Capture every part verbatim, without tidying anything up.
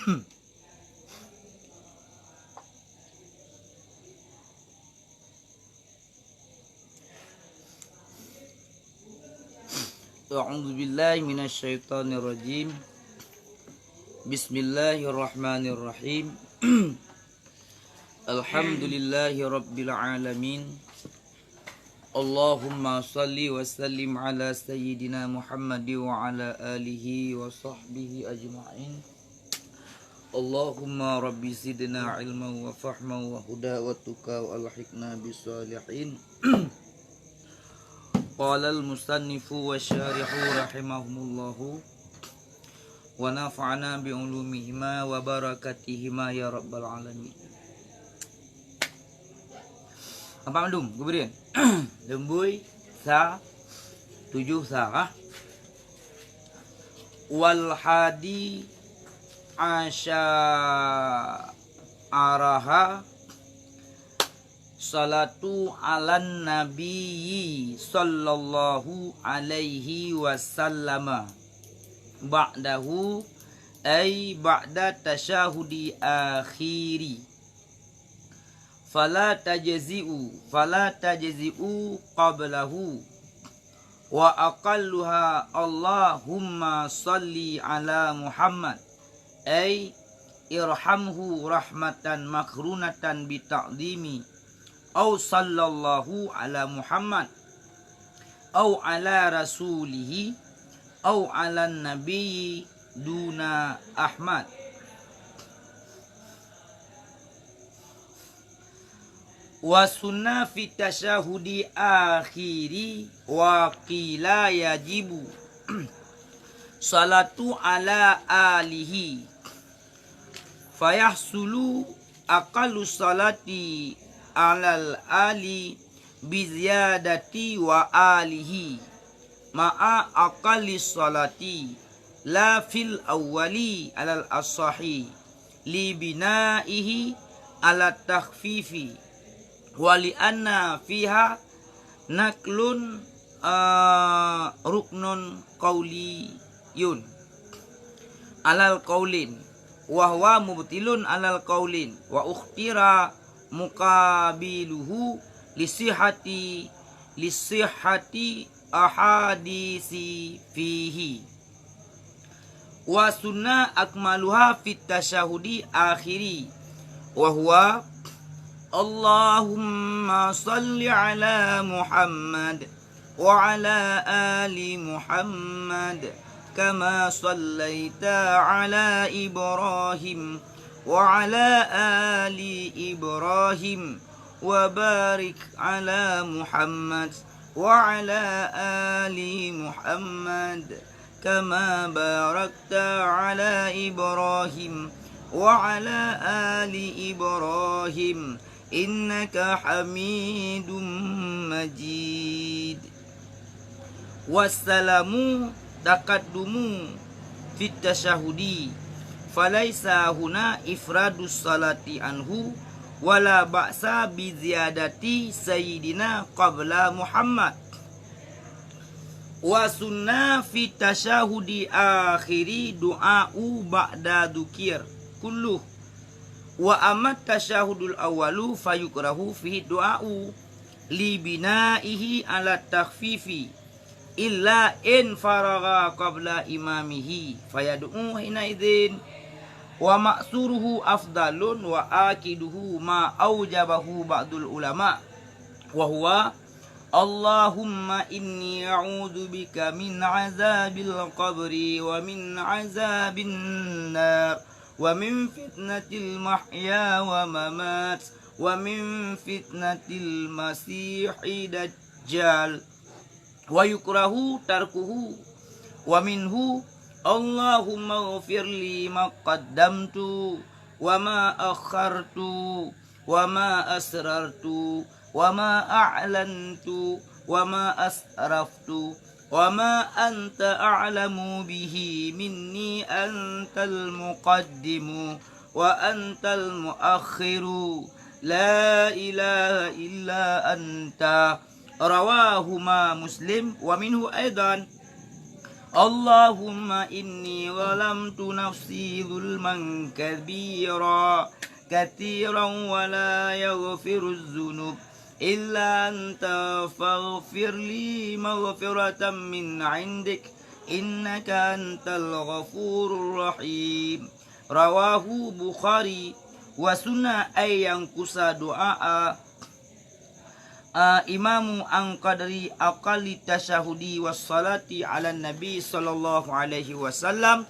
أعوذ بالله من الشيطان الرجيم. بسم الله الرحمن الرحيم. الحمد لله رب العالمين. اللهم صل وسلم على سيدنا محمد وعلى آله وصحبه أجمعين. اللهم رب زدنا علما وفهما وهدى وتقى وألحقنا بالصالحين. قال المصنف والشارح رحمهم الله ونفعنا بعلومهما وبركاتهما يا رب العالمين. Apa maklum, gubrin? Leumbui sa, tujoh sa, ah. Wal hadi asyaraha salatu alan nabiyyi sallallahu alaihi wasallama ba'dahu, ay ba'da tasyahudi akhiri. Fala tajzi'u, fala tajzi'u qablahu. Wa aqalluha Allahumma salli ala Muhammad, ay irhamhu rahmatan makrunatan bita'zimi, au sallallahu ala Muhammad, au ala rasulihi, au ala nabiyyi duna Ahmad. Wa sunna fi tasyahudi akhiri wa qila yajibu salatu ala alihi. Fayahsulu aqallu salati alal ali bi ziyadati wa alihi ma'a aqalli salati la fil awwali alal asahi li binaihi ala takhfifi wa li anna fiha naqlun, ah, ruknun qauliyun alal qaulin wa huwa mubtilun alal qaulin wa ukhtira muqabiluhu lisihati lisihati ahadisi fihi. Wa sunna akmaluha fit tasyahudi akhiri wa huwa Allahumma salli ala Muhammad wa ala ali Muhammad kama sallaita ala Ibrahim wa ala ali Ibrahim wa barik ala Muhammad wa ala ali Muhammad kama barakta ala Ibrahim wa ala ali Ibrahim innaka Hamidum Majid. Wassalamu taqaddumu fit tasyahudi, falaisa huna ifradus salati anhu, wala ba'sa bi ziyadati sayyidina qabla Muhammad. Wa sunna fi tasyahudi akhiri du'a'u ba'da dzikir kulluh. Wa amma tasyahudul awwalu fayukrahu fihi du'a'u li binaihi ala takhfifi illa in faragha qabla imamihi fayad'u hina idzin. Wa ma'suruhu afdalun wa akiduhu ma aujabahu ba'dul ulama wa huwa Allahumma inni a'udzu bika min azabil qabri wa min azabin nar wa min fitnatil mahya wa mamat wa min fitnatil masihid dajjal. Wa yukrahu tarkuhu. Wa minhu, Allahumma ghfir li ma qaddamtu wa ma akhartu wa ma asrartu wa ma a'lantu wa ma asraftu wa ma anta a'lamu bihi minni, antal muqaddimu wa antal muakhiru, la ilaha illa anta. Rawahuma Muslim. Wa minhu aidan, اللهم إني ظلمت نفسي ظلما كبيرا، كثيرا ولا يغفر الذنوب إلا أنت فاغفر لي مغفرة من عندك إنك أنت الغفور الرحيم. رواه البخاري. Wa sunna, ai nyang kusa doa, a, a, imamu an qadri aqalli tasyahudi was salati ala nabi sallallahu alaihi wasallam.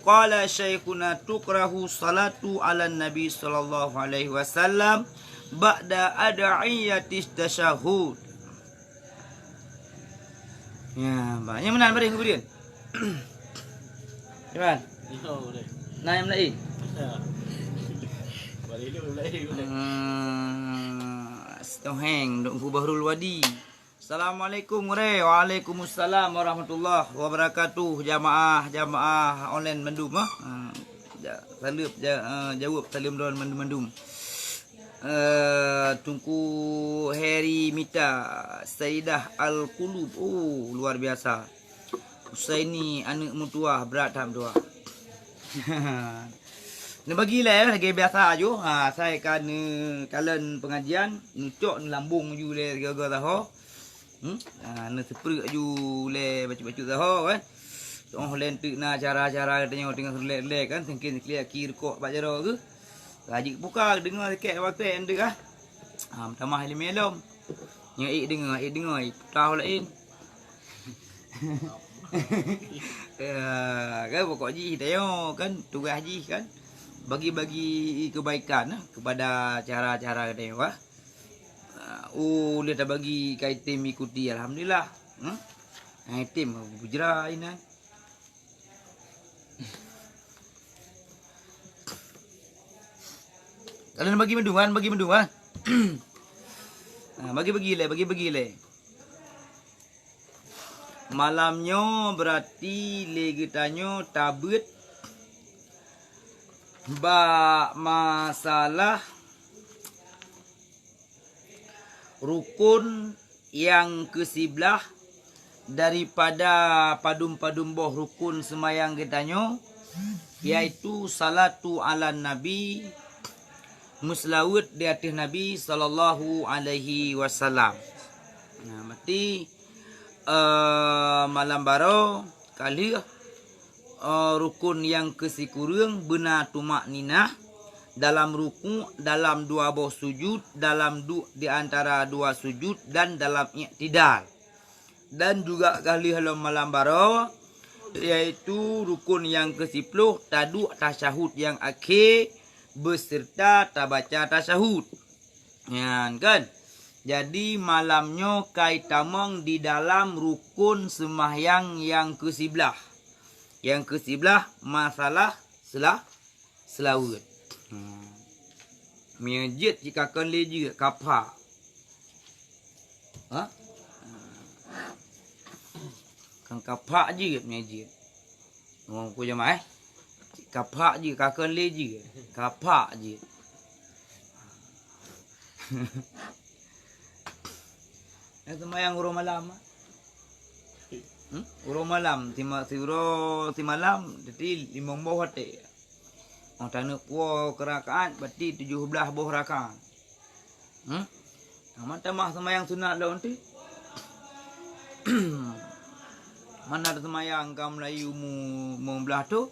Qala syaikhuna tukrahu salatu ala nabi sallallahu alaihi wasallam ba'da ad'iyatis tasyahud. Ya, bah. Nyang meunan baréh kemudian. Iman. Nah, nyang meunan. Hmm, Sitoheng, Teungku Bahrul Wadi. Assalamualaikum, Gurée. Waalaikumsalam warahmatullahi wabarakatuh. Jamaah, jamaah online mandum, ah. Ah, ja-, saleup, ja-, ah, jaweueb saleuem droen mandum-mandum. Eh, Teungku Heri Mita, Saidah Al-Qulub. Oh, luar biasa. Husaini, aneuk meutuwah, brat that meutuwah. Neubagi lé, lagée biasa ju. Ha, asai ka neukalon pengajian, neucok neulambong ju lé sigoe-goe saho. Hmm? Ha, neuseupreuk ju lé bacut-bacut saho, kan. Toh lé teuk na acara-acara geutanyoe teungoh rilek-rilek, kan, sengken siklik aki rukok bak jaroe geuh. Ka jeuet buka, deungoe sikét waktu nyan deuh, ah. Ha, meutamah ileumèe lom. Nyoe ék deungoe, ék deungoe, puta laén. Ya, kan, pokok jih tanyoe, kan, tugaih jih, kan, bagi-bagi kebaikan, eh, kepada cara-cara geutanyoe, ah. Ah, oh, lé tabagi ka item ikuti, alhamdulillah. Hmm? Nyang item bujra inan. Kalau nak bagi mandum, kan, bagi mandum, kan. Ha, bagi-bagi lé, bagi-bagi lé. Malam nyoe berarti lé geutanyoe tabeuet bak masalah rukun nyang keusiblaih daripada padum-padum boh rukun seumayang geutanyoe, yaitu salatu ala nabi, meuseulaweuet di ateueh Nabi sallallahu alaihi wasallam. Nah, berarti, eh, malam baroe ka lheueh, eh, rukun nyang keusikureueng beuna tumakninah dalam ruku', dalam dua boh sujud, dalam duek di antara dua sujud, dan dalam iktidal. Dan juga ka lheueh lom malam baroe, yaitu rukun nyang keusiploh, taduek tasyahud nyang akhé beserta tabaca tasyahud. Nyan kan. Jadi malam nyoe ka itamong di dalam rukun seumahyang nyang keusiblaih. Nyang keusiblaih masalah sela-, seulaweuet. Hmm. Meunyoe jeuet cit ka kon lé jeuet, ka phak. Ha? Kan ka phak jeuet meunyoe jeuet. Ngong ku jamaah, eh? Ka phak jeuet, ka kon lé jeuet. Ka phak jeuet. Nyang seumayang uroe malam, ah. Hmm? Uroe malam, sima-, siuroe simalam, jadi limong boh watèe. Oh, taneuk puwoe keu rakaat, berarti tujoh blaih boh rakaat. Hmm? Amat tamah seumayang sunat lom teuh. Mana ada seumayang ka mulai umu limong blaih thon,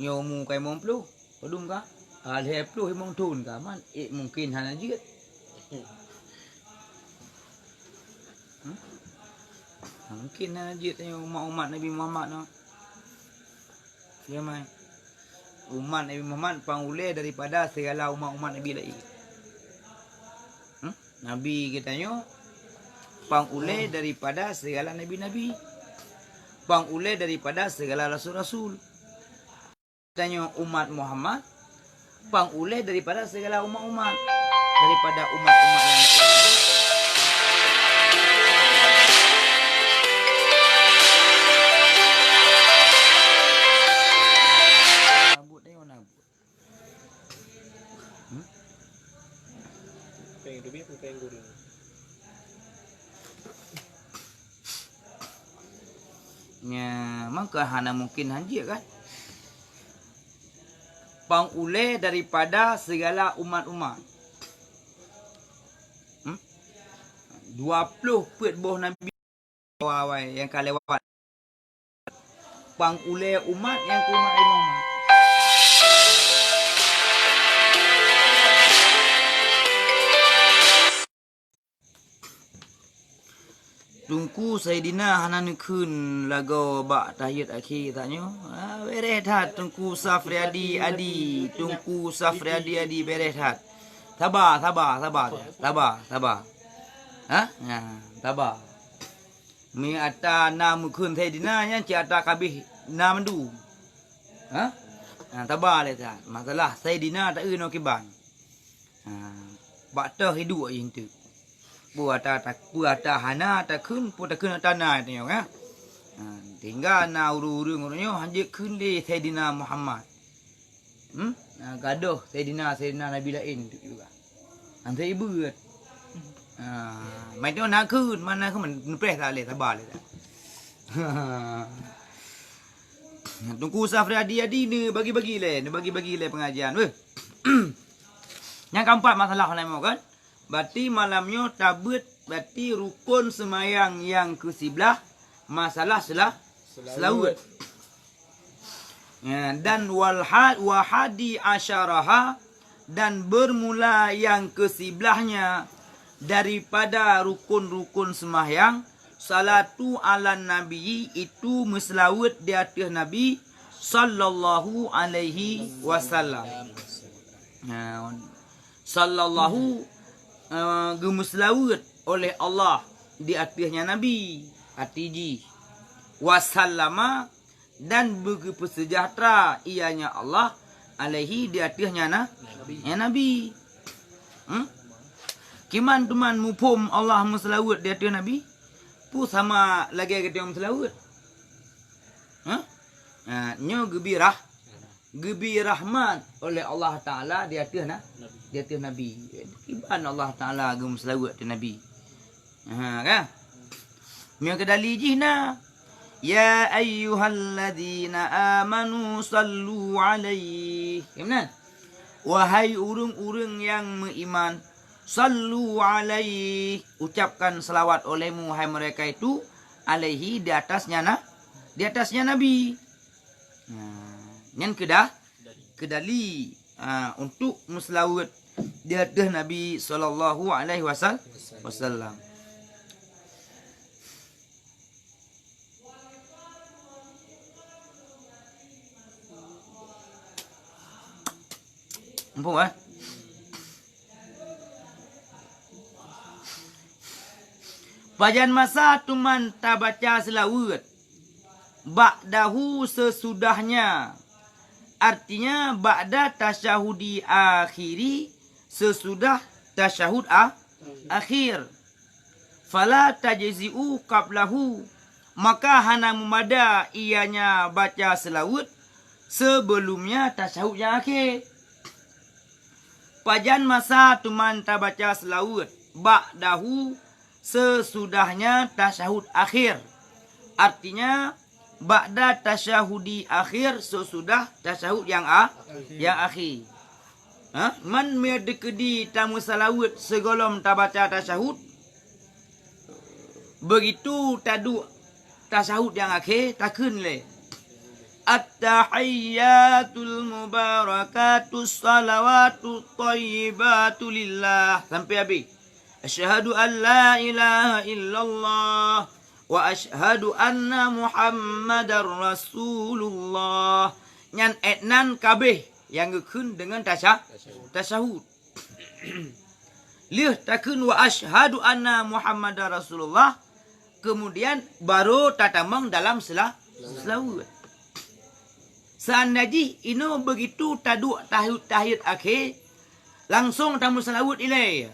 nyoe umu ka limong ploh. Padum ka? Ah, lhèe ploh limong thon ka, man, eh, mungkin hana jeuet. Hmm? Mungkin hana jeuet nyoe umat-umat Nabi Muhammad nyoe. Ya, mai. Umat Nabi Muhammad pang ulèe daripada segala umat-umat Nabi laén. Hmm? Nabi geutanyoe pang ulèe daripada segala nabi-nabi. Pang ulèe daripada segala rasul-rasul. Tanyoe umat Muhammad pang ulèe daripada segala umat-umat, daripada umat-umat nyang laén. Nabut, tanyoe nabut. Hmm? Péng teubiet, péng gurèng. Nya, Maka hana mungkin hanjeuet kan? Pang ulée daripada segala umat-umat. Hmm? Dua ploh peuet boh nabi awai-awai nyang ka lewat. Pang ulée umat nyang keu umat Nabi Muhammad. Teungku Saidina hana neukheun lagoe bak tahiyat akhé tanyoe. Ah, bereh that Teungku Safriadi Adi, Teungku Safriadi Adi bereh that. Saba, saba, saba, saba, saba. Ha? Ha, saba. Mi ata na meukheun Saidina nyan cit ata kabeh na mandum. Ha? Ha, saba lé that. Masalah Saidina ta eu nyoe kiban. Ha, bak toh hidup jih enteuk. Peue ata ta-, peue ata hana takheun, peue takheun ata na tanyoe, ha? Ha, tinggai na ureueng-ureueng uroe nyoe hanjeuet kheun lé Saidina Muhammad. Hmm? Ha, gadôh Saidina, Saidina Nabi laén tu juga. Hantom ibeuet. Ha, mai tu na kheun, mana kheun, neupreh that lé, saba lé that. Teungku Safriadi Adi neubagi-bagi lé, neubagi-bagi lé pengajian. Weh. Nyang keempat masalah malam nyoe kan. Berarti malam nyoe tabeuet berarti rukun seumayang nyang keusiblah masalah sela-, selaweuet. Ya, dan wal ha-, wa hadi asyaraha, dan bermula yang kesiblahnya daripada rukun-rukun sembahyang, salatu ala nabi, itu meuseulaweuet di ateueh Nabi sallallahu alaihi wasallam. Nah, sallallahu, eh, geumeuseulaweuet oleh Allah di ateueh nyan Nabi, arti jih. Wasallama, dan beugeupeuseujahtra ianya Allah alaihi di ateueh nyan na-, nyan Nabi. Hmm? Kiban teuma muphom Allah meuseulaweuet di ateueh Nabi? Peue sama lagée geutanyoe meuseulaweuet? Hah? Ha, nyoe geubi rah-, geubi rahmat oleh Allah Taala di ateueh na-, di ateueh Nabi. Kiban Allah Taala geumeuseulaweuet di Nabi. Ha, kan? Meunyoe keudali jih na, "Ya ayyuhalladzina amanu sallu alaihi." Ya, meunan? Wahai ureueng-ureueng nyang meuiman, sallu alaihi, ucapkan selawat olehmu, hai mereka itu, alaihi, di atasnya na-, di atasnya Nabi. Nah, nyan keudah, keudali, ah, untuk meuseulaweuet di ateueh Nabi sallallahu alaihi wasal-, wasallam. Muphom, eh? Pajan masa teuma tabaca seulaweuet? Ba'dahu, sesudahnya. Artinya, ba'da tasyahudi akhiri, sesudah tasyahud a-, akhir. Fala tajzi'u qablahu, maka hana meumada ianya baca seulaweuet seubelumnya tasyahud nyang akhé. Pajan masa teuma tabaca seulaweuet? Ba'dahu, seusudahnya tasyahud akhir. Artinya, ba'da tasyahudi akhir, sesudah tasyahud nyang a-, nyang akhé. Ha? Man meudeukeudi tameuseulaweuet sigohlom tabaca tasyahud, beugitu taduek tasyahud nyang akhé, takheun lé, "At-tahiyyatul mubarakatus shalawatut thayyibatu lillah," sampai habéh. "Asyhadu an la ilaha illallah wa asyhadu anna Muhammadar Rasulullah." Nyan étnan kabéh nyang geukheun deungon tasya-, tasyahud. Lheueh takheun, "Wa asyhadu anna Muhammadar Rasulullah," keumudian barô tatamong dalam seula-, seulaweuet. Seandai jih inoe beugitu taduek tahiyat, tahiyat akhé, langsong tameuseulaweuet ilée.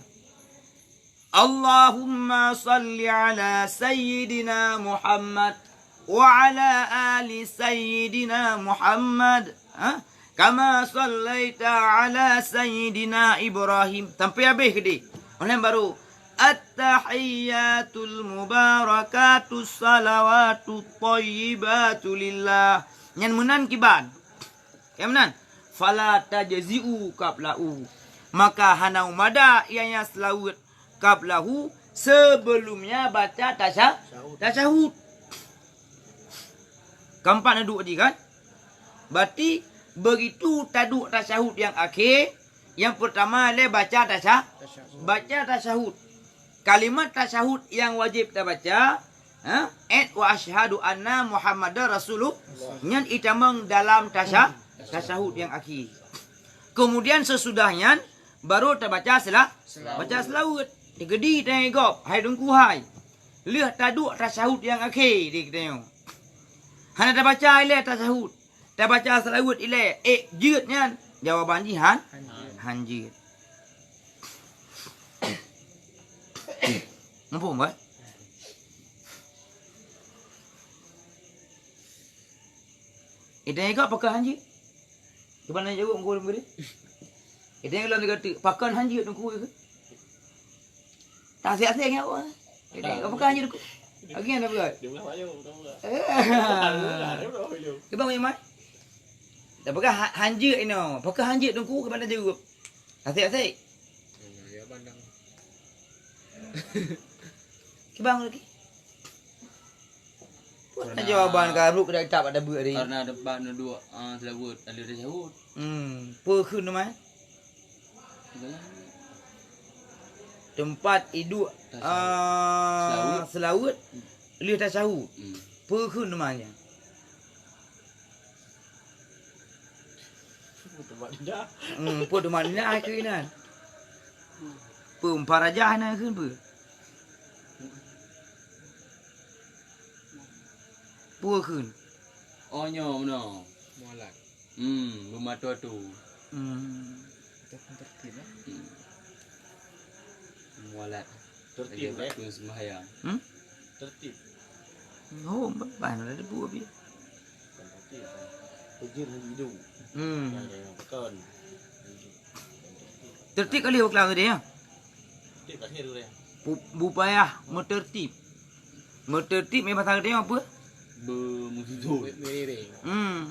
Allahumma shalli ala Sayyidina Muhammad wa ala ali Sayyidina Muhammad. Ha? Kama shallaita ala Sayyidina Ibrahim. Sampai habéh keudeh. Óh lheueh barô, At-tahiyyatul mubarakatus salawatut thayyibatu lillah. Nyan meunan kiban. Ya meunan. Fala tajzi'u qablahu. Maka hana mada ianya seulaweuet qablahu, sebelumnya baca tasya-, tasyahud. Keempat na duek jih kan? Berarti begitu taduek tasyahud nyang akhé, nyang pertama lé baca tasya-, baca tasyahud. Kalimat tasyahud nyang wajéb tabaca, ha? Et wa asyhadu anna Muhammadar Rasulullah. Nyan itamong dalam tasya-, tasyahud nyang akhé. Kemudian sesudah nyan baru tabaca sela-, baca seulaweuet. Digedi tanyoe gob, hai Teungku hai. Lheueh taduek tasyahud nyang akhé di geutanyoe. Hana tabaca ilée tasyahud. Tabaca seulaweuet ilée, ék jeuet nyan? Jawaban jih han, han jeuet. Muphom, kan? Idai ka pakon han jeuet? Cuba na jaweueb Teungku Muda. Idai lom digateuk, pakon han jeuet Teungku? Tasé-asé ngon awak. Idai ka pakon han jeuet Teungku? Lagi na beugöt. Jumlah mayu, betul tak? Eh. Dia betul tak? Dia betul tak? Dah pakon ha-, han jeuet inoe. Pakon han jeuet Teungku, cuba na jaweueb. Tasé-asé. Hmm, ya, pandang. Kibang lagi. Buat jawaban ka rup dah kitab ada buat tadi. Karena depan duduk, ah, selawat, ada tasyahud. Hmm, peue kheun teuma? Tempat iduek, tasyahud. Ah, selawat, lheueh tasyahud. Hmm. Peue kheun teuma nyan? Hmm, peue teuma nyan keu inan? Peue umpa raja na kheun peue? Peue kheun? Oh, nyoe meunoe. Mualat. Hmm, beumatoe tu. Hmm. Tertib, ya? Hmm. Mualat. Tertib, lagèe eh? Waktu sembahyang. Hmm? Tertib. Oh, ban ada debu api. Bukan tertib, kan? Terjun hidup. Hmm. Kan, kan, kan. Tertib kali waktu tadi, ya? Tertib kat sini, ya? Bu-, bupayah meutertib. Meutertib, meubaca tadi apa? Bermusuh. Meriring. Hmm.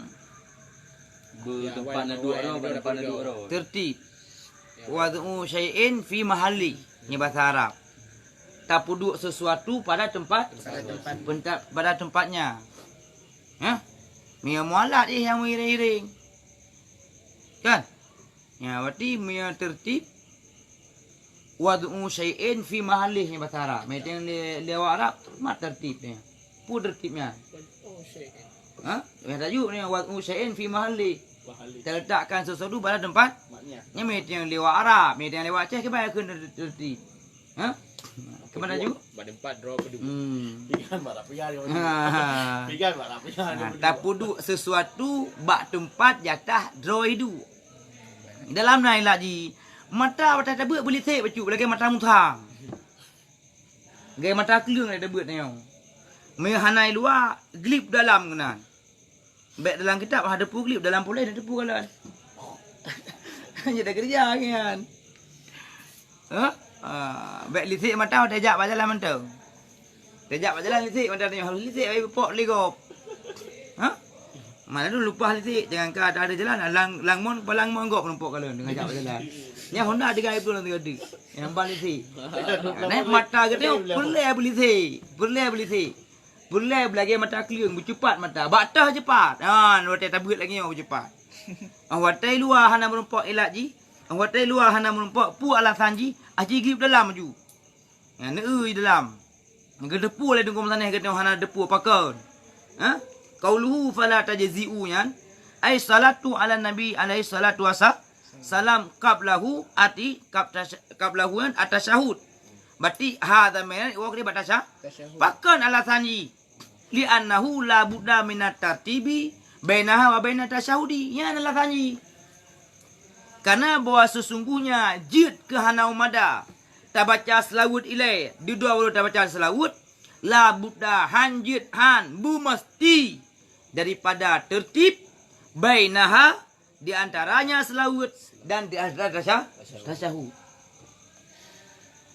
Ber-, ya, tempat awal, na dua awal, orang, tempat na dua orang. Tertib. Wad'u syai'in fi mahalli, nyan bahasa Arab. Tapeuduek sesuatu pada tempat, pada tempat, penta-, pada tempatnya. Hah? Meunyoe mualat jih nyang meuiréng-iréng. Kan? Ya, berarti meunyoe tertib, wad'u syai'in fi mahalli, nyan bahasa Arab. Meunyoe lé, lé awak Arab, mat tertib nyan. Peue tertib nyan? Ha? Nyang tajuk ni, wad'u syai'in fi mahalli. Mahalli. Terletakkan sesuatu pada tempat. Maknya. Nyan meunyoe lewat Arab, meunyoe lewat Aceh, keubai kheun ter-, tertib. Ha? Keubai tajuk? Bak tempat droe peuduek. Hmm. Pigan bak rapian. Ha. Pigan bak rapian. Nah, tapeuduek sesuatu bak tempat jatah droe iduek. Dalam na ilat jih, mata watèe tabeuet beulisek bacut, lagèe mata musang. Lagèe mata kleueng lé tabeuet nyoe. Meunyoe hana i luwa, glip dalam keunan. Bèk dalam kitab hana teupeu glip, dalam puléh hana teupeu kalon. Jadi keureuja nyan. Hah? Ah, bèk lisek mata, tajak bak jalan mantong. Tajak bak jalan lisek mata nyoe, lisek ai pok lé gob. Hah? Mana tu lupah lisek, jangan ka ada, ada jalan, lang, lang mon, palang mon gob numpok kalon dengan jak bak jalan. Nyang Honda tiga ribu lang tiga. Nyang ban lisek. Naik mata geutanyoe, peureulèe beulisek, peureulèe beulisek. Peureulèe beulagèe mata kleueng, beucupat mata. Bak teuh cupat. Ha, watèe tabeuet lagèe nyoe beucupat. Ah, watèe luwa hana meurumpok ilat jih. Ah, watèe luwa hana meurumpok, peue alasan jih? Ah, jiglip dalam laju. Nyan, neueu dalam. Geuteupeue lé Teungku meusanéh geutanyoe hana teupeu pakon. Ha? Qauluhu fala tajzi'u nyan, ai salatu ala nabi alaihi salatu wasa-, salam qablahu ati qab tasy-, qablahu nyan at-tasyahud. Berarti hadza ma'na wa qad batasya-, tasyahud. Pakon alasan jih? Li'annahu la budda minat tartibi bainaha wa bainat tasyahudi. Nyan alasan jih. Karena bahwa sesungguhnya jeuet keu hana mada tabaca seulaweuet ilèe, dudoe uroe tabaca seulaweuet, la budda, han jeuet, han, beumeusti daripada tertib, bainaha, di antaranya seulaweuet, dan di antara tasya-, tasyahud.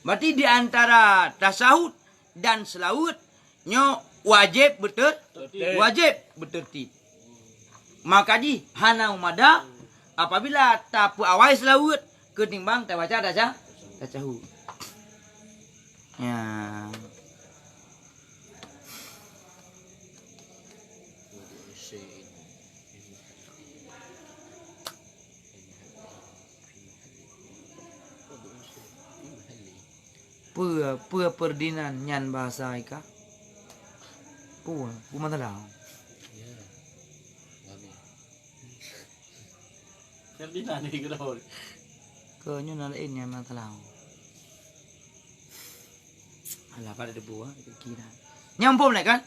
Berarti di antara tasyahud dan seulaweuet nyoe wajéb beuter-, Tertib. wajéb beutertib. Maka jih hana meumada apabila tapeuawai seulaweuet keutimbang tabaca tasya-, tasyahud. Ya. Peue, peue Ferdinand nyan bahasa Ika? Peue, peue masalah? Ferdinand ni keudroe. Keu nyoe na laén nyang masalah. Alah, pada debu, ah, kira. Nyang phom lé kan?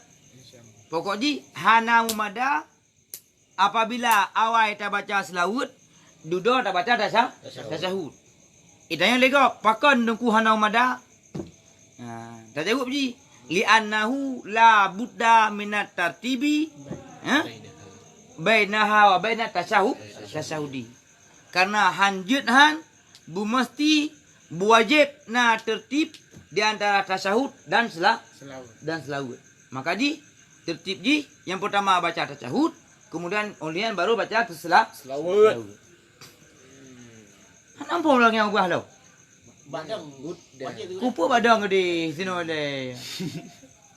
Pokok jih hana meumada apabila awai tabaca seulaweuet, dudoe tabaca tasya-, Tasyahud. tasyahud. Itanyong lé gob, pakon Teungku hana meumada? Ha, tajaweueb jih, "Li'annahu la budda minat tartibi, ha? Bainaha wa bainat tasyahud, tasyahudi." Karena han jeuet han, beumeusti, beuwajéb na tertib di antara tasyahud dan sela-, Seulaweuet. dan seulaweuet. Maka jih, tertib jih, nyang peurtama baca tasyahud, kemudian óh lheueh nyan baru baca seula-, Seulaweuet. seulaweuet. Hana muphom lagèe nyang ubah lom. Badang. Wajéb tu. Kupeue badang di sinoe lé.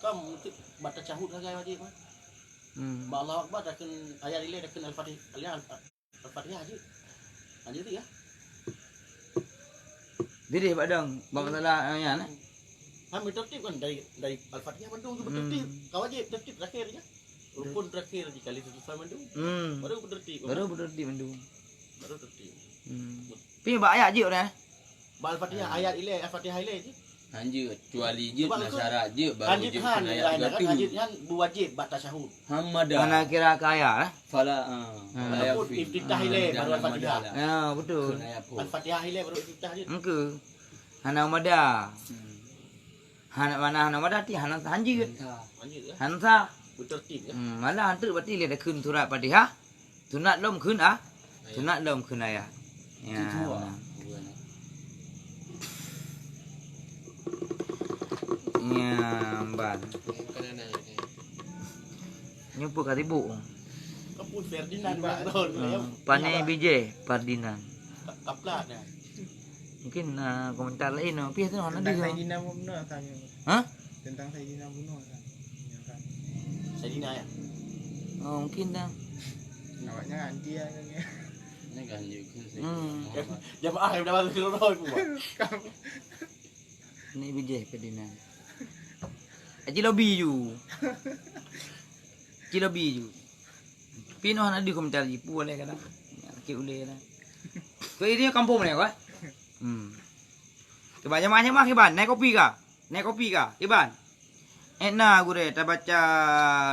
Kan mungkin baca tasyahud sagai wajéb kan. Hmm. Ba Allahu Akbar takheun ayat ilèe takheun Al-Fatihah. Al-, Al-Fatihah jeuet. Lanjut ya. Jadi badang bak masalah nyan eh. Kan tertib kan dari, dari Al-Fatihah mandum tu Hmm. tertib. Ka wajéb tertib terakhir je. Rukun terakhir je kali selesai mandum. Hmm. Baru tertib. Baru tertib mandum. Baru tertib. Hmm. Pi bak ayat jeuet dah. Bak Al-Fatihah, ayat ilèe, Al-Fatihah ilèe je. Han jeuet, kecuali jeuet, Sebab na itu syarat jeuet, baru lanjut jeuet han, kena ayat kan, tiga tu. Lanjut han, beuwajéb bak tasyahud. Hamada. Hana kira kaya, eh? Fala, ah, Hmm. fala Ataupun yakfi. iftitah Ah, ilèe, baru jangan Al-Fatihah. hamada lah. Ya, betul. Kena ayat pun. Al-Fatihah ilèe, baru iftitah jeuet. Engke. Hana mada. Hmm. Hana mana hana mada ti hana han jeuet. Hana. Han jeuet, eh? Hana sah. Beutertib, eh? Hmm, malah han treuk berarti lé takheun surat Fatihah. Sunat lom kheun ah. Ayat. Sunat lom kheun ayat. Ya. Itu dua. Dua ni. Nyamban. Yang kanan ayat ni. Nyoe peue ka sibuk. Kapun Ferdinand Marlon. Hmm. Pane bijéh Ferdinand. Ka-, kaplat ya. Mungkin, ah, komentar lain, ah. Pih tu hana Tentang deh. Saidina bunoe tanya. Hah? Tentang Saidina bunoe kan. Ya kan. Saidina ya? Oh, mungkin dah. Awaknya anti ya kan ya. Ini kan juga sih. Hmm. Jamaah yang dapat seluruh aku. Ni bijéh Ferdinand. Aji lobi ju. Aji lobi ju. Pinoh na di komentar ji pu lé kadang. Sakit ulé dah. Kau ini kampung mana kau? Hmm. Kiban jamaah-jamaah kiban, naik kopi kah? Naik kopi kah? Kiban. Eh na gurée tabaca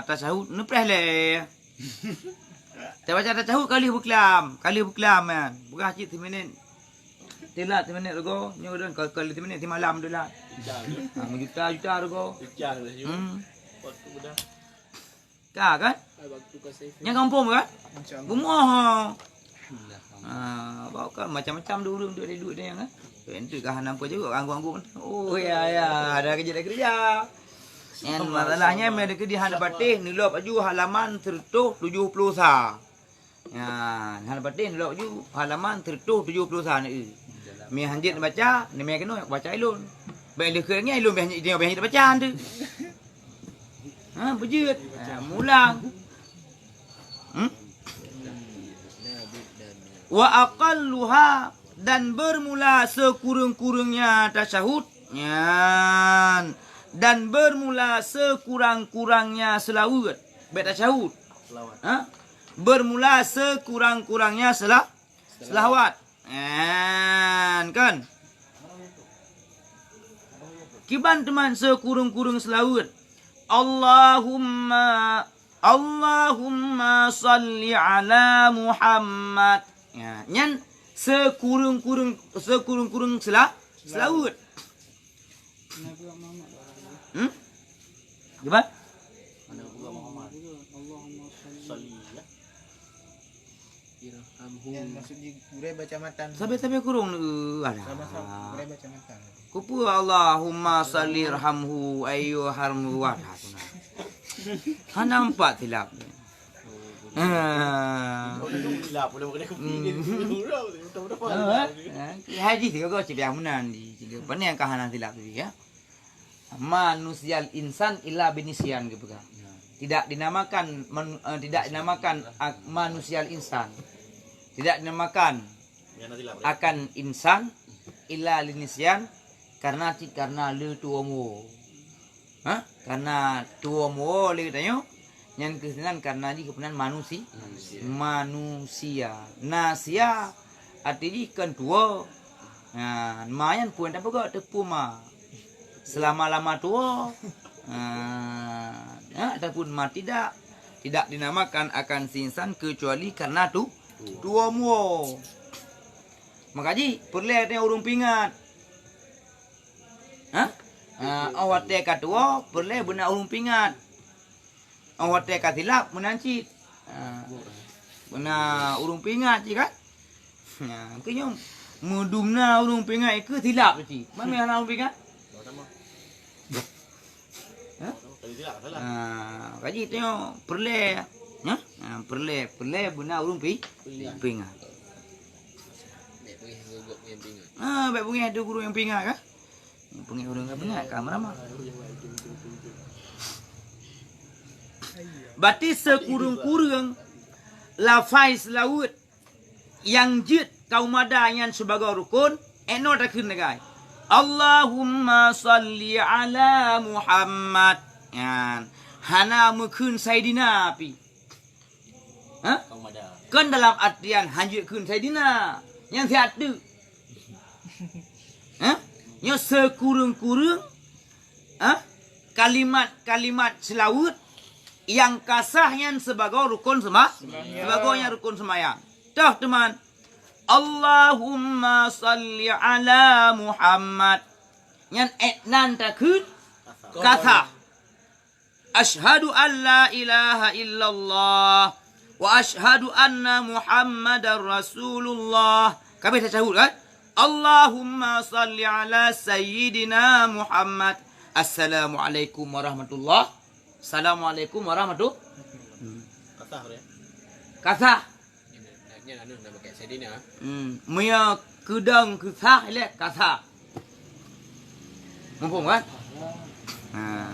tasyahud neupreh lé. Tabaca tasyahud ka lheueh beuklam, ka lheueh beuklam kan. Peugah cit siminit. Tilat siminit rugoe, nyoe dong ka, ka lheueh siminit simalam tilat. Pecah. Ha, meujuta-juta rugoe. Pecah dah. Hmm. Waktu dah. Ka kan? Ai, waktu ka saya. Nyang kampung kan? Insya Allah. Bumoe. Ah, bawa kan macam-macam dulu untuk dia duit dia kan. Itu kah nampak juga angguk-angguk. Oh ya ya, ada kerja ada kerja. Yang masalahnya mereka di hadapan patih nilop aju halaman seratus tujuh puluh sa. Ya, hana patéh lok ju halaman seratus tujuh puluh sa ni. Mi hanjeuet baca, ni mi keunoe baca ilôn. Baik leukeue nyan ilôn mi hanjeuet, mi hanjeuet baca tu. Ha, beujeuet. Ha, mulang. Hmm? Wa aqalluha, dan bermula sekurang-kurangnya tasyahud. Nyan. Dan bermula sekurang-kurangnya selawat. Baik tasyahud. Selawat. Ha? Bermula sekurang-kurangnya sela-, selawat. Kan, kan? Kiban teuma sekurang-kurang selawat. Allahumma, Allahumma salli ala Muhammad. Ya, nyan sekurang-kurang, sekurang-kurang sela-, selawat. Hmm? Kiban? Salli, ya. Nyan maksud jih gurèe baca matan. Sabe-sabe kurung, eh, alah. Sama-sama gurèe baca matan. Kupeue Allahumma shalli irhamhu ayyuharhamhu. Hana empat silap. Ah. Haji tiga kau cibiang menan di tiga. Pane nyang ka hana silap tadi, ya? Manusial insan illa binisyan geupeugah. Tidak dinamakan manu-, eh, tidak dinamakan ak-, manusial insan. Tidak dinamakan akan insan illa linisyan karena cit karena le tuwoe muwoe. Ha? Karena tuwoe muwoe lé geutanyoe, nyan keuh sinan karena jih keupenan manusi-, manusia. Nasia, arti jih kan tuwoe. Ha, ma nyan peue tapeugah teupeu ma. Selama-lama tuwoe. Ha, ya, ataupun ma tidak, tidak dinamakan akan si insan kecuali karena tu, tuwoe muwoe. Maka jih, peureulèe teuh ureueng peuingat. Ha? Ha, oh watèe ka tuwoe, peureulèe beuna ureueng peuingat. Oh watèe ka silap, meunan cit. Ha. Beuna ureueng peuingat cit kan? Ha, keu nyoe meudum na ureueng peuingat keu silap cit. Mana hana ureueng peuingat? Ha? Ha, kaji tengok peureulèe, ha? Ha, peureulèe, peureulèe beuna ureueng pi-, peuingat. Ha, bèk beungèh tu guru nyang peuingat kan? Nyang peuingat guru nyang peuingat ka meuramah. Berarti sikureueng-kureueng lafai seulaweuet nyang jeuet kaum ada nyan sibagoe rukun, eh, noe takheun lagèe, "Allahumma shalli ala Muhammad." Nyan, hana meukheun Saidina pih. Ha? Kon dalam artian hanjeuet kheun Saidina. Nyan siat teuk. Ha? Nyoe sikureueng-kureueng, ha? Kalimat-kalimat seulaweuet nyang ka sah nyan sibagoe rukun seuma-, sibagoe nyan rukun seumayang. Toh teuma, "Allahumma shalli ala Muhammad." Nyan, eh, nan takheun ka sah. "Asyhadu an la ilaha illallah wa asyhadu anna Muhammadar Rasulullah." Ka abéh tasyahud kan? "Allahumma shalli ala sayyidina Muhammad." "Assalamualaikum warahmatullah." "Assalamualaikum warahmatullah." Ka sah, ya? Ka sah. Nyan, nyan, nyan, nyan, nyan, Saidina. Hmm, meunyoe keudong keu sah, ilèe ka sah. Muphom kan? Ha.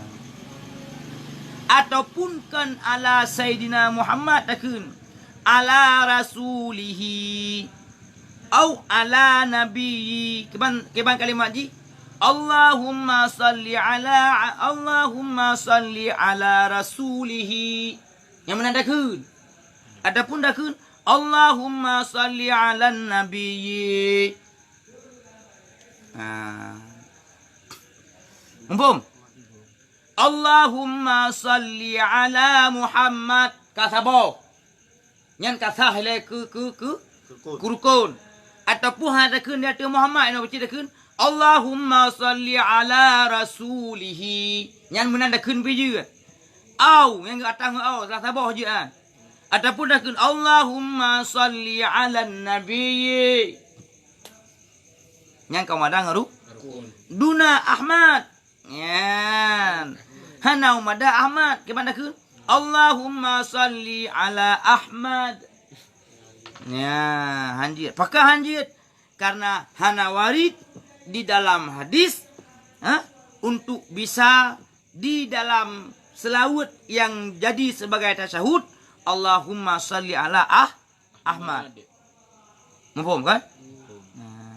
Ataupun kon ala Saidina Muhammad takheun, ala rasulihi, au ala nabiyyi. Kiban, kiban kalimat jih, "Allahumma shalli ala, Allahumma shalli ala rasulihi." Nyang meunan takheun. Ataupun takheun, "Allahumma shalli ala nabiyyi." Ha. Muphom? "Allahumma shalli ala Muhammad." Ka saboh. Nyan ka sah ilèe keu, keu, keu, keu rukun. Ataupun hana takheun di ateueh Muhammad, nyoe peucit takheun, "Allahumma shalli ala rasulihi." Nyan meunan takheun pih jeuet. Au, nyan geuatah ngon au, salah saboh jeuet nyan. Ataupun takheun, "Allahumma shalli ala nabiyyi." Nyan ka meuadah ngon ru-, duna Ahmad. Nyan. Hana meuadah Ahmad. Kiban takheun, "Allahumma shalli ala Ahmad." Nyan, hanjeuet. Pakon hanjeuet? Karena hana warid di dalam hadis, ha, untuk bisa di dalam seulaweuet nyang jadi sebagai tasyahud, "Allahumma shalli ala Ah-, Ahmad." Muphom kan? Nah.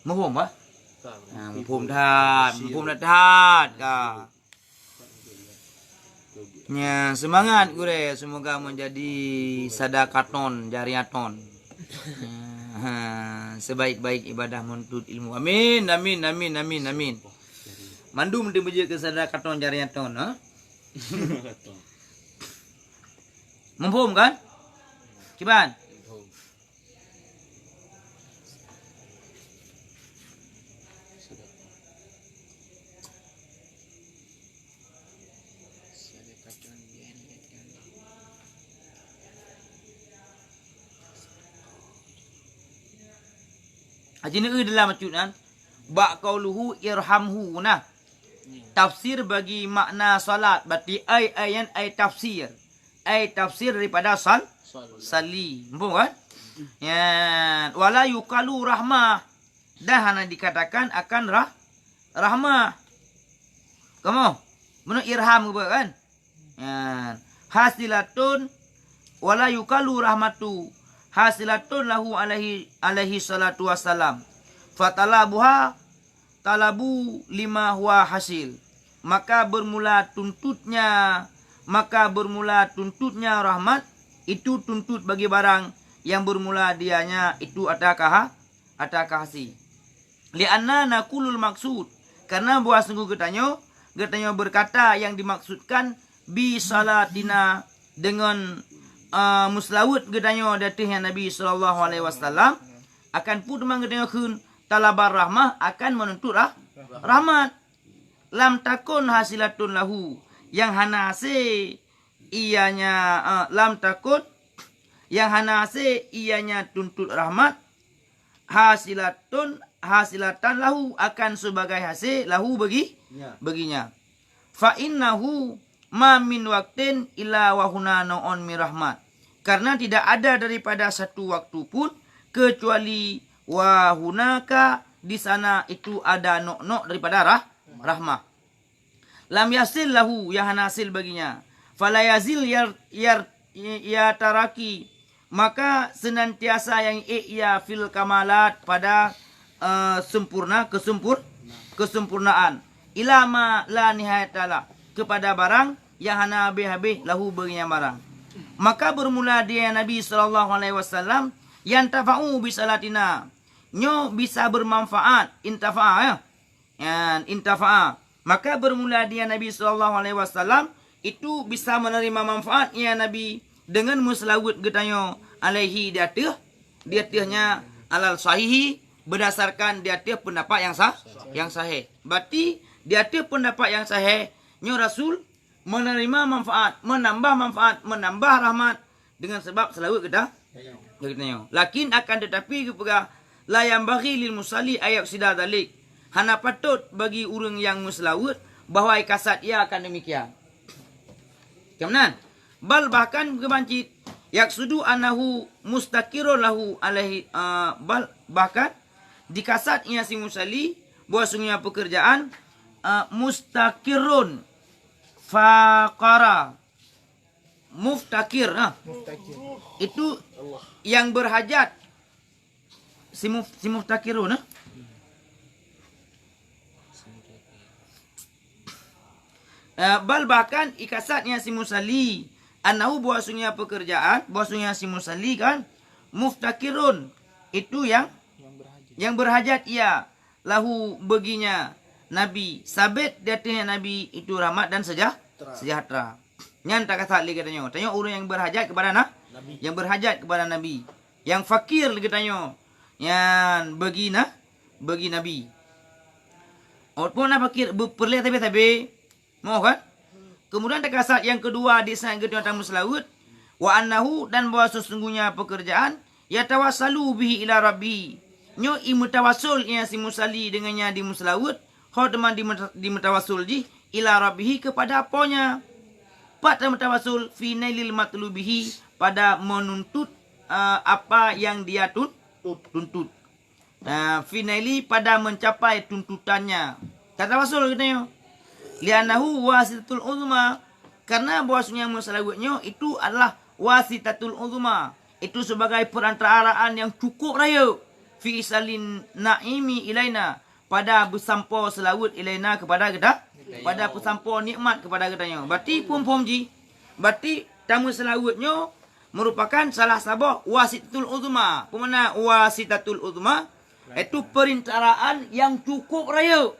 Muphom, bah? Nah, muphom that, muphom that, that ka. Nya, semangat gurèe, semoga menjadi sadaqaton jariyaton. Nya, ha, sebaik-baik ibadah menuntut ilmu. Amin, amin, amin, amin, amin. Mandum teuh beujeuet keu sadaqaton jariyaton, ha? Muphom kan? Kiban? Aji neueu dalam bacut nyan, bak qauluhu irhamhu nah. Tafsir bagi makna salat, berarti ai, ai nyan ai tafsir. Ai tafsir daripada sal-, salli. Muphom kan? Nyan, wala yuqalu rahmah. Dan hana dikatakan akan rah-, rahmah. Kamoe, meunan irham geupeugah kan? Nyan. Hasilatun wala yuqalu rahmatu. Hasilatun lahu alaihi, alaihi salatu wassalam. Fatalabuha talabu lima huwa hasil. Maka bermula tuntutnya, maka bermula tuntutnya rahmat, itu tuntut bagi barang yang bermula dianya itu ata kaha-, ata kahasi. Lianna naqulul maksud, karena bahwa sungguh geutanyoe, geutanyoe berkata yang dimaksudkan bi salatina dengan, uh, meuseulaweuet geutanyoe di ateueh Nabi sallallahu alaihi wasallam, akan peue teuma geutanyoe kheun talabar rahmah akan menuntut rah-, rahmat. Lam takun hasilatun lahu, yang hana hase ianya, uh, lam takun, yang hana hase ianya tuntut rahmat, hasilatun, hasilatan lahu, akan sebagai hase lahu bagi, Nya. baginya. Fa innahu ma min waqtin illa wa huna nau'un min rahmat. Karena tidak ada daripada satu waktu pun kecuali wa hunaka, di sana itu ada nok-nok daripada rah-, rahmah. Lam yasil lahu, yang hana hasil baginya. Fala yazil yar-, yar-, yataraki, maka senantiasa yang ék ia fil kamalat pada, eh, sempurna, kesempur-, kesempurnaan. Ila ma la nihayatalah, kepada barang yang hana habéh-habéh lahu baginya barang. Maka bermula dia Nabi sallallahu alaihi wasallam, yantafa'u bi salatina. Nyoe bisa bermanfaat, intafa'a, ya. Nyan, intafa'a. Maka bermula dia Nabi sallallahu alaihi wasallam itu bisa menerima manfaat ia Nabi dengan meuseulaweuet geutanyoe alaihi di ateueh, di ateuehnya alal sahihi, berdasarkan di ateueh pendapat yang sah, yang sahih. Berarti di ateueh pendapat yang sahih, nyoe Rasul menerima manfaat, menambah manfaat, menambah rahmat dengan sebab seulaweuet geuta-, geutanyoe. Lakin akan tetapi geupeugah, la yanbaghi lil musalli ay yaqsida dzalik. Hana patôt bagi ureuëng nyang meuseulaweuet bahwa ikasat ia akan demikian. Keunan, bal bahkan geubancit, yaqsudu annahu mustaqirrun lahu alaihi, ah, bal bahkan dikasat ia si musalli bahwasungnya pekerjaan, ah, mustaqirrun faqara. Muftakir, nah. Muftakir. Itu yang berhajat. Si muf-, si muftakirun, nah. Eh, bal bahkan ikasatnya si musalli, annahu bahwasungnya pekerjaan, bahwasungnya si musalli kan muftakirun, itu yang, Yang berhajat. yang berhajat ia, lahu baginya Nabi, sabit di ateueh Nabi itu rahmat dan sejah-, Tra. sejahtera. Nyan takasat lé geutanyoe. Tanyoe ureuëng nyang berhajat kepada na-, Nabi. nyang berhajat kepada Nabi. Nyang fakir lé geutanyoe. Nyan bagi na-, bagi Nabi. Walaupun na fakir, be-, peureulée sabe-sabe. Moh kan? Kemudian takasat yang kedua di saat geutanyoe tameuseulaweuet, wa annahu, dan bahwa sesungguhnya pekerjaan, yatawassalu bihi ila rabbi. Nyoe i meutawassul ia si musalli dengan nya di meuseulaweuet, ho teuma di meut-, di meutawassul jih ila rabbihi kepada Apanya. Pat meutawassul fi nailil matlubihi, pada menuntut, eh, apa yang dia tun-, tuntut. Nah, fi naili pada mencapai tuntutannya. Kata Rasul geutanyoe, "Li'annahu wasitatul uzma," karena bahwasanya meuseulaweuet nyoe itu adalah wasitatul uzma, itu sebagai perantaraan yang cukup rayeuk, fi isalin naimi ilaina, pada beusampoe seulaweuet ilaina kepada geuta, pada peusampoe nikmat kepada geutanyoe. Berarti phom-phom jih, berarti tameuseulaweuet nyoe merupakan salah saboh wasitatul uzma. Peue makna wasitatul uzma? Itu perantaraan yang cukup rayeuk.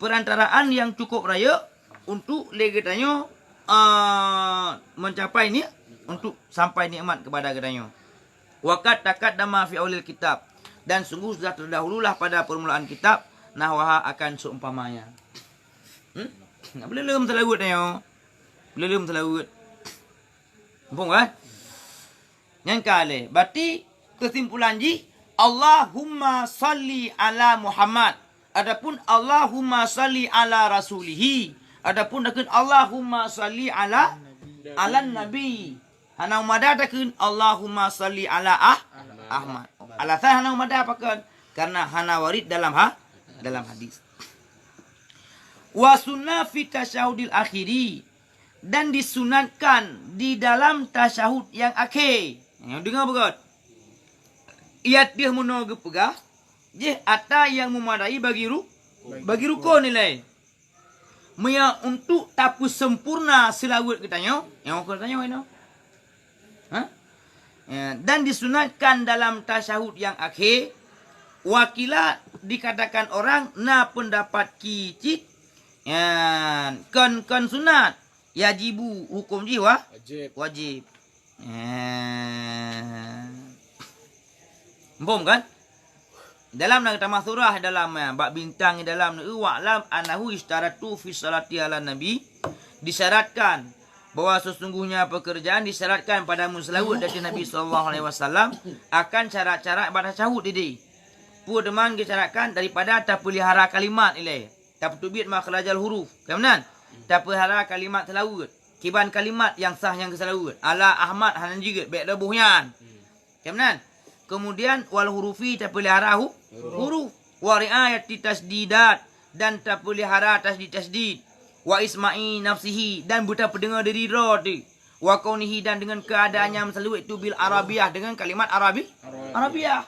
Perantaraan yang cukup rayeuk untuk lé geutanyoe, eh, mencapai ni, untuk sampai nikmat kepada geutanyoe. Wa qad taqaddama fi awalil kitab. Dan sungguh sudah terdahululah pada permulaan kitab, nahwaha, akan seumpamanya. Hmm? Nak belum seulaweuet nyoe. Belum seulaweuet. Muphom kan? Nyan ka lheueh. Berarti kesimpulan jih, Allahumma salli ala Muhammad. Adapun Allahumma salli ala rasulihi. Adapun takheun Allahumma salli ala, alan nabi. Hana meumadah takheun Allahumma salli ala ah, Ahmad. Alasan hana meumadah pakon? Karena hana warid dalam ha, dalam hadis. Wa sunna fi tasyahudil akhiri, dan disunatkan di dalam tasyahud yang akhé. Nyoe deungoe beugöt. Ia teuh meunoe geupeugah, jih ata nyang memadai bagi ru-, bagi rukon ilée. Meunyoe untuk tapeusempurna seulaweuet geutanyoe, nyang ukeue tanyoe inoe. Ha? Ya, dan disunatkan dalam tasyahud yang akhé, wakila dikatakan orang na pendapat ki cit, ya, kon, kon sunat, yajibu, hukum jih wa-, wajib. Wajib. Eh. Muphom kan? Dalam na tamah surah dalam, eh, bak bintang di dalam ni, "Wa'lam annahu yusytaratu fi salati ala nabi," disyaratkan bahwa sesungguhnya pekerjaan disyaratkan pada meuseulaweuet dari Nabi sallallahu alaihi wasallam akan syarat-syarat bak tasyahud tadi. Peue teuma geusyaratkan daripada tapeulihara kalimat ilée. Tapeutubiet makhrajal huruf. Ka meunan? Tapeulihara kalimat seulaweuet. Kiban kalimat nyang sah nyang geuseulaweuet. Ala Ahmad hana jeuet, bék leuboh nyan. Ka meunan? Kemudian wal hurufi tapeulihara hu-, huruf. Wa riayati tasdidat dan tapeulihara tasdid-tasdid. Wa isma'i nafsihi dan beutapeudeungoe diri droe teuh. Wa kaunihi dan dengan keadaannya meuseulaweuet itu bil Arabiyah dengan kalimat Arabi-, Arabiyah.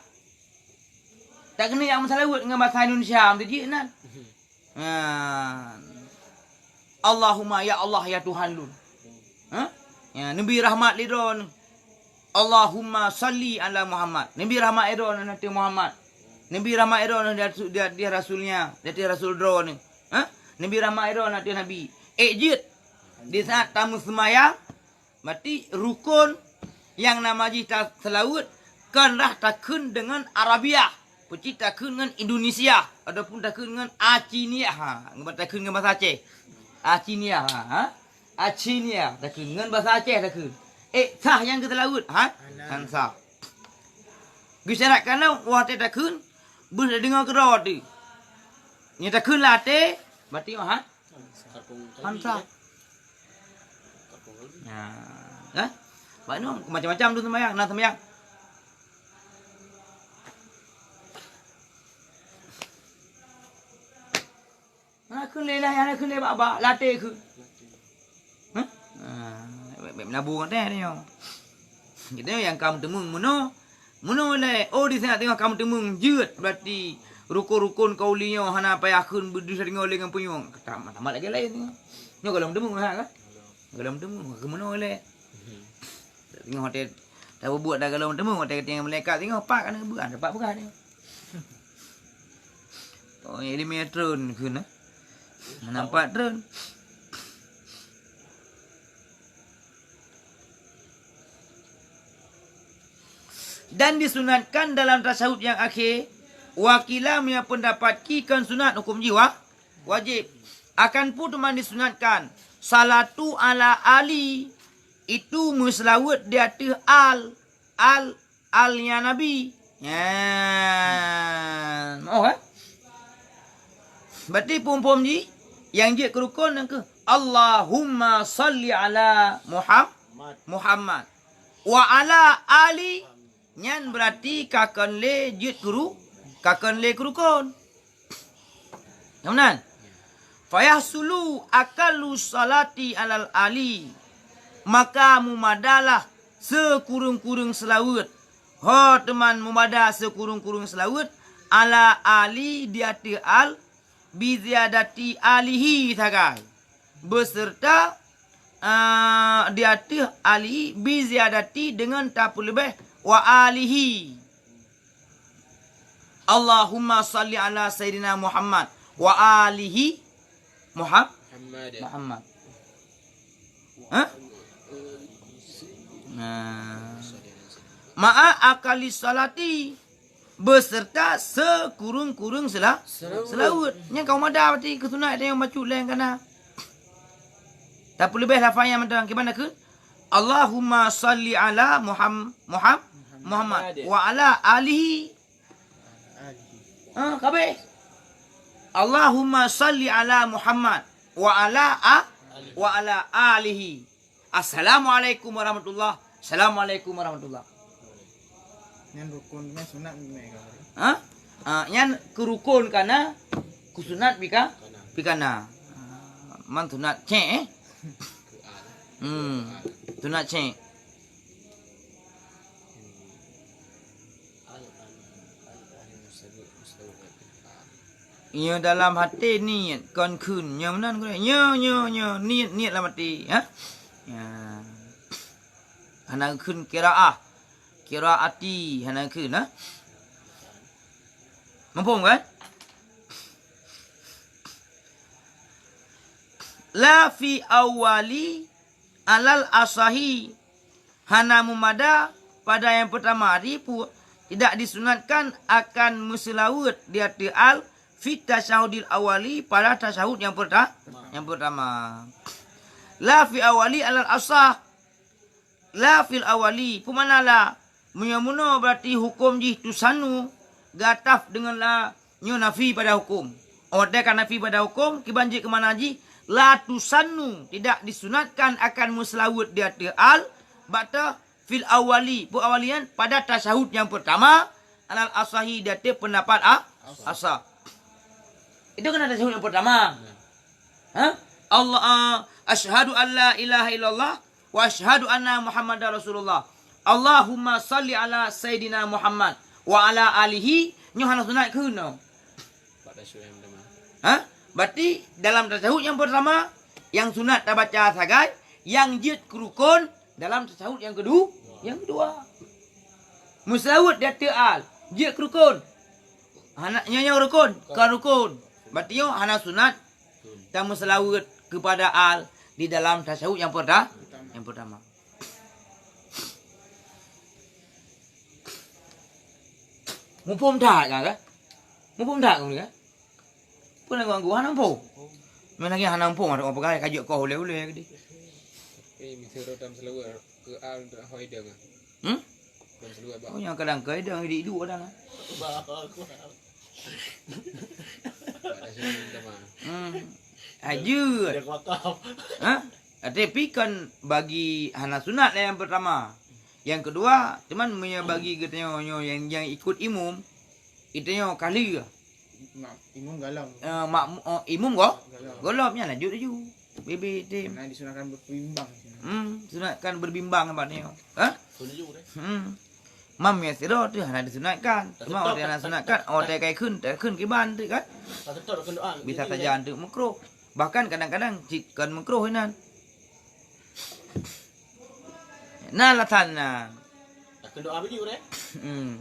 Tak keuneuk nyang meuseulaweuet ngon bahasa Indonesia, meuteujeuet nan. Ha. Allahumma, ya Allah, ya Tuhan lôn. Ha? Ya, neubi rahmat lé droeneuh. Allahumma salli ala Muhammad. Neubi rahmat lé droeneuh ateueh Muhammad. Neubi rahmat lé droeneuh di, di, di rasulnya, di ateueh rasul droeneuh. Ha? Neubi rahmat lé droeneuh ateueh Nabi. Ék jeuet di saat tameuseumayang, berarti rukon nyang nama jih taseulaweuet kon rhah takheun deungon Arabiah, peucit takheun ngon Indonesia, ataupun takheun ngon Aciniah. Ha, ngon takheun ngon bahasa Aceh. Aciniah, ha, ha? Aciniah takheun ngon bahasa Aceh takheun. Eh, sah nyang geuseulaweuet, ha? Hana. Han sah. Geusyarat kana watée takheun, beuh deungoe keudroe teuh. Nyoe takheun lam até, berarti, ha? Hamzah. Ya. Hah? Bak nyoe macam-macam tu sembahyang, na sembahyang. Na kheun lé lah, na kheun lé bak-bak, lam até kheun. Hah? Ah, bèk, bèk meunabong até nyoe. Geutanyoe nyang ka meuteumeung meunoe, meunoe lé, oh, di sinan teungoh ka meuteumeung jeuet, berarti rukon-rukon qauli nyoe hana payah kheun beudeuh deungoe lé ngon punyueng. Tamat, tamat lagèe laén nyoe. Nyoe gohlom meuteumeung, ha, kan? Gohlom meuteumeung, keu meunoe lé. Teungoh watèe tapeubuet dah gohlom meuteumeung, watèe geutanyoe malaikat teungoh pat ka na geupeugah, pat peugah nyoe. Oh, ileumèe treun kheun, eh. Nampak treun. Dan disunatkan dalam tasyahud nyang akhé, wa qila meunyoe peundapat ki kon sunat, huköm jih wa-, wajéb. Akan peue teuma disunatkan, salatu ala ali, itu meuseulaweuet di ateueh al, al, alnya Nabi. Nyan. Oh, eh? Berarti phom-phom jih, nyang jeuet keu rukon nyan keuh, Allahumma salli ala Muham-, Muhammad. Wa ala ali, nyan berarti ka kon lé jeuet keu ru-, ka kon lé keu rukon. Nyang meunan. Fayahsulu aqallu salati alal ali. Maka mumadalah sikureueng-kureueng seulaweuet. Ho teuma mumada sikureueng-kureueng seulaweuet ala ali di ateueh al, bi ziyadati alihi sagai. Beserta, eh, di ateueh alihi bi ziyadati deungon tapeuleubeh wa alihi. Allahumma salli ala Sayyidina Muhammad wa alihi Muham-, Muhammad. Muhammad. Hah? Nah. Ma'a aqalli salati, beserta sikureueng-kureueng sela-, seulaweuet. Seulaweuet. Nyan ka mumada berarti keu sunat nyang bacut lé nyang kana. Tapeuleubeh lafaz nyang mantong kiban takheun, Allahumma salli ala Muham-, Muham-, Muhammad. Muhammad. Wa ala alihi. Ha, ka habéh. Allahumma salli ala Muhammad wa ala a-, wa ala alihi. Assalamualaikum warahmatullah. Assalamualaikum warahmatullah. Nyan rukun, nyan sunat mé ka. Ha? Ah, nyan keu rukun kana, keu sunat pih ka, pih kana. Ah, man sunat cek, eh? Hmm, sunat cek. Nyoe dalam até niet kon kheun. Nyoe meunan keuh. Nyoe, nyoe, nyoe. Niet, niet lam até, ha? Ya. Hana kheun qiraah. Qiraati hana kheun, ha? Muphom kan? La fi awwali alal asahi. Hana meumada pada yang pertama. Artinya tidak disunatkan akan meuseulaweuet di ateueh al fi tasyahudil awali pada tasyahud yang perta-, yang pertama. La fi awali alal asah. La fil awali. Peue makna la? Meunyoe meunoe berarti huköm jih tusannu geuataf deungon la nyoe nafi pada huköm. Watée ka nafi pada huköm, kiban jeuet keu makna jih, la tusannu, tidak disunatkan akan meuseulaweuet di ateueh al, bak ta fil awali, peue awali nyan, pada tasyahud nyang peurtama, alal asahi, di ateueh peundapat a-, asah. Itu kan tasyahud nyang peurtama. Ha? Allah, ah, asyhadu an la ilaha illallah wa asyhadu anna Muhammadar Rasulullah. Allahumma salli ala Sayyidina Muhammad wa ala alihi. Nyoe hana sunat keunoe. Bak tasyahud nyang peurtama. Ha? Berarti dalam tasyahud nyang peurtama, nyang sunat tabaca sagai, nyang jeuet keu rukon dalam tasyahud nyang keudu-, nyang keudua. Meuseulaweuet di ateueh al, jeuet keu rukon. Hana, nyoe, nyoe rukon, kon rukon. Berarti nyoe hana sunat tameuseulaweuet keupada al di dalam tasyahud nyang peurta-, nyang peurtama. Muphom that kan, kan? Muphom that kan, kan? Peue na ganggu hana muphom? Memang lagée hana muphom, ada orang peugah ka jeuet koh ulée-ulée geude. Tapi miseue rot tam seulaweuet keu al untuk hoi deung. Hmm? Dan seulaweuet bak. Oh, nyang kadang keu deung di idu ada lah. Ada sini minta maaf. Hmm. Ajeut. Dia wakaf. Ha? Tapi kan bagi hana sunat lah yang pertama. Yang kedua, cuman meunyoe bagi geutanyoe nyoe yang, yang ikut imum, geutanyoe kali. Mak-, imum galam. Eh, mak-, eh, imum go-, galam. Galam nyan lanjut laju. Bebe tim. Karena disunatkan berbimbang. Hmm, sunatkan berbimbang nampak ni. Ha? Setuju deh. Hmm. Mam ya siro tu hana disunatkan. Cuma orang yang sunatkan, orang yang kai khun, kai khun kiban tu kan. Bisa saja antuk makruh. Bahkan kadang-kadang cit kan makruh inan. Nah, alasan nah. Takkan doa bini udah. Hmm.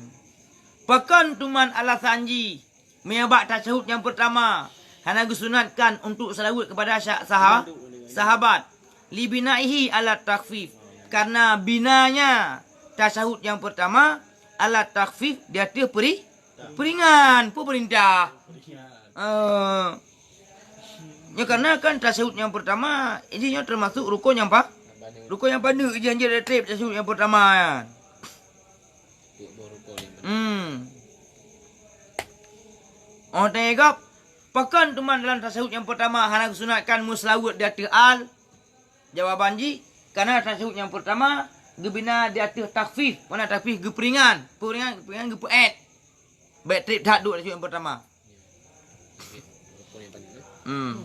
Pakon tuman alasan ji? Meunyoe bak tasyahud nyang peurtama hana geusunatkan untuk seulaweuet keupada sya-, saha-, sahabat. Libinaihi ala takhfif. Karena binanya tasyahud nyang peurtama ala takhfif di ateueh peuri-, peuringan, peue peurintah. Eh, nyoe karena kan tasyahud nyang peurtama, jih nyoe teumasuk rukon nyang pa-, rukon nyang paneuk jih hanjeuet treb tasyahud nyang peurtama nyan. Hmm. Oh, tanya gop, pakon teuma dalam tasyahud nyang peurtama hana geusunatkan meuseulaweuet di ateueh al? Jawaban jih, karena tasyahud nyang peurtama geubina di ateueh takhfif. Makna takhfif geupeuringan. Peuringan, geupeuringan, geupeuet. Bèk treb that duek tasyahud nyang peurtama. Hmm.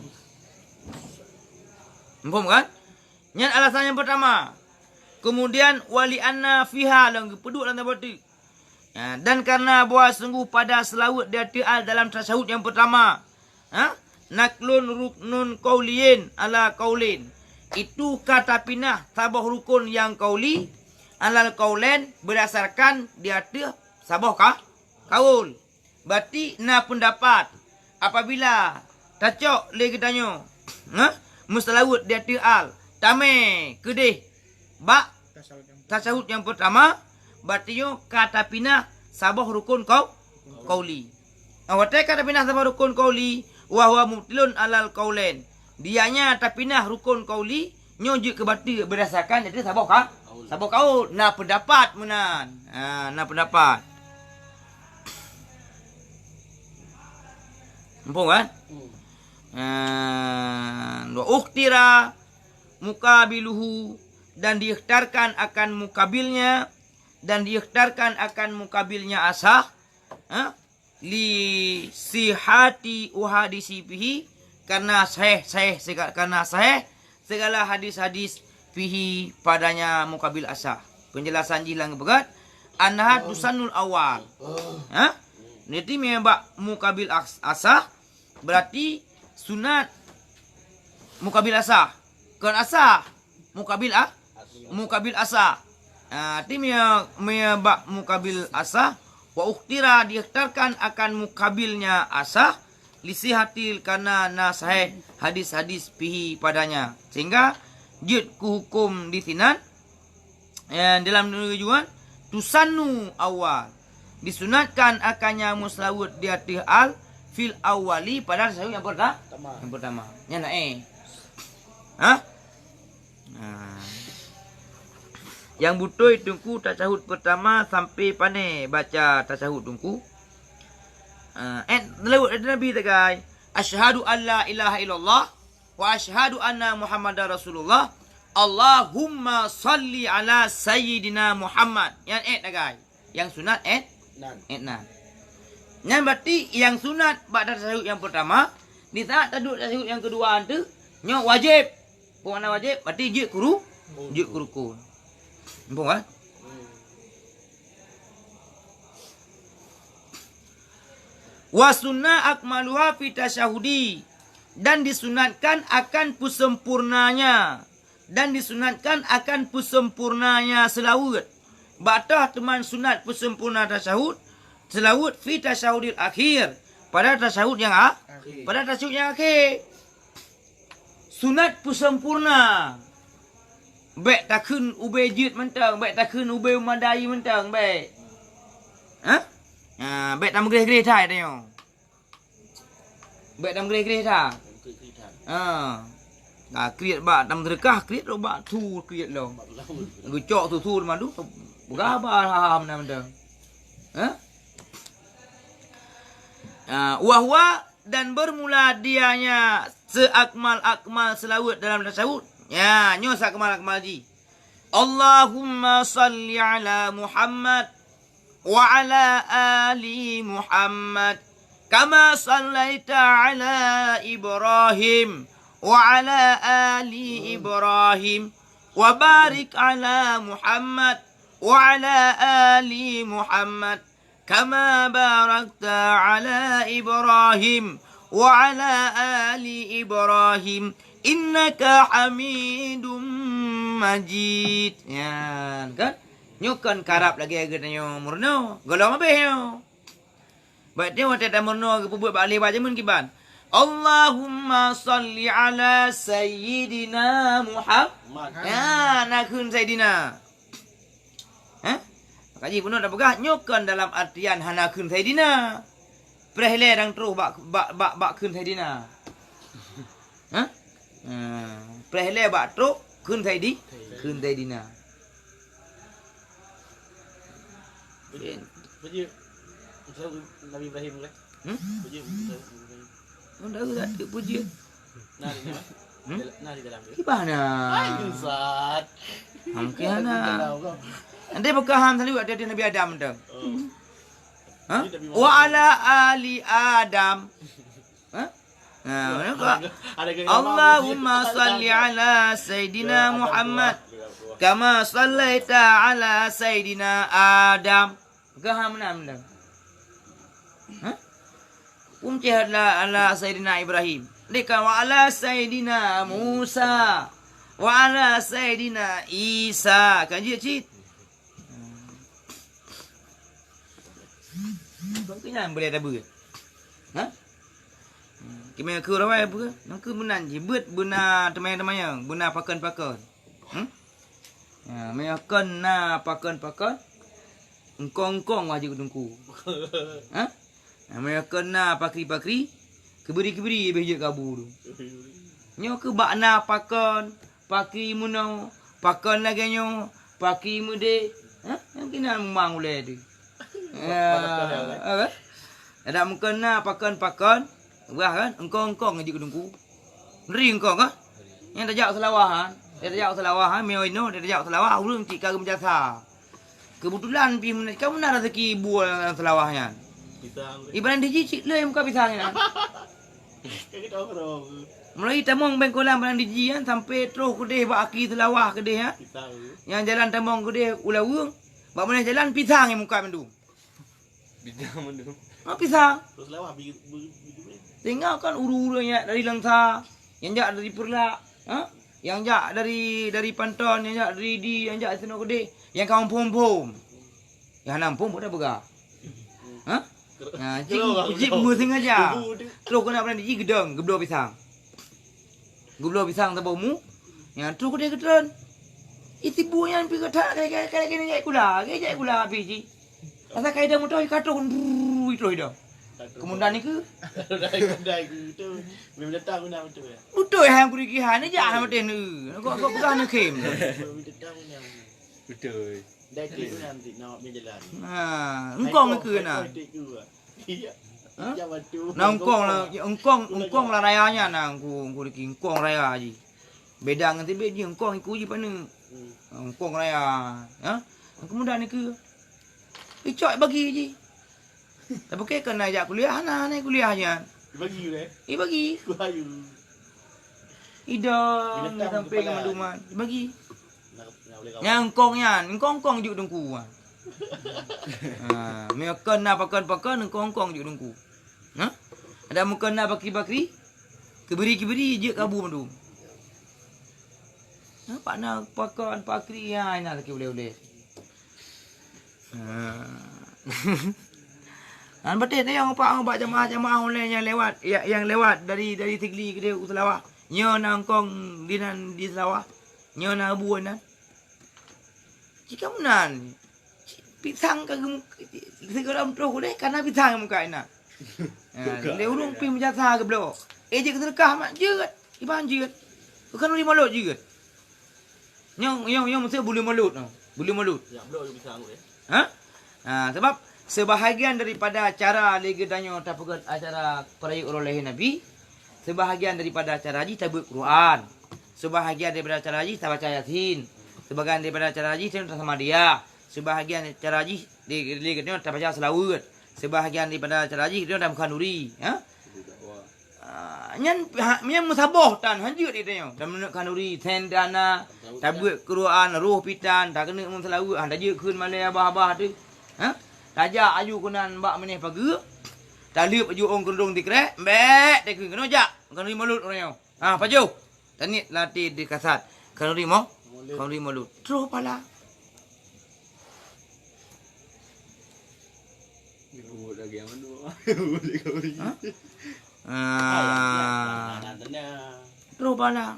Muphom kan? Nyan alasan nyang peurtama. Kemudian, wali anna fiha, lom geupeuduek lam saboh teuk. Ya, dan karena bahwa sungguh pada seulaweuet di ateueh al dalam tasyahud nyang peurtama, ha? Naqlun ruknun qauliyin ala qaulin. Itu ka tapinah saboh rukon nyang qauli alal qaulain, beurdasarkan di ateueh saboh ka-, kaul. Berarti na peundapat, apabila tacok lé geutanyoe, ha, meuseulaweuet di ateueh al, tamè keudeh bak tasyahud nyang peurtama, berarti nyoe ka tapinah saboh rukon qau-, qauli. Watèe ka tapinah saboh rukon qauli, wa huwa mubtilun alal qaulain. Dia nyan tapinah rukon qauli, nyoe jeuet keu bateue beurdasarkan di ateueh saboh ka-, saboh kaul. Na peundapat meunan. Ha, na peundapat. Muphom kan? Hmm. Ah, wa ukhtira muqabiluhu, dan diikhtarkan akan muqabilnya, dan diikhtarkan akan muqabilnya asah, ha? Li sihhati uhadisi fihi, karena sahih, sahih sega-, karena sahih segala hadis-hadis fihi padanya muqabil asah. Penjelasan jih lam geupeugah, annaha tusannul awal. Ha? Niti meubak muqabil as-, asah, berarti sunat muqabil asah. Kon asah, muqabil a-, muqabil asah. Ah, ti mia, mia bak muqabil asah, wa ukhtira, diikhtarkan akan muqabilnya asah, lisihatil, karena na sahih hadis-hadis fihi padanya. Sehingga jeuet keu huköm di sinan, eh, dalam tujuan tusannu awal. Disunatkan akannya meuseulaweuet di ateueh al fil awali pada tasyahud nyang perta-, Pertama. Nyang pertama. Nyan na, eh. Ha? Nah. Nyang beutôi Teungku tasyahud pertama sampai pane baca tasyahud Teungku. Ah, eh, lewat Nabi tagai. Asyhadu an la ilaha illallah wa asyhadu anna Muhammadar Rasulullah. Allahumma salli ala sayyidina Muhammad. Nyan eh tagai. Nyang sunat eh? Nan. Eh nan. Nyan berarti nyang sunat bak tasyahud nyang pertama, di saat taduek tasyahud nyang kedua tu, nyoe wajib. Peue makna wajib? Berarti jeuet keu ru-, jeuet keu rukun. Muphom, eh? Wa sunna akmaluha fi tasyahudi, dan disunatkan akan peusempurnanya, dan disunatkan akan peusempurnanya seulaweuet. Bak toh teuma sunat peusempurna tasyahud, seulaweuet fi tasyahudil akhir, pada tasyahud nyang a-, Akhir. Pada tasyahud nyang akhé. Sunat peusempurna. Bék takheun ubé jeuet mantong, bék takheun ubé memadai mantong, bék. Hah? Ha, bék tameugreh-greh that tanyoe. Bék tameugreh-greh that. Ha. Nah, kriet bak tameuseudekah, kriet lom bak su kriet lom. Geucok su-su madu, peugah haba ham na mantong. Hah? Ha, wa huwa, dan bermula dianya seakmal-akmal seulaweuet dalam tasyahud. Ya, nyoe seakmal-akmal jih. Allahumma salli ala Muhammad wa ala ali Muhammad, kama sallaita ala Ibrahim wa ala ali Ibrahim, wa barik ala Muhammad wa ala ali Muhammad, kama barakta ala Ibrahim wa ala ali Ibrahim, innaka Hamidum Majid. Nyan kan? Nyoe kon karab lagée geutanyoe meurunoe. Gohlom habéh nyoe. Bak nyoe watée tameurunoe geupeubuet bak lhée bak jameun kiban. Allahumma salli ala sayyidina Muhammad. Maka. Ya, na kheun sayyidina. Hah? Maka jih bunoe tapeugah nyoe kon dalam artian hana kheun saidina. Preh lé dang troh bak, bak, bak, bak kheun saidina. Hah? Ha, preh lé bak troh kheun saidi-, kheun saidina. Peujeuet, peujeuet Nabi Ibrahim lé. Hmm? Peujeuet Nabi Ibrahim. Ndak ada puji. Nah, di dalam. Hmm? Nah, di dalam dia. Kiban na? Ai, Ustaz. Mungkin na. Di dalam kau. Nanti buka ham tadi waktu Nabi Adam tu. Oh. Ha? Ini Nabi Muhammad. Wa ala ali Adam. Ha? Nah, mana kau? Ada, ada gaya Allahumma salli ala Sayyidina Muhammad kama sallaita ala Sayyidina Adam. Gah meunan, meunan. Hah? Pun cit ala, ala Saidina Ibrahim. Deka wa ala Saidina Musa. Wa ala Saidina Isa. Kan jeuet cit? Bang kenyan boleh ada beuet. Ha? Kemeh keu rawai apa? Nang keu meunan jih. Beuet beuna teumanyong-teumanyong, beuna pakon-pakon. Hmm? Ya, meunyoe kon na pakon-pakon, engkong-engkong wajéb teungku. Ha? Nah, meunyoe kon na pakri-pakri, keubri-keubri leubeh jeuet keu abu tu. Nyoe keu bak na pakon, pakri meunoe, pakon lagée nyoe, pakri meudeh. Ha? Nyang keunan memang ulée tu. Ya, apa? Ada mungkin na pakon-pakon, Bah kan, eungkong-eungkong jeuet keu teungku. Ngeri eungkong, ah? Nyang tajak Seulawah, ah. Nyang tajak Seulawah, ah, meunyoe inoe tajak Seulawah, ureueng cit ka geumeucasa. Keubeutulan pih meunan, ka meunan raseuki bue lam Seulawah nyan. Pisang. Ibarat di jih cit lé muka pisang nyan. Mulai tamong Bengkolan barang di jih nyan sampai troh keudeh bak aki Seulawah keudeh, ah. Pisang. Nyang jalan tamong keudeh u Laweueng, bak meunan jalan pisang nyang muka mandum. Bidang mandum. Ha, pisang. Terus lawah bi-, bi-, bi-, bi-, Tinggai kan ureueng-ureueng nyang dari Langsa, nyang jak dari Peureulak, ha? Nyang jak dari, dari Panton, nyang jak dari di, nyang jak sinoe keudeh, nyang ka muphom-phom. Nyang hana muphom, buet peugah. Ha? Nah, jih, jih meusengaja. Terus keuneuk peurani jih geudong, geubloe pisang. Geubloe pisang saboh mu. Nyan troh keudeh geutreun. Isi bu nyan pi gata, kaya, kaya, kaya, kaya jai kula, kaya jai kula habis jih. Asai ka idong meutoh, ka troh, brrrr, troh idong. Keumudian nikeue. Keumudian nikeue tu, memang datang guna betul ya? Beutôi hai gurée kihan ni jak hana maté neu. Kok, kok peugah neu khem. Memang datang guna. Beutôi. Dah klik guna nanti nak jalan. Ha, eungkong nikeue na. Iya. Ha? Nah, eungkong lah, eungkong, eungkong lah raya nyan nah, eungku, eungku Riki, eungkong raya jih. Beda ngon tibet jih, eungkong iku jih paneuk. Hmm. Eungkong raya, ha? Keumudian nikeue. Icok bagi jih. Tapi keu keuneuk jak kuliah, hana, hana kuliah nyan. Ibagi deh. Ibagi. Kuhayu. Idong sampai ke manduman. Ibagi. Nyang eungkong nyan, eungkong-eungkong jeuet teungku nyan. Ha, meukon na pakon-pakon, eungkong-eungkong jeuet teungku. Ha? Ada meukon na bakri-bakri, keubiri-keubiri jeuet kabu mandum. Ha, pakon na pakon bakri, ha, inan lagèe ulèe-ulèe. Ha. Kan beutôi tayong pak bak jamaah-jamaah online nyang lewat, ya, nyang lewat dari, dari Sigli keudeh u Seulawah. Nyoe na eungkong dinan di Seulawah. Nyoe na bu inan. Jika meunan, pisang ka gem-, sigohlom troh udeh, ka na pisang muka inan. Ha, lé ureueng pih meujasa geubloe. Eh, jeuet keu seudeukah mat jeuet, iban jeuet. Bukan uri mulot jeuet. Nyang, nyang, nyang mesti buli mulot noh. Buli mulot. Ya, bloe pisang deh. Ha? Ha, sebab sebahagian daripada cara lé geutanyoe tapeugöt acara peurayeuk uroe lahé Nabi, sebahagian daripada acara jih tabeuet Quran, sebahagian daripada acara jih tabaca Yasin, sebahagian daripada acara jih tasamadiyah, sebahagian acara jih di, di, di, tabaca seulaweuet, sebahagian daripada acara jih tameukhanduri, ha? Ah, nyan, ha, nyan meusaboh tan, hanjeuet di tanyoe. Tameuneuek khanduri, sen dana, tabeuet Quran, roh pitan, takeuneuk meuseulaweuet, han tajeuet kheun malèe abah-abah teuh. Ha? Tajak aju keunan bak meuneh pageue, taleueb aju ôn keurudong sikrek, bèk, takheun keunoe jak, khanduri mulot uroe nyoe. Ha, pajoh. Taniet latih di kasat. Khanduri mo-, khanduri mulot. Troh pala. Ribut lagi yang mana? Ribut lagi kau ni. Ha? Ah. Nah, nah, nah, nah. Troh pala.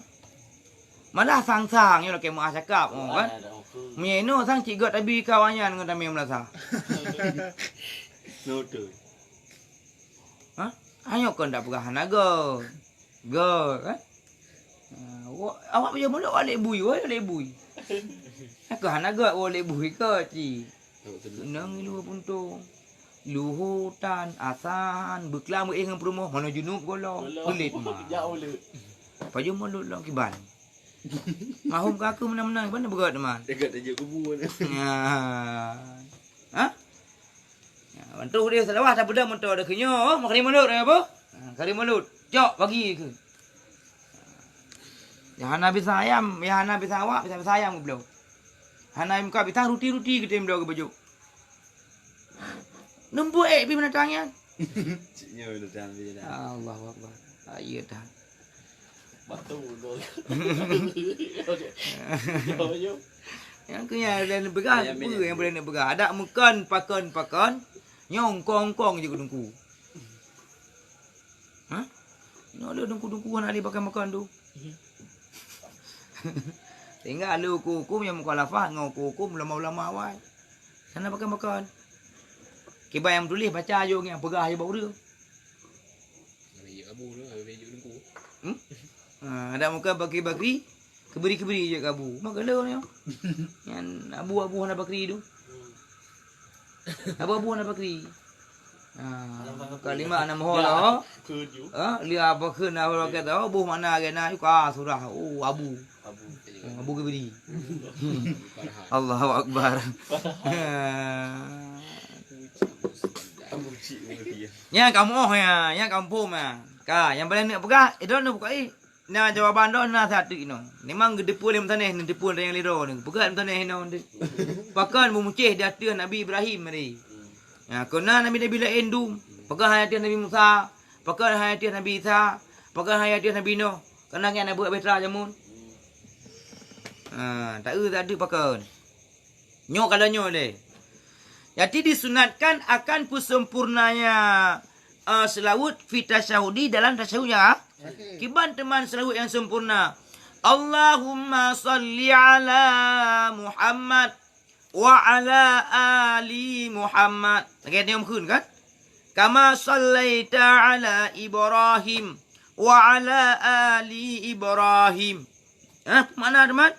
Malah sang-sang nyoe lakèe meuah cakap, oh, kan? Nah, nah, nah. Meunyoe inoe sang cit gèt tabi kawan nyan ngon tamé meulasa. Nah, betul. Ha? Hanyoe kon dak peugah hana gèt. Gèt, kan? Ha, wa-, awak pajoh mulot, awak lé bui, woi, lé bui. Aku hana gèt, woi, lé bui ke, ci. Nang ilue puntông. Luhu tan, asan, beuklam, eh, ngon peurumoh, manoe junub golo, golo. Peulét ma. Jak ulèe. Pajoh mulot lom kiban. Mahom ka aku meunan-meunan, kiban beugèt teuma. Dekat aja kubu. Ya. Ha? Ya, bantu dia Seulawah, tak peudong motor dah keunyoe, oh, makari mulot, ya, apa? Ha, kari mulot. Cok, bagi ke. Ya, hana bisa ayam, ya, hana bisa awak, bisa, bisa ayam geubloe. Hana muka bisa ruti-ruti kita yang bloe geubeujuk. Numpuk ék pi binatang nyan. Cik nyoe binatang pi dah. Allahu Akbar. Ah, iya dah. Batu dong. Nyoe, nyoe. Nyang keu nyan dan peugah, apa nyang boleh nak peugah? Ada meukan, pakon, pakon. Nyoe eungkong-eungkong je keu teungku. Ha? Nyoe lé teungku-teungku hana lé pakai makon tu. Sehingga lé huköm-huköm nyang mukhalafah ngon huköm-huköm ulama-ulama awai. Hana pakai makon. Kiban nyang tuléh baca ajo nyang peugah ajo bak ureueng. Habis jeuet kabu tu, habis jeuet teungku. Hmm? Ha, ada muka bakri-bakri, keubiri-keubiri jeuet kabu. Maka lé nyoe. Nyan abu-abu hana bakri tu. Abu-abu hana bakri. Ha, kalimah na moho lah. Ha, lia apa kheun na roket, oh, boh makna kena, ka surah, oh, abu. Abu kebiri. Allahu Akbar. Nyang kamoe ya, nyang kampung ya. Ka, nyang paling nak peugah, eh, dah nak buka, eh. Na jawaban droe na satu inoe. Memang geuteupeue lé meutaneh, neuteupeue nyang lé droe nyoe. Peugah meutaneh inoe. Pakon meumucéh di ateueh Nabi Ibrahim tadi. Ya, keu na nabi-nabi laén dum. Peugah hai ateueh Nabi Musa, peugah hai ateueh Nabi Isa, peugah hai ateueh Nabi Nuh. Keu na nyan abu abéh tra jameun. Ha, tak eu tak deuh pakon. Nyoe kalau nyoe lé. Jadi disunatkan akan peusempurnanya, eh, selawat fi tasyahudi dalam tasyahud ya. Kiban teuma selawat nyang sempurna. Allahumma salli ala Muhammad wa ala ali Muhammad. Lagèe nyoe meukeun kan? Kama sallaita ala Ibrahim wa ala ali Ibrahim. Hah, makna teuma?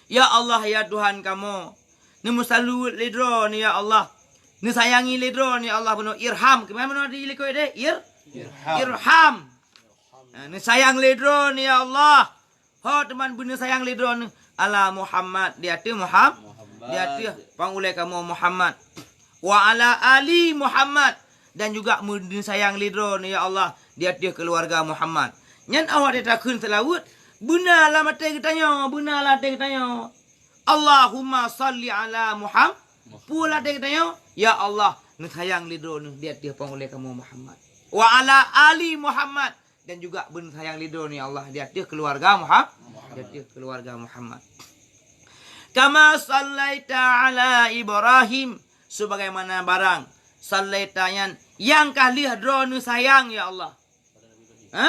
Ya Allah, ya Tuhan kamoe, neumeusalut lé droeneuh, ya Allah. Neusayangi lé droeneuh, ya Allah, bunoe irham. Keumae bunoe di likot deh? Ir-, irham. Irham. Ha, neusayang lé droeneuh, ya Allah. Ho teuma beuneusayang lé droeneuh. Ala Muhammad, di ateueh Muham-, Muhammad. Di ateueh pangulèe kamoe Muhammad. Wa ala ali Muhammad, dan juga meudeuh sayang lé droeneuh, ya Allah, di ateueh keuluwarga Muhammad. Nyan awak takheun seulaweuet, beuna lam até geutanyoe, beuna lam até geutanyoe. Allahumma salli ala Muham-, peue lam até geutanyoe, ya Allah, neusayang lé droeneuh di ateueh pangulèe kamoe Muhammad. Wa ala ali Muhammad, dan juga beuna sayang lé droeneuh, ya Allah, di ateueh keuluwarga Muham-, di ateueh keuluwarga Muhammad. Kama sallaita ala Ibrahim, sebagaimana barang sallaita nyan nyang ka lheueh droeneuh sayang, ya Allah. Ha?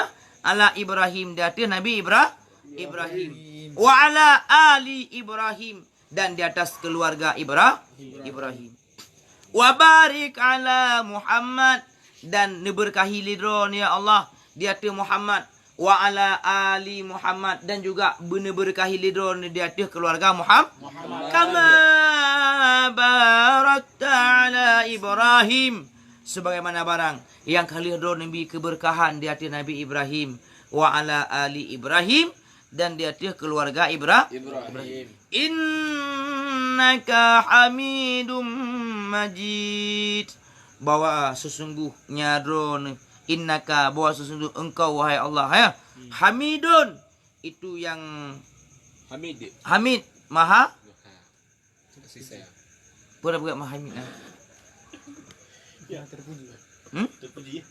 Ala Ibrahim, di ateueh Nabi Ibra-, Ibrahim. Wa ala ali Ibrahim, dan di atas keluarga Ibra-, Ibrahim. Wa barik ala Muhammad, dan neubeurkahi lé droeneuh, ya Allah, di ateueh Muhammad. Wa ala ali Muhammad, dan juga beuneubeurkahi lé droeneuh di ateueh keluarga Muham-, Muhammad. Kama barakta ala Ibrahim, sebagaimana barang nyang ka lheueh droeneuh bi keubeurkahan di ateueh Nabi Ibrahim, wa ala ali Ibrahim, dan di ateueh keluarga Ibra-, Ibrahim. Innaka Hamidum Majid. Bahwa sesungguhnya droeneuh, innaka, bahwa sesungguh engkau, wahai Allah, ya, Hamidun, itu yang Hamid. Hamid, maha. Kasih sayang. Peue dah peugah maha Hamid, nah? Ya, terpuji. Hmm? Terpuji.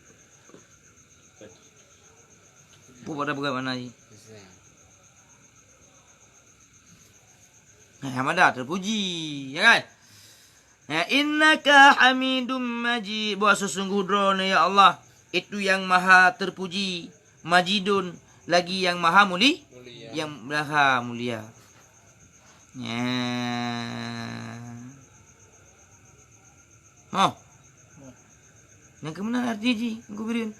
Peue dah peugah makna jih? Kasih sayang. Nah, Hamada terpuji, ya kan? Ya, innaka Hamidum Majid, bahwa sesungguh droeneuh, ya Allah, itu yang maha terpuji, Majidun, lagi yang maha muli-, Mulia. Yang maha mulia. Ya. Oh. Nyang keumeunang arti jih, Teungku Bireuen.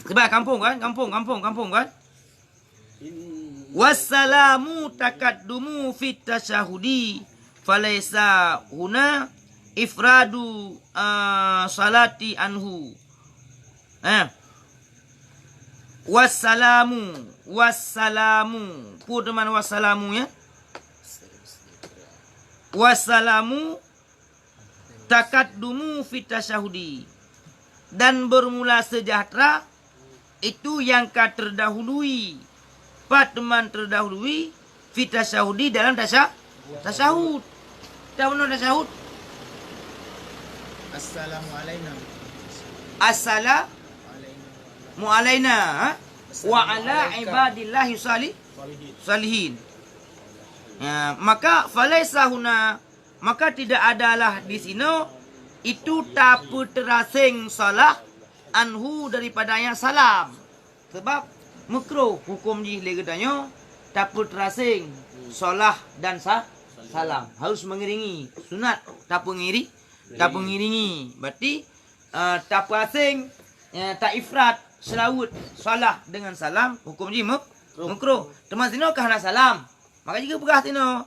Sebab kampung kan? Kampung, kampung, kampung kan? Wassalamu takaddumu fit tasyahudi, falaisa huna ifradu, ah, salati anhu. Eh. Wassalamu, wassalamu. Peue teuma wassalamu, ya? Wassalamu takaddumu fit tasyahudi. Dan bermula sejahtera itu yang ka terdahului. Pat teuma terdahului fit tasyahudi dalam tasya-, tasyahud. Tahu na tasyahud? Assalamu alaina. Assalamu alaina, ha? Wa ala ibadillahi sali-, salihin. Ya, maka falaisa huna, maka tidak adalah di sinoe itu tapeuteuraseng salah anhu daripadanya salam. Sebab meukruh huköm jih lé geutanyoe tapeuteuraseng salah dan sa-, salam. Harus mengiringi, sunat tapeungiri-, tapeungiringi. Berarti, eh, tapeuraseng, eh, taifrat seulaweuet salah dengan salam, huköm jih meuk-, meukruh. Teuma sinoe ka hana salam. Maka jih geupeugah sinoe,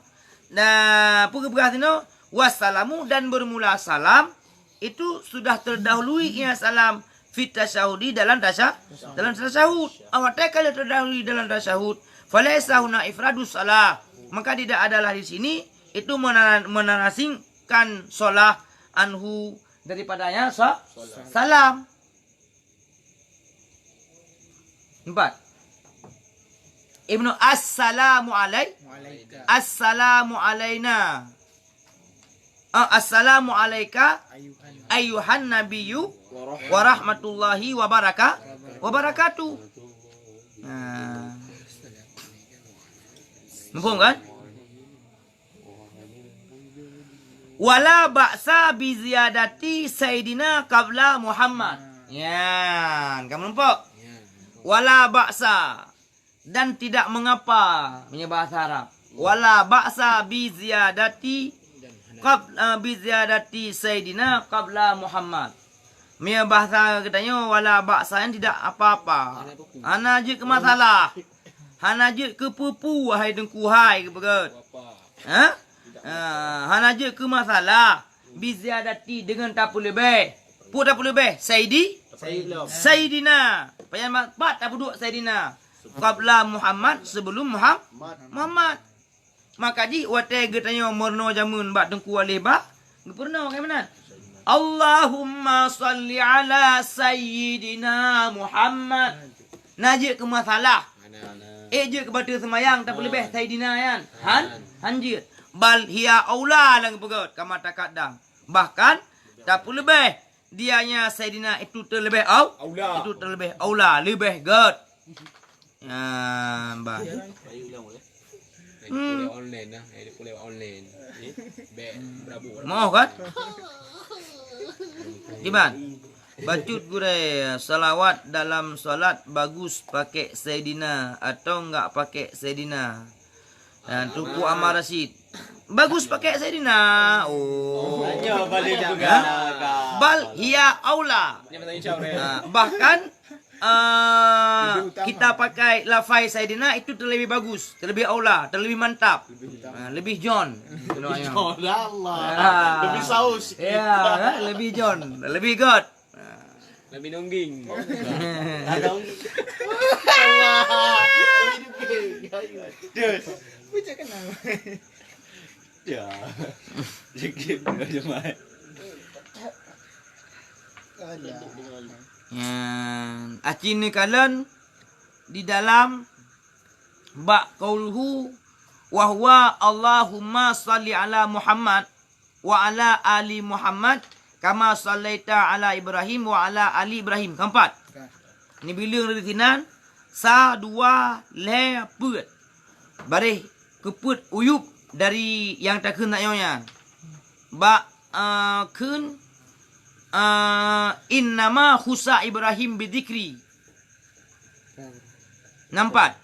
Nah, peue geupeugah sinoe? Wassalamu, dan bermula salam, itu sudah terdahului ia salam, fit tasyahudi, dalam tasya-, dalam tasyahud. Awak teh kalau terdahului dalam tasyahud, falaisa huna ifradus salah, maka tidak adalah di sini itu menara-, menarasingkan salah anhu, daripadanya sa-, salam. Empat. Ibnu, assalamu alai-, Wa'alaika. Assalamu alaina. Ah, assalamu alaika Ayuhan. Ayuhan nabiyyu wa rahmatullahi wa baraka-, wa barakatuh. Nah. Muphom kan? Wala ba'sa bi ziyadati sayyidina qabla Muhammad. Nyan, kamu nampak? Wala ba'sa, dan tidak mengapa, punya bahasa Arab. Wala ba'sa bi ziyadati qab-, eh, bi ziyadati sayyidina qabla Muhammad. Meunyoe bahasa geutanyoe, wala ba'sa, nyan tidak apa-apa. Hana jeuet keu masalah. Hana jeuet keu peue-peue, wahai Teungku, hai, geupeugah. Ha? Ah, hana jeuet keu masalah. Bi ziyadati, deungon tapeuleubeh. Peue tapeuleubeh? Sayyidi? Sayyidina. Sayyidina. Pajan ma-, pat tapeuduek Sayyidina? Qabla Muhammad, sebelum Muham-, Muhammad. Maka jih watée geutanyoe meurunoe jameun bak Teungku Aleh Ba, geupeurunoe keu meunan. Allahumma shalli ala sayyidina Muhammad. Na jeuet keu masalah. Eh, jeuet keu bateue seumayang tapeuleubeh sayyidina nyan. Han, han jeuet. Bal hiya aula, lagée peugah kama taqaddam. Bahkan tapeuleubeh dianya sayyidina itu terlebih au-, Aula. Itu terlebih aula, leubeh gét. Ah, bah. Ayo ulang boleh. Hmm. Kuliah online lah, ayo kuliah online. Eh, bek berabuk. Mau kan? Iban. Bacut gurée, salawat dalam salat bagus pakai Saidina atau enggak pakai Saidina? Dan Teungku Ammar Rasyid. Bagus pakai Saidina. Oh. Hanya balik pegang. Bal hiya aula. Ini bahasa Indonesia, orang. Ah, bahkan, ah, kita pakai lafai Saidina itu terlebih bagus, terlebih aula, terlebih mantap. Lebih utama. Ah, lebih John. Lebih John, Allah. Ah. Lebih saus. Ya, kan? Lebih John, lebih God. Ah. Lebih nongging. Ada nongging. Allah. Lebih nongging. Terus. Macam kenal. Ya. Sikit dua jemaah. Nyan, aci neukalon di dalam bak qauluhu wa huwa Allahumma shalli ala Muhammad wa ala ali Muhammad kama shallaita ala Ibrahim wa ala ali Ibrahim. Keempat. Ni bileueng dari sinan, sa, dua, lhée, peuet. Bareh keupeuet uyub dari nyang takheun tanyoe nyan. Bak, eh, kheun, eh, innama khusa Ibrahim bidzikri. Nampat.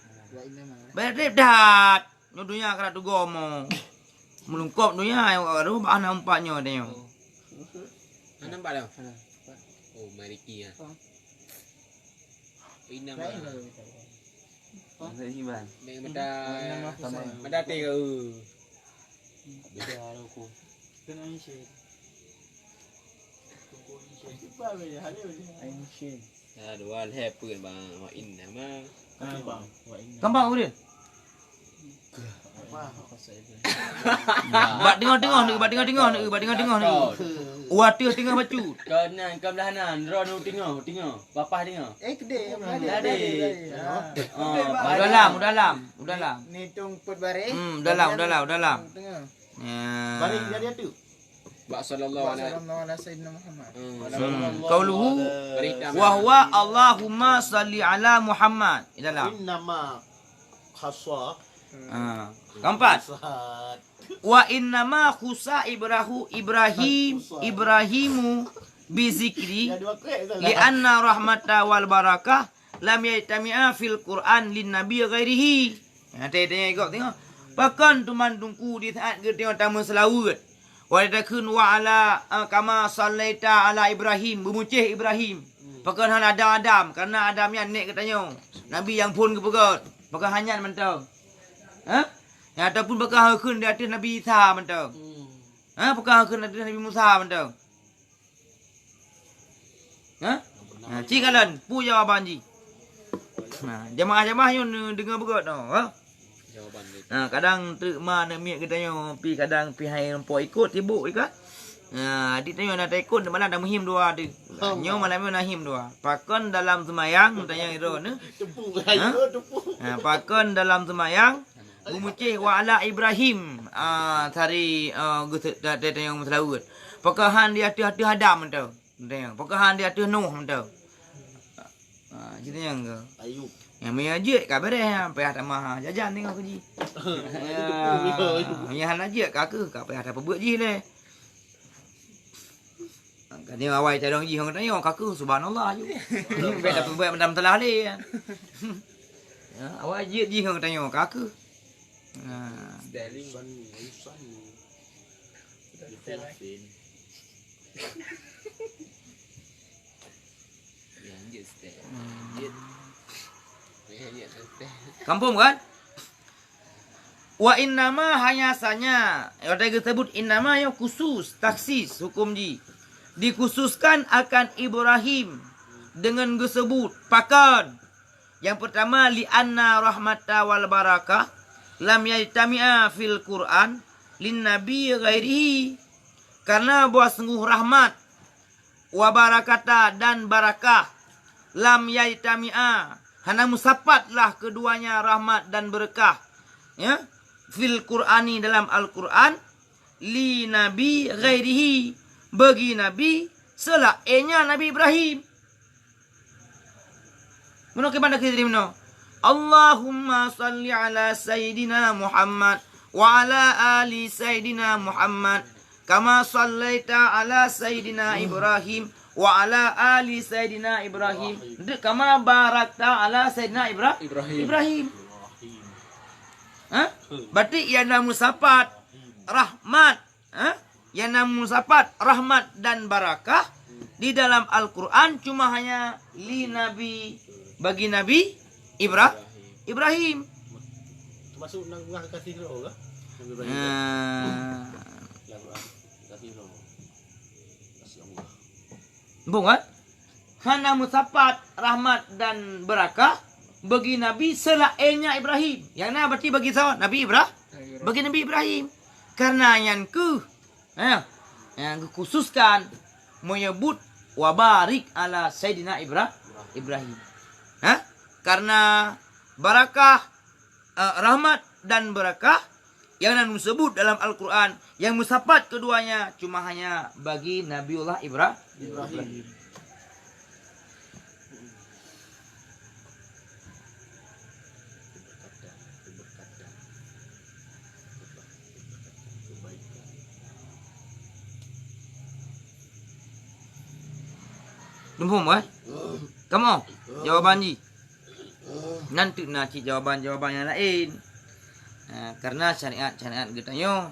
Bareh that. Nyoe donya ka na tugoe mo. Meulungkop donya, aduh, bah na empat nyoe tanyoe. Hana nampak dah. Oh, mariki ya. Inama. Mata iman. Dengan mata, mata tiga. Beda lah aku. Kena isin. Cuba beda, ada beda. Isin. Ya, dua lhée peuet bang. Wa inna ma. Gampang. Wa inna. Gampang apa dia? Bak teungoh-teungoh ni, bak teungoh-teungoh ni, bak teungoh-teungoh ni. Wateuh teungoh bacut. Keunan, keu blah nan, droe nu teungoh, teungoh. Papah teungoh. Eh, kedai, kedai, kedai. Ah. Ah, udah lam, udah lam, udah lam. Ni tung put bareng. Hmm, udah lam, udah lam, udah lam. Tengah. Ya. Bareng jadi tu. Bak sallallahu alaihi. Sallallahu ala sayyidina Muhammad. Hmm. Qauluhu wa huwa Allahumma shalli ala Muhammad. Di dalam. Innama khassa. Ha. Keempat. Wa innama khusa Ibrahu, Ibrahim, Ibrahimu bizikri li anna rahmata wal barakah lam yajtami'a fil Qur'an lin nabi ghairihi. Ha, tanya, tanya, tengok, tengok. Pakon teuma Teungku di saat geutanyoe tameuseulaweuet? Watée takheun wa ala, eh, kama sallaita ala Ibrahim, beumucéh Ibrahim. Pakon hana Adam, Adam, karena Adam nyan nek geutanyoe. Nabi nyang phon geupeugét. Pakon hana nyan mantong. Ha? Ya, ataupun peukah kheun di ateueh Nabi Isa mantong. Ha, peukah kheun di ateueh Nabi Musa mantong. Ha? Ha, ci kalon, peue jawaban jih? Nah, jamaah-jamaah nyoe deungoe beugöt noh, ha? Ha, kadang teuk ma aneuk miet geutanyoe pi kadang pi hai rumpok ikot sibuk ika. Ha, adik tanyoe na taikot malam dah muhim dua tu. Nyoe malam nyoe na him dua. Pakon dalam seumayang tanyong iro ni? Teupuk, ha? Teupuk. Ha, pakon dalam seumayang beumuceh wa ala Ibrahim, ah, sari, ah, geuse-, ta-, ta-, tanyong meuseulaweuet. Pakon han di ateueh-ateueh Adam tu. Tanyong, pakon han di ateueh Nuh tu. Ah, ci tanyong ke? Ayub. Nyang meunyo jeuet ka beureh, payah tamah jajan tengok keu jih. Ya, meunyo hana jeuet ka keuh, ka payah tapeubuet jih lé. Ka nyoe awai cadong jih ngon tanyoe ka keuh, subhanallah aju. Bèk tapeubuet mantong salah lé. Ya, awai jeuet jih ngon tanyoe ka keuh. Nah. Sterling ban urusan. Kampung kan? Wa innama hanya sanya, watèe geuseubut innama nyoe khusus, takhsis hukum jih. Dikhususkan akan Ibrahim deungon geuseubut pakon. Nyang peurtama, li anna rahmata wal barakah lam yajtami'a fil Qur'an lin nabi ghairihi. Karena bahwa sungguh rahmat wa barakata dan barakah lam yajtami'a, hana meusapat lah keduanya rahmat dan berkah, ya, fil Qur'ani dalam Al-Qur'an, li nabi ghairihi, bagi nabi selainnya Nabi Ibrahim. Meunoe kiban dak kirim no. Allahumma salli ala sayyidina Muhammad wa ala ali sayyidina Muhammad kama sallaita ala sayyidina Ibrahim wa ala ali sayyidina Ibrahim. Deuk kama barakta ala sayyidina Ibra-, Ibrahim. Ibrahim. Ha? Berarti nyang na meusapat rahmat, ha? Nyang na meusapat rahmat dan barakah di dalam Al-Qur'an cuma hanya li nabi, bagi Nabi Ibra-, Ibrahim. Termasuk nang ngah kasih roh kah? Nabi Ibrahim. Nah. Dalam Al-Qur'an, kasih roh. Kasih Allah. Bung, kan? Hana meusapat rahmat dan barakah bagi Nabi selainnya Ibrahim. Nyang na berarti bagi siapa? Nabi Ibra-, bagi Nabi Ibrahim. Karena nyan keuh, eh, nyang geukhususkan menyebut wa barik ala Sayyidina Ibra-, Ibrahim. Ha? Karena barakah, eh, rahmat dan barakah yang na meuseubut dalam Al-Qur'an, yang meusapat keduanya cuma hanya bagi Nabiullah Ibra-, Ibrahim. Muphom, kan? Kamoe jawaban jih. Nyan teuk na cit jawaban-jawaban nyang laén. Ha, karena syariat-syariat geutanyoe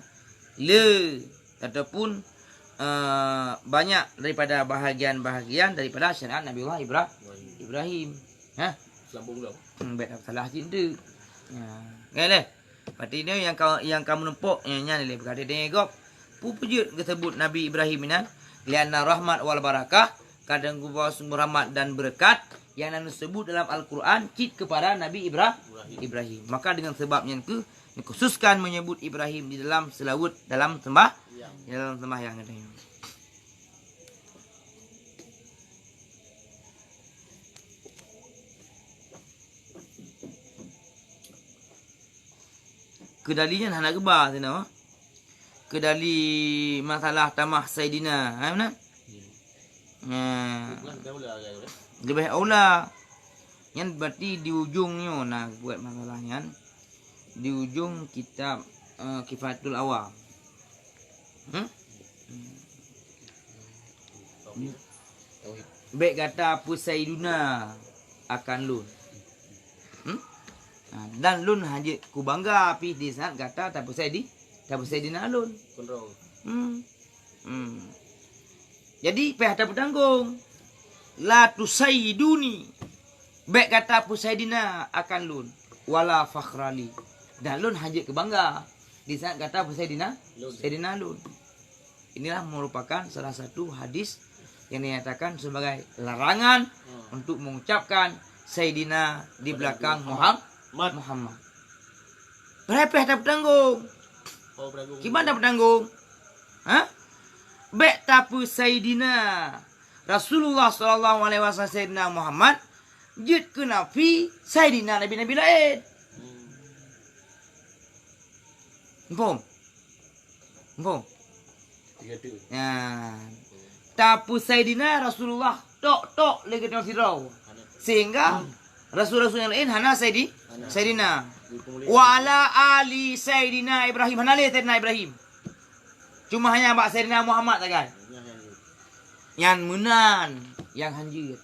le ataupun, eh, banyak daripada bahagian-bahagian daripada syariat Nabiullah Ibra-, Ibrahim. Ha? Sambung dulu. Hmm, bèk salah cit tu. Ya. Ngai leh. Berarti nyoe nyang ka, nyang ka meunumpok, nyang nyan lé, beukata teungoh gob. Peue peujeuet geuseubut Nabi Ibrahim inan? Lianna rahmat wal barakah, kadang geuba sumber rahmat dan beureukat, nyang na neuseubut dalam Al-Qur'an cit keupada Nabi Ibra-, Ibrahim. Maka deungon seubab nyan keuh neukhususkan meunyeubut Ibrahim di dalam seulaweuet dalam seumbah-, di dalam seumbahyang geutanyoe. Keu dali nyan hana geuba sinoe. Keu dali masalah tamah Saidina, ha, meunan? Nah. Leubeh aula. Nyan berarti di ujong nyoe na buet masalah nyan. Di ujong kitab, eh, Kifayatul Awam. Hmm? Bèk gata peusaiduna akan lôn. Hmm? Ha, dan lôn hanjeuet kubangga pih di saat gata tapeusaidi-, tapeusaidina lôn. Hmm. Hmm. Jadi, payah tapeutanggong. La tusaiduni. Bèk gata peusaidina akan lôn. Wala fakhrali. Dan lôn hana jeuet keu bangga di saat gata peusaidina, saidina lôn. Inilah merupakan salah satu hadis yang dinyatakan sebagai larangan untuk mengucapkan saidina di belakang Muham-, Muhammad. Berepeh tapeutanggong. Kiban tapeutanggong? Ha? Bèk tapeusaidina Rasulullah sallallahu alaihi wasallam, saidina Muhammad, jeuet keu nafi saidina nabi-nabi laén. Muphom? Muphom? Ya. Tapeusaidina Rasulullah tok-tok lé geutanyoe sidroe. Sehingga rasul-rasul nyang laén hana saidi-, saidina. Wa ala ali saidina Ibrahim, hana lé saidina Ibrahim. Cuma hanya bak saidina Muhammad sagai. Nyan meunan nyang hanjeuet.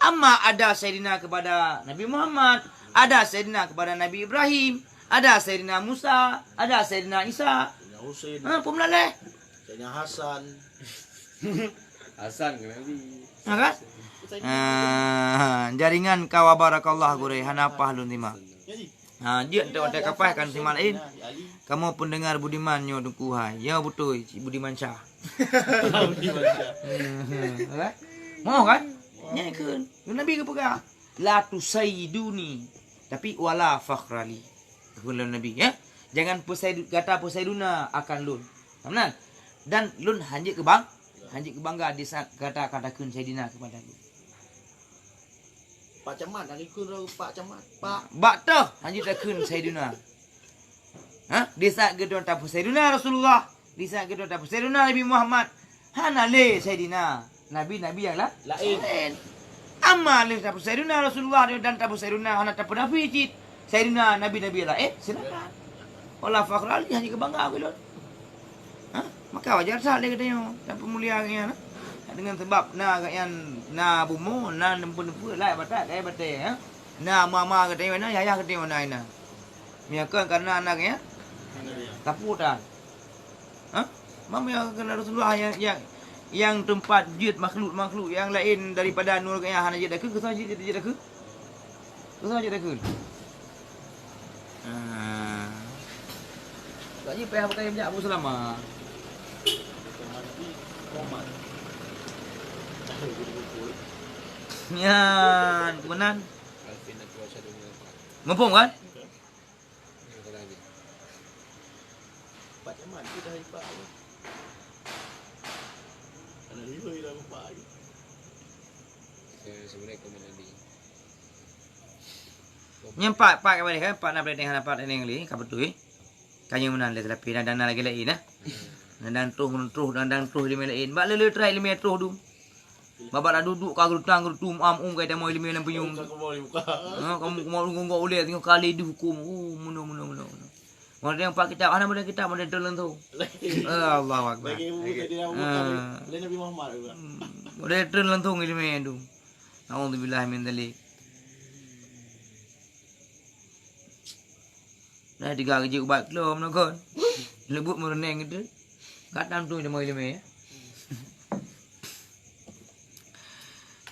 Amma ada saidina kepada Nabi Muhammad, ada saidina kepada Nabi Ibrahim, ada saidina Musa, ada saidina Isa. Saidina Husein. Ha, peue meulaleh? Saidina Hasan. Hasan ke Nabi? Ha, kan? Ah, jaringan ka wa barakallah gurèe, hana paih lôn simak. Ha, jeuet enteuk watèe ka paih kan simak laén. Kamoe pendengar budiman nyoe Teungku hai. Ya beutôi, cit budiman Syah. Budiman Syah. Kan? Moh kan? Nyan kheun. Nabi geupeugah, "La tusaiduni, tapi wala fakhrali." Kheun lé Nabi, ya. Jangan peusaidu-, gata peusaiduna akan lôn. Meunan. Dan lôn hana jeuet keu bang-, hana jeuet keu bangga di saat gata ka takheun saidina kepada lôn. Pak Camat, hana jikheun lé Pak Camat. Pak. Bak toh hana jeuet takheun saidina. Ha? Di saat geutanyoe tapeusaiduna Rasulullah, di saat geutanyoe tapeusaiduna Nabi Muhammad, hana lé saidina nabi-nabi nyang la-, laén. Amma lé tapeusaiduna Rasulullah dan tapeusaiduna hana tapeunafi cit saidina nabi-nabi laén, silakan. Wala fakhrali, hana keu bangga keu lôn. Ha? Maka wajar that lé geutanyoe tapeumulia geuhnyan. Deungon sabab na geuhnyan na bumoe, na neumpeue-neumpeue, laén batat, laén batée, ha? Na ma-ma geutanyoe na, yah-yah geutanyoe na, na. Meunyo kon karena aneuk nyan, taputan. Ha? Meunyo kon karena Rasulullah nyang, nyang, nyang teumpat jeuet makhluk-makhluk nyang laén daripada nur geuhnyan hana jeuet takheun, keusoe jeuet, jeuet takheun? Keusoe jeuet takheun? Ah. Tak jeuet payah pakai minyak Abu Salama. Nyan, keunan. Muphom kan? Pak Camat tu dah lipat tu. Ada lima yang dah lipat tu. Assalamualaikum, Nabi. Nyan pat, pat ka balik kan, pat na peurintah, na pat neng li, ka beutôi. Ka nyoe meunan lé seulapi, dan, dan na lagèe laén nah. Dan, dan troh, troh, dan, dan troh ileumèe laén. Bak le-le teurai ileumèe troh dum. Babah dak duduek ka geurutang, geurutum, am, um, kai tamong ileumèe lam punyueng. Ka keumau dibuka. Ha, kamu keumau dibuka ulèe, tengok kali dihukum. Oh, meunoe, meunoe, meunoe, meunoe. Mau tengok pak kitab, hana model kitab, model treun langsung. Eh, Allahu Akbar. Lagi buku tadi dah buka. Ah. Oleh Nabi Muhammad juga. Hmm, model treun langsung ileumèe tu. Naudzubillah min dzalik. Nah, tiga keuji ubat kelom nak kon. Lebut meureunéng gitu. Kadang tu nama ileumèe, ya.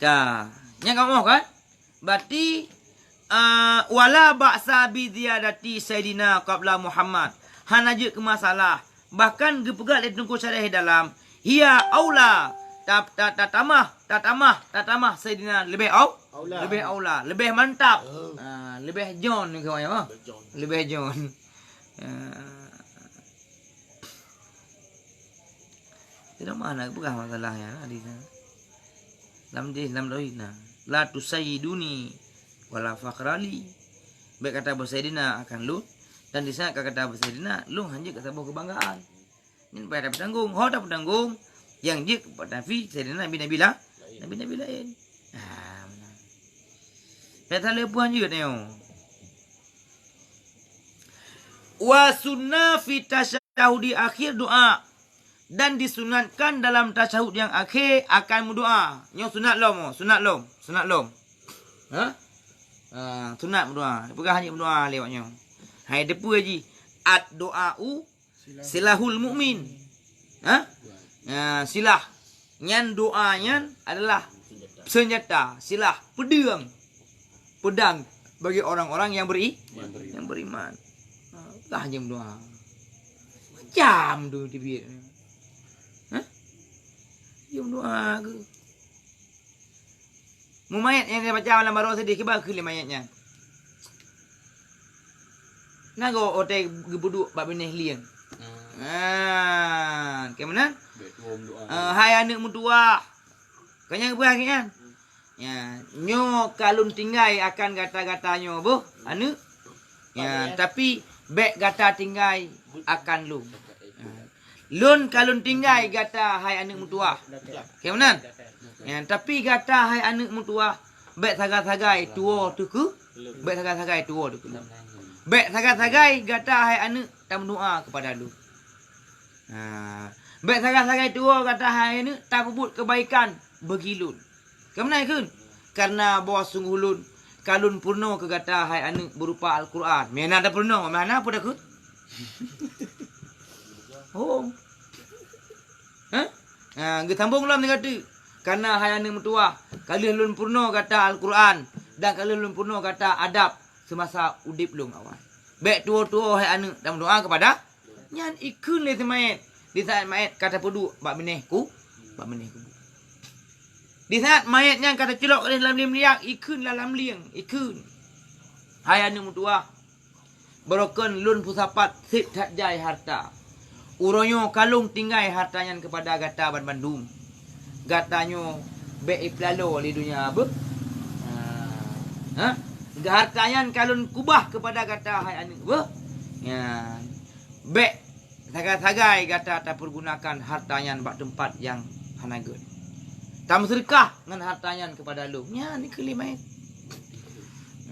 Dah, nyang kamoe kan? Berarti, ah, wala ba'sa bi ziyadati Saidina qabla Muhammad. Hana jeuet keu masalah. Bahkan geupeugah lé Teungku Syarah dalam, hiya aula, ta-, ta-, tatamah, tatamah, tatamah Saidina leubeh au-, Aula. Leubeh aula, leubeh mantap. Oh. Ah, leubeh jon ni kawan, ya. Leubeh jon. Leubeh jon. Ah. Tidak mana peugah masalah nyan lah di sana. Lam di, lam dohi na. La tusayyiduni wala fakhrali. Bèk kata peusaidina akan lôn, dan di saat ka kata peusaidina, lôn hana jeuet keu saboh keubanggaan. Nyan payah tapeutanggong. Ho tapeutanggong, nyang jeuet keu nafi saidina nabi-nabi la-, nabi-nabi laén. Ah, meunan. Payah taleupeu hana jeuet nyoe. Wa sunna fi tasyahudi akhir doa. Dan disunatkan dalam tasyahud nyang akhé akan meudoa. Nyoe sunat lom, oh, sunat lom, sunat lom. Ha? Ah, sunat meudoa. Peugah hana meudoa lewat nyoe. Hai, teupeu jih. Ad-doa u silahul mukmin. Ha? Ah, silah. Nyan doa nyan adalah senjata, silah, pedang. Pedang bagi orang-orang yang beri-, yang beriman. Tah jeuem doa. Macam tu teubiet. Hah? Jeuem doa ke? Mumayét nyang teubaca lam baroe sidéh, kiban kheun lé mayét nyan. Na goe watèe geupeuduek bak binéh lieng. Hmm. Ha, keu meunan? Bèk tuwo meudoa. Eh, hai aneuk meutuwah. Kon nyang geupeugah lagèe nyan. Ya, nyoe ka lôn tinggai akan gata-gata nyoe boh aneuk. Ya, tapi bèk gata tinggai akan lôn. Ya. Lôn ka lôn tinggai gata hai aneuk meutuwah. Keu meunan? Ya, tapi gata hai aneuk meutuwah, bèk sagai-sagai tuwo teuh keu, bèk sagai-sagai tuwo teuh keu lôn. Bèk sagai-sagai gata hai aneuk tameudoa keupada lôn. Ha, bèk sagai-sagai tuwo gata hai aneuk tapeubuet keubaikan bagi lôn. Keu meunan kheun, kareuna bahwa sunggoh lôn ka lôn peurunoe keu gata hai aneuk beurupa Al-Qur'an. Meunan tapeurunoe, meunan peue takheun? Hom. Hah? Ha, geusambong lom sigoe teuk. Kareuna hai aneuk meutuwah, ka lheueh lôn peurunoe gata Al-Qur'an dan ka lheueh lôn peurunoe gata adab seumasa udeb lôn awai. Bèk tuwo-tuwo hai aneuk tameudoa keupada nyan, ikheun lé si mayét di saát mayét ka tapeuduek bak binéh ku, bak binéh kubu. Di saát mayét nyan ka tacilok lam lieng, ikheun lam lieng, ikheun, "Hai aneuk meutuwah, barokon lôn peusapat seb that jai harta. Uroe nyoe ka lôn tinggai harta nyan keupada gata banmandum. Gata nyoe bèk ipeulalo lé donya beuh. Ha? Harta nyan ka lôn keubah keupada gata hai aneuk beuh. Nyan, bèk sagai-sagai gata tapeugunakan harta nyan bak teumpat nyang hana gèt. Tameuseudeukah ngon harta nyan keupada lôn." Nyan ikheun lé mayét.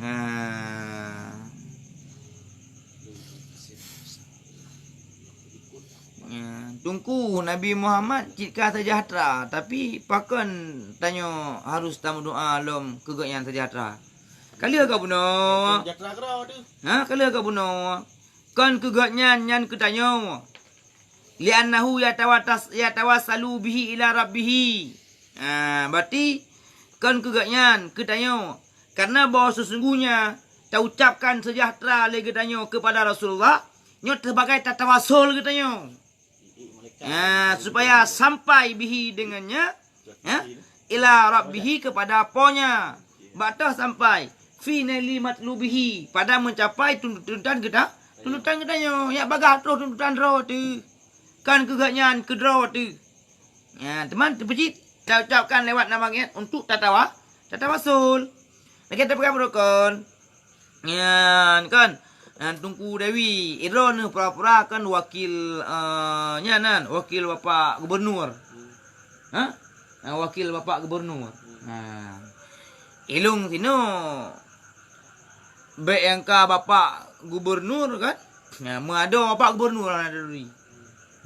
Ha. Ya, Teungku, Nabi Muhammad cit ka seujahteura, tapi pakon tanyoe harôh tameudoa lom keu gobnyan seujahteura? Ka lheueh ka bunoe. Seujahteura keudroe teuh. Ha, ka lheueh ka bunoe. Kon keu gobnyan, nyan keu tanyoe. "Li'annahu yatawatas-, yatawassalu bihi ila rabbihi." Ha, berarti kon keu gobnyan, keu tanyoe. Karena bahwa sesungguhnya taucapkan seujahteura lé geutanyoe keupada Rasulullah, nyoe sebagai tatawassul geutanyoe. Ha, supaya sampai bihi dengannya, ha, ila rabbihi, kepada Apanya. Bak toh sampai, fi naili matlubihi, pada mencapai tuntutan geuta-, tuntutan geutanyoe. Nyak bagaih troh tuntutan droe teuh. Kan keu gobnyan keudroe teuh. Ya, teuma teupeucit taucapkan lewat nama gét untuk tatawa-, tatawassul. Lagèe tapeugah beurukon. Nyan kan, nyan Teungku Dewi, droeneuh pura-pura kan wakil, eh, nyan nan, wakil Bapak Gubernur. Ha? Eh, wakil Bapak Gubernur. Nah. Ilôn sinoe bèk nyang ka Bapak Gubernur kan? Nah, meuadoe Bapak Gubernur hana turi.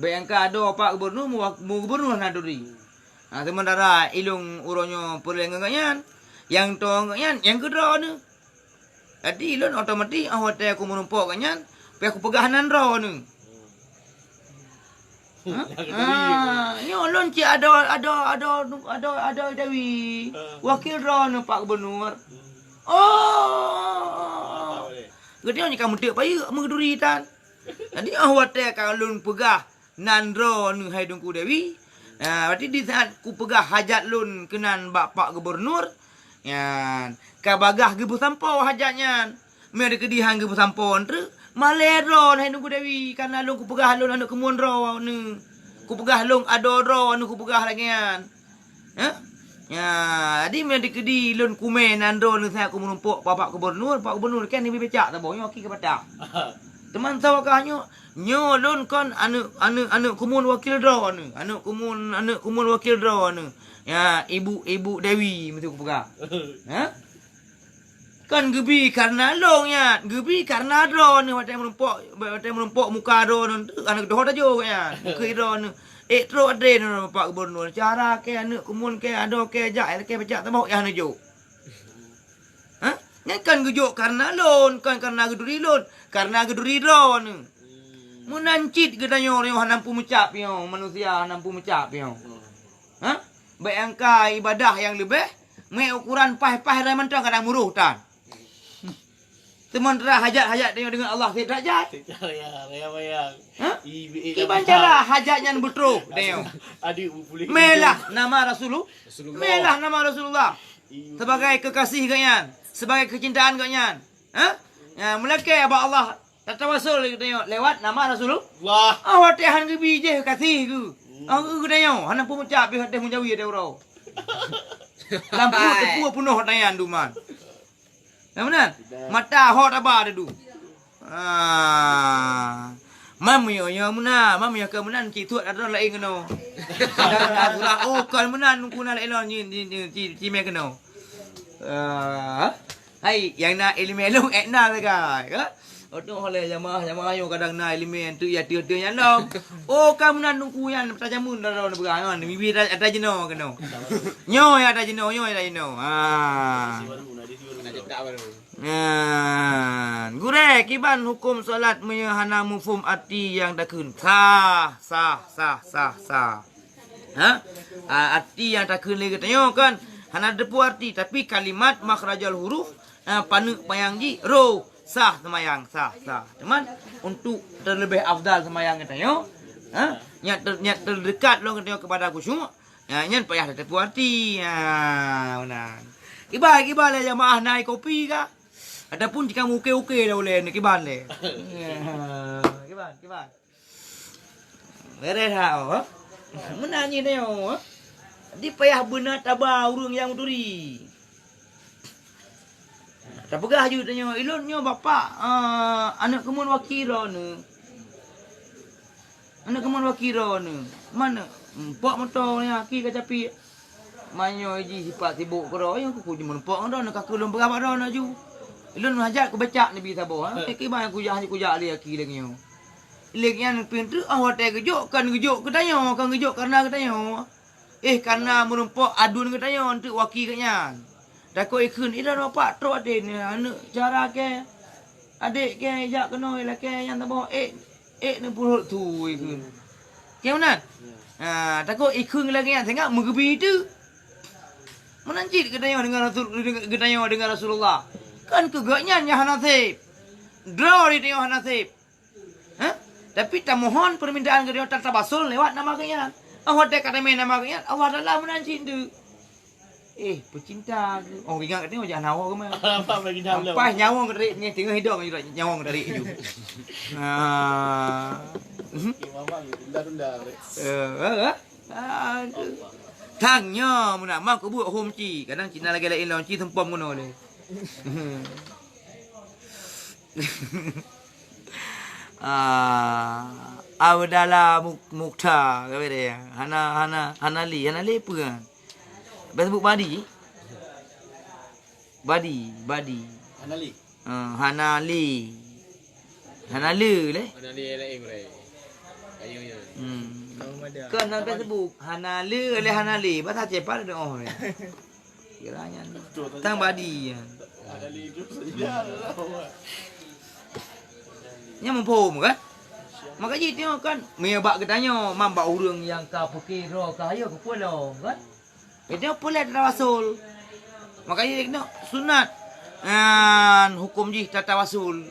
Bèk nyang ka adoe Bapak Gubernur, mu-, mu Gubernur hana turi. Nah, sementara ilôn uroe nyoe peureulèe ngon gobnyan, nyang toe ngon gobnyan, nyang keudroe neuh. Jadi, lôn otomatis, ah, watèe aku meurumpok gobnyan, pih aku peugah nan droeneuh. Ha? Ah, nyoe lôn cit adoe, adoe, adoe, adoe, adoe Dewi. Wakil droeneuh Pak Gubernur. Oh. Geutanyoe ka meuteuk payeuk meuduri tan. Jadi, ah, watèe ka lôn peugah nan droeneuh hai Teungku Dewi. Nah, berarti di saat kupeugah hajat lôn keunan bak Pak Gubernur, nyan, ka bagaih geupeusampoe hajat nyan. Meunyo dikeudi han geupeusampoe treuk, malèe droeneuh hai Teungku Dewi, kareuna lôn kupeugah lôn aneuk keumuen droeneuh. Kupeugah lôn adoe droeneuh, kupeugah lagèe nyan. Hah? Ya, jadi meunyo dikeudi lôn kumè nan droeneuh saat kumeurumpok Pak Gubernur, Pak Gubernur kan neubri becak saboh nyoe aki keu patah. Teuma saboh ka nyoe, nyoe lôn kon aneuk, aneuk, aneuk keumuen wakil droeneuh, aneuk keumuen, aneuk keumuen wakil droeneuh. Ya, Ibu, Ibu Dewi meusti kupeugah. Ha? Kan geubi kareuna lôn nyan, geubi kareuna droeneuh watèe meurumpok, watèe meurumpok muka droeneuh, aneuk doh tajok nyan, muka droeneuh. Ék trok adré nyoe Pak Gubernur, cara kèe aneuk keumuen kèe adoe kèe jak, kèe peucak teuboh nyang neujok. Ha? Nyan kan geujok kareuna lôn, kon kareuna geuduri lôn, kareuna geuduri droeneuh. Meunan cit geutanyoe nyoe hana peumeucap nyoe, manusia hana peumeucap nyoe. Ha? Bèk angka ibadah nyang leubeh, meuukuran paih-paih rai mantong kadang muroh tan. Sementara hajat-hajat tanyoe deungon Allah sép that jai. Sép that jai, ya, ya, ya. Ha? Ibi-, Kiban cara hajat nyan beutroh tanyoe. Adik bu-, boleh Melah nama Rasulullah. Rasulullah. Melah nama Rasulullah. Ibi-, sebagai kekasih geuhnyan, sebagai kecintaan geuhnyan. Ha? Ya, meulakée bak Allah tatawasul lé geutanyoe lewat nama Rasulullah. Wah. Ah, watée han geubi jih kasih geuh. Ah, geutanyoe hana peumucap pih watée meujawi ada uroe. Lampu teupue peunoh tanyan duman. Nah, meunan. Mata ho taba tadu. Ah. Mam yo yo meunan, mam yo ke meunan ci tuet ada lain keunoe. Ada surah, oh, kon meunan nungku na lain lon nyin, nyin, nyin, ci, ci mé keunoe. Ah. Hai, nyang na ileumé lôn ék na sagai, ka? Otoh lé jamaah, jamaah nyoe kadang na ileumé tu ya tieu-tieu nyan lom. Oh, ka meunan nungku nyan tajamun dah dah beurah nyan, mibi ata jinoe keunoe. Nyoe ya ata jinoe, nyoe ya ata jinoe. Ha. Nyan. Gurée, kiban huköm salat meunyoe hana muphom arti nyang takheun? Sah, sah, sah, sah, sah. Ha? Ah, arti nyang takheun lé geutanyoe kan hana teupeu arti, tapi kalimat makhrajal huruf, ah, paneuk panyang jih roh, sah seumayang, sah, sah. Cuman untuk terlebih afdal seumayang geutanyoe, ha? Nyang ter-, nyang terdekat lom geutanyoe kepada khusyuk, ha, nyan payah teupeu arti. Ha, meunan. Kiban, kiban lé jamaah na kopi ka? Ataupun jika muke-uke dah ulée ni kiban lé. Ha, kiban, kiban. Beres ha, oh. Meunan nyoe, oh. Di payah beuna taba ureuëng nyang meuturi. Tapeugah ju tanyoe, ilôn nyoe bapak, eh, aneuk keumuen waki droeneuh. Aneuk keumuen waki droeneuh. Mana? Mpok moto nyoe aki ka capiek. Meunyoe jih sipat sibok keudroe, nyang kuku jimeurumpok ngon droeneuh, ka keu lôn peugah bak droeneuh ju. Lôn hajat keu becak Nabi saboh, ha? Eh, kiban kujak, kujak lé aki lagée nyoe. Lé nyan pinteue, ah, watée geujok, kan geujok geutanyoe, kan geujok kareuna geutanyoe. Eh, kareuna meurumpok aduen geutanyoe, enteuk waki geuhnyan. Takot ikheun, "Ilôn bapak trok até nyoe, aneuk cara kée." Adék kée jak keunoe lakée nyan saboh ék, ék neupeurhot tui kheun. Kée meunan? Ha, takot ikheun lagée nyan sehingga meugeubi teuk. Meunan cit geutanyoe deungon Rasul, geutanyoe deungon Rasulullah. Kan keu geuhnyan nyang hana sép. Droe di tanyoe hana sép. Ha? Tapi tamohon permintaan geutanyoe tatawasul lewat nama geuhnyan. Ah, watée ka tamé nama geuhnyan, Allah Taala meunan cit teuk. Eh, peucinta. Oh, ingat katanya wajah nyawa ke mana? Apa lagi dalam? Sampai nyawa ketarik ni, tengah hidup lagi nyawa ketarik tu. Ah. Tunda-tunda. Eh, eh, eh. Ah, tu. Tang nyo meunan ma kubu hom ci. Kadang Cina lagi lain lawan ci sempom ngono le. Ah, Abdallah Muk-, Mukhtar, kata dia. Hana, hana, hana li, hana li apa kan? Lepas sebut badi. Badi, badi. Hana li. Ah, hana li. Hana le leh. Hana li lain, Bray. Kayu nya. Hmm. Kan sampai sebut hana le leh hana li. Bahasa Aceh pada doa. Kira nyan. Tang badi nyan. Nyan muphom kan? Maka jih tengok kan, meunyoe bak geutanyoe, man bak ureuëng nyang ka peuke droe ka hayeue keupeue lom kan? Itu peureulée tatawasul. Maka jih keunoe sunat. Nyan huköm jih tatawasul.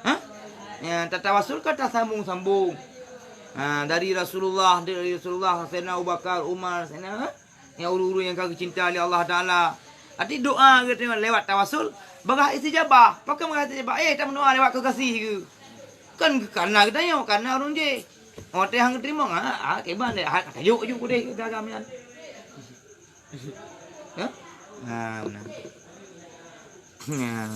Hah? Ya, tatawasul kan tasambung-sambung. Ha, dari Rasulullah, dari Rasulullah, Sayyidina Abu Bakar, Umar, Sayyidina, ha? Nyang ureuëng-ureuëng nyang ka geucinta lé Allah Taala. Arti doa geutanyoe lewat tawasul, bagaih istijabah. Pakon bagaih istijabah? Eh, tameudoa lewat keugaséh geuh. Kan kareuna geutanyoe, kareuna ureuëng jéh. Watée han geuteurimong, ha, ha, kiban deh, ha, tajok ju udeh gagam nyan. Ha? Ha, meunan. Ya.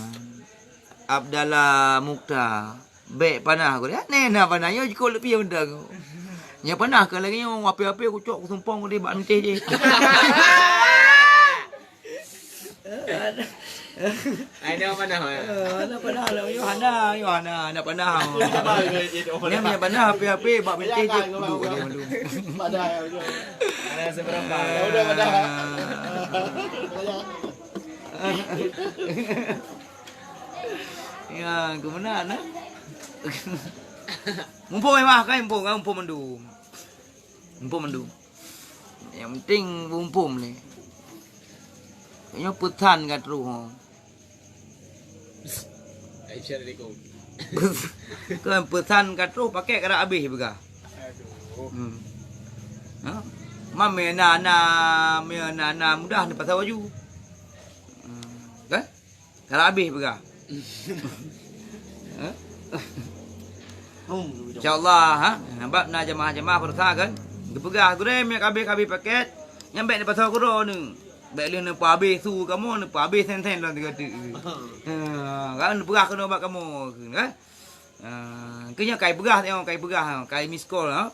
Abdallah Mukhtar. Bék panah ku dia. Neh na panah nyoe jikok leupie mantong. Nyoe panah ka lagée nyoe, api-api kucok kusumpong ku di bak mintih jih. Ai nyoe panah. Eh, hana panah lah, nyoe hana, nyoe hana, hana panah. Nyoe punya panah api-api bak mintih jih kudu dia mandum. Panah ya, betul. Ada seberapa? Ya, udah panah. Ya, kemana nah? Mumpung memang kan, mumpung kan, mumpung mandum. Mumpung mandum. Yang penting mumpung ni. Nyoe peusan ka troh. Kan peusan ka troh, pakét ka rab abéh peugah. Hmm. Ha? Man meunyo na, na, meunyo na, na mudah neupasoe baju. Hmm. Kan? Ka rab abéh peugah. Ha? Insya Allah, ha? Sabab na jamaah-jamaah peurasa kan. Geupeugah, "Gurée, meunyo ka abéh, ka abéh pakét, nyan bék neupasoe keudroe neuh. Bék lheueh neupeuabéh su kamoe, neupeuabéh sen-sen lom tiga teuk." Ha, kan neupeugah keunoe bak kamoe, kan? Ah, keu nyoe kai peugah, tengok kai peugah, kai miss call, ha.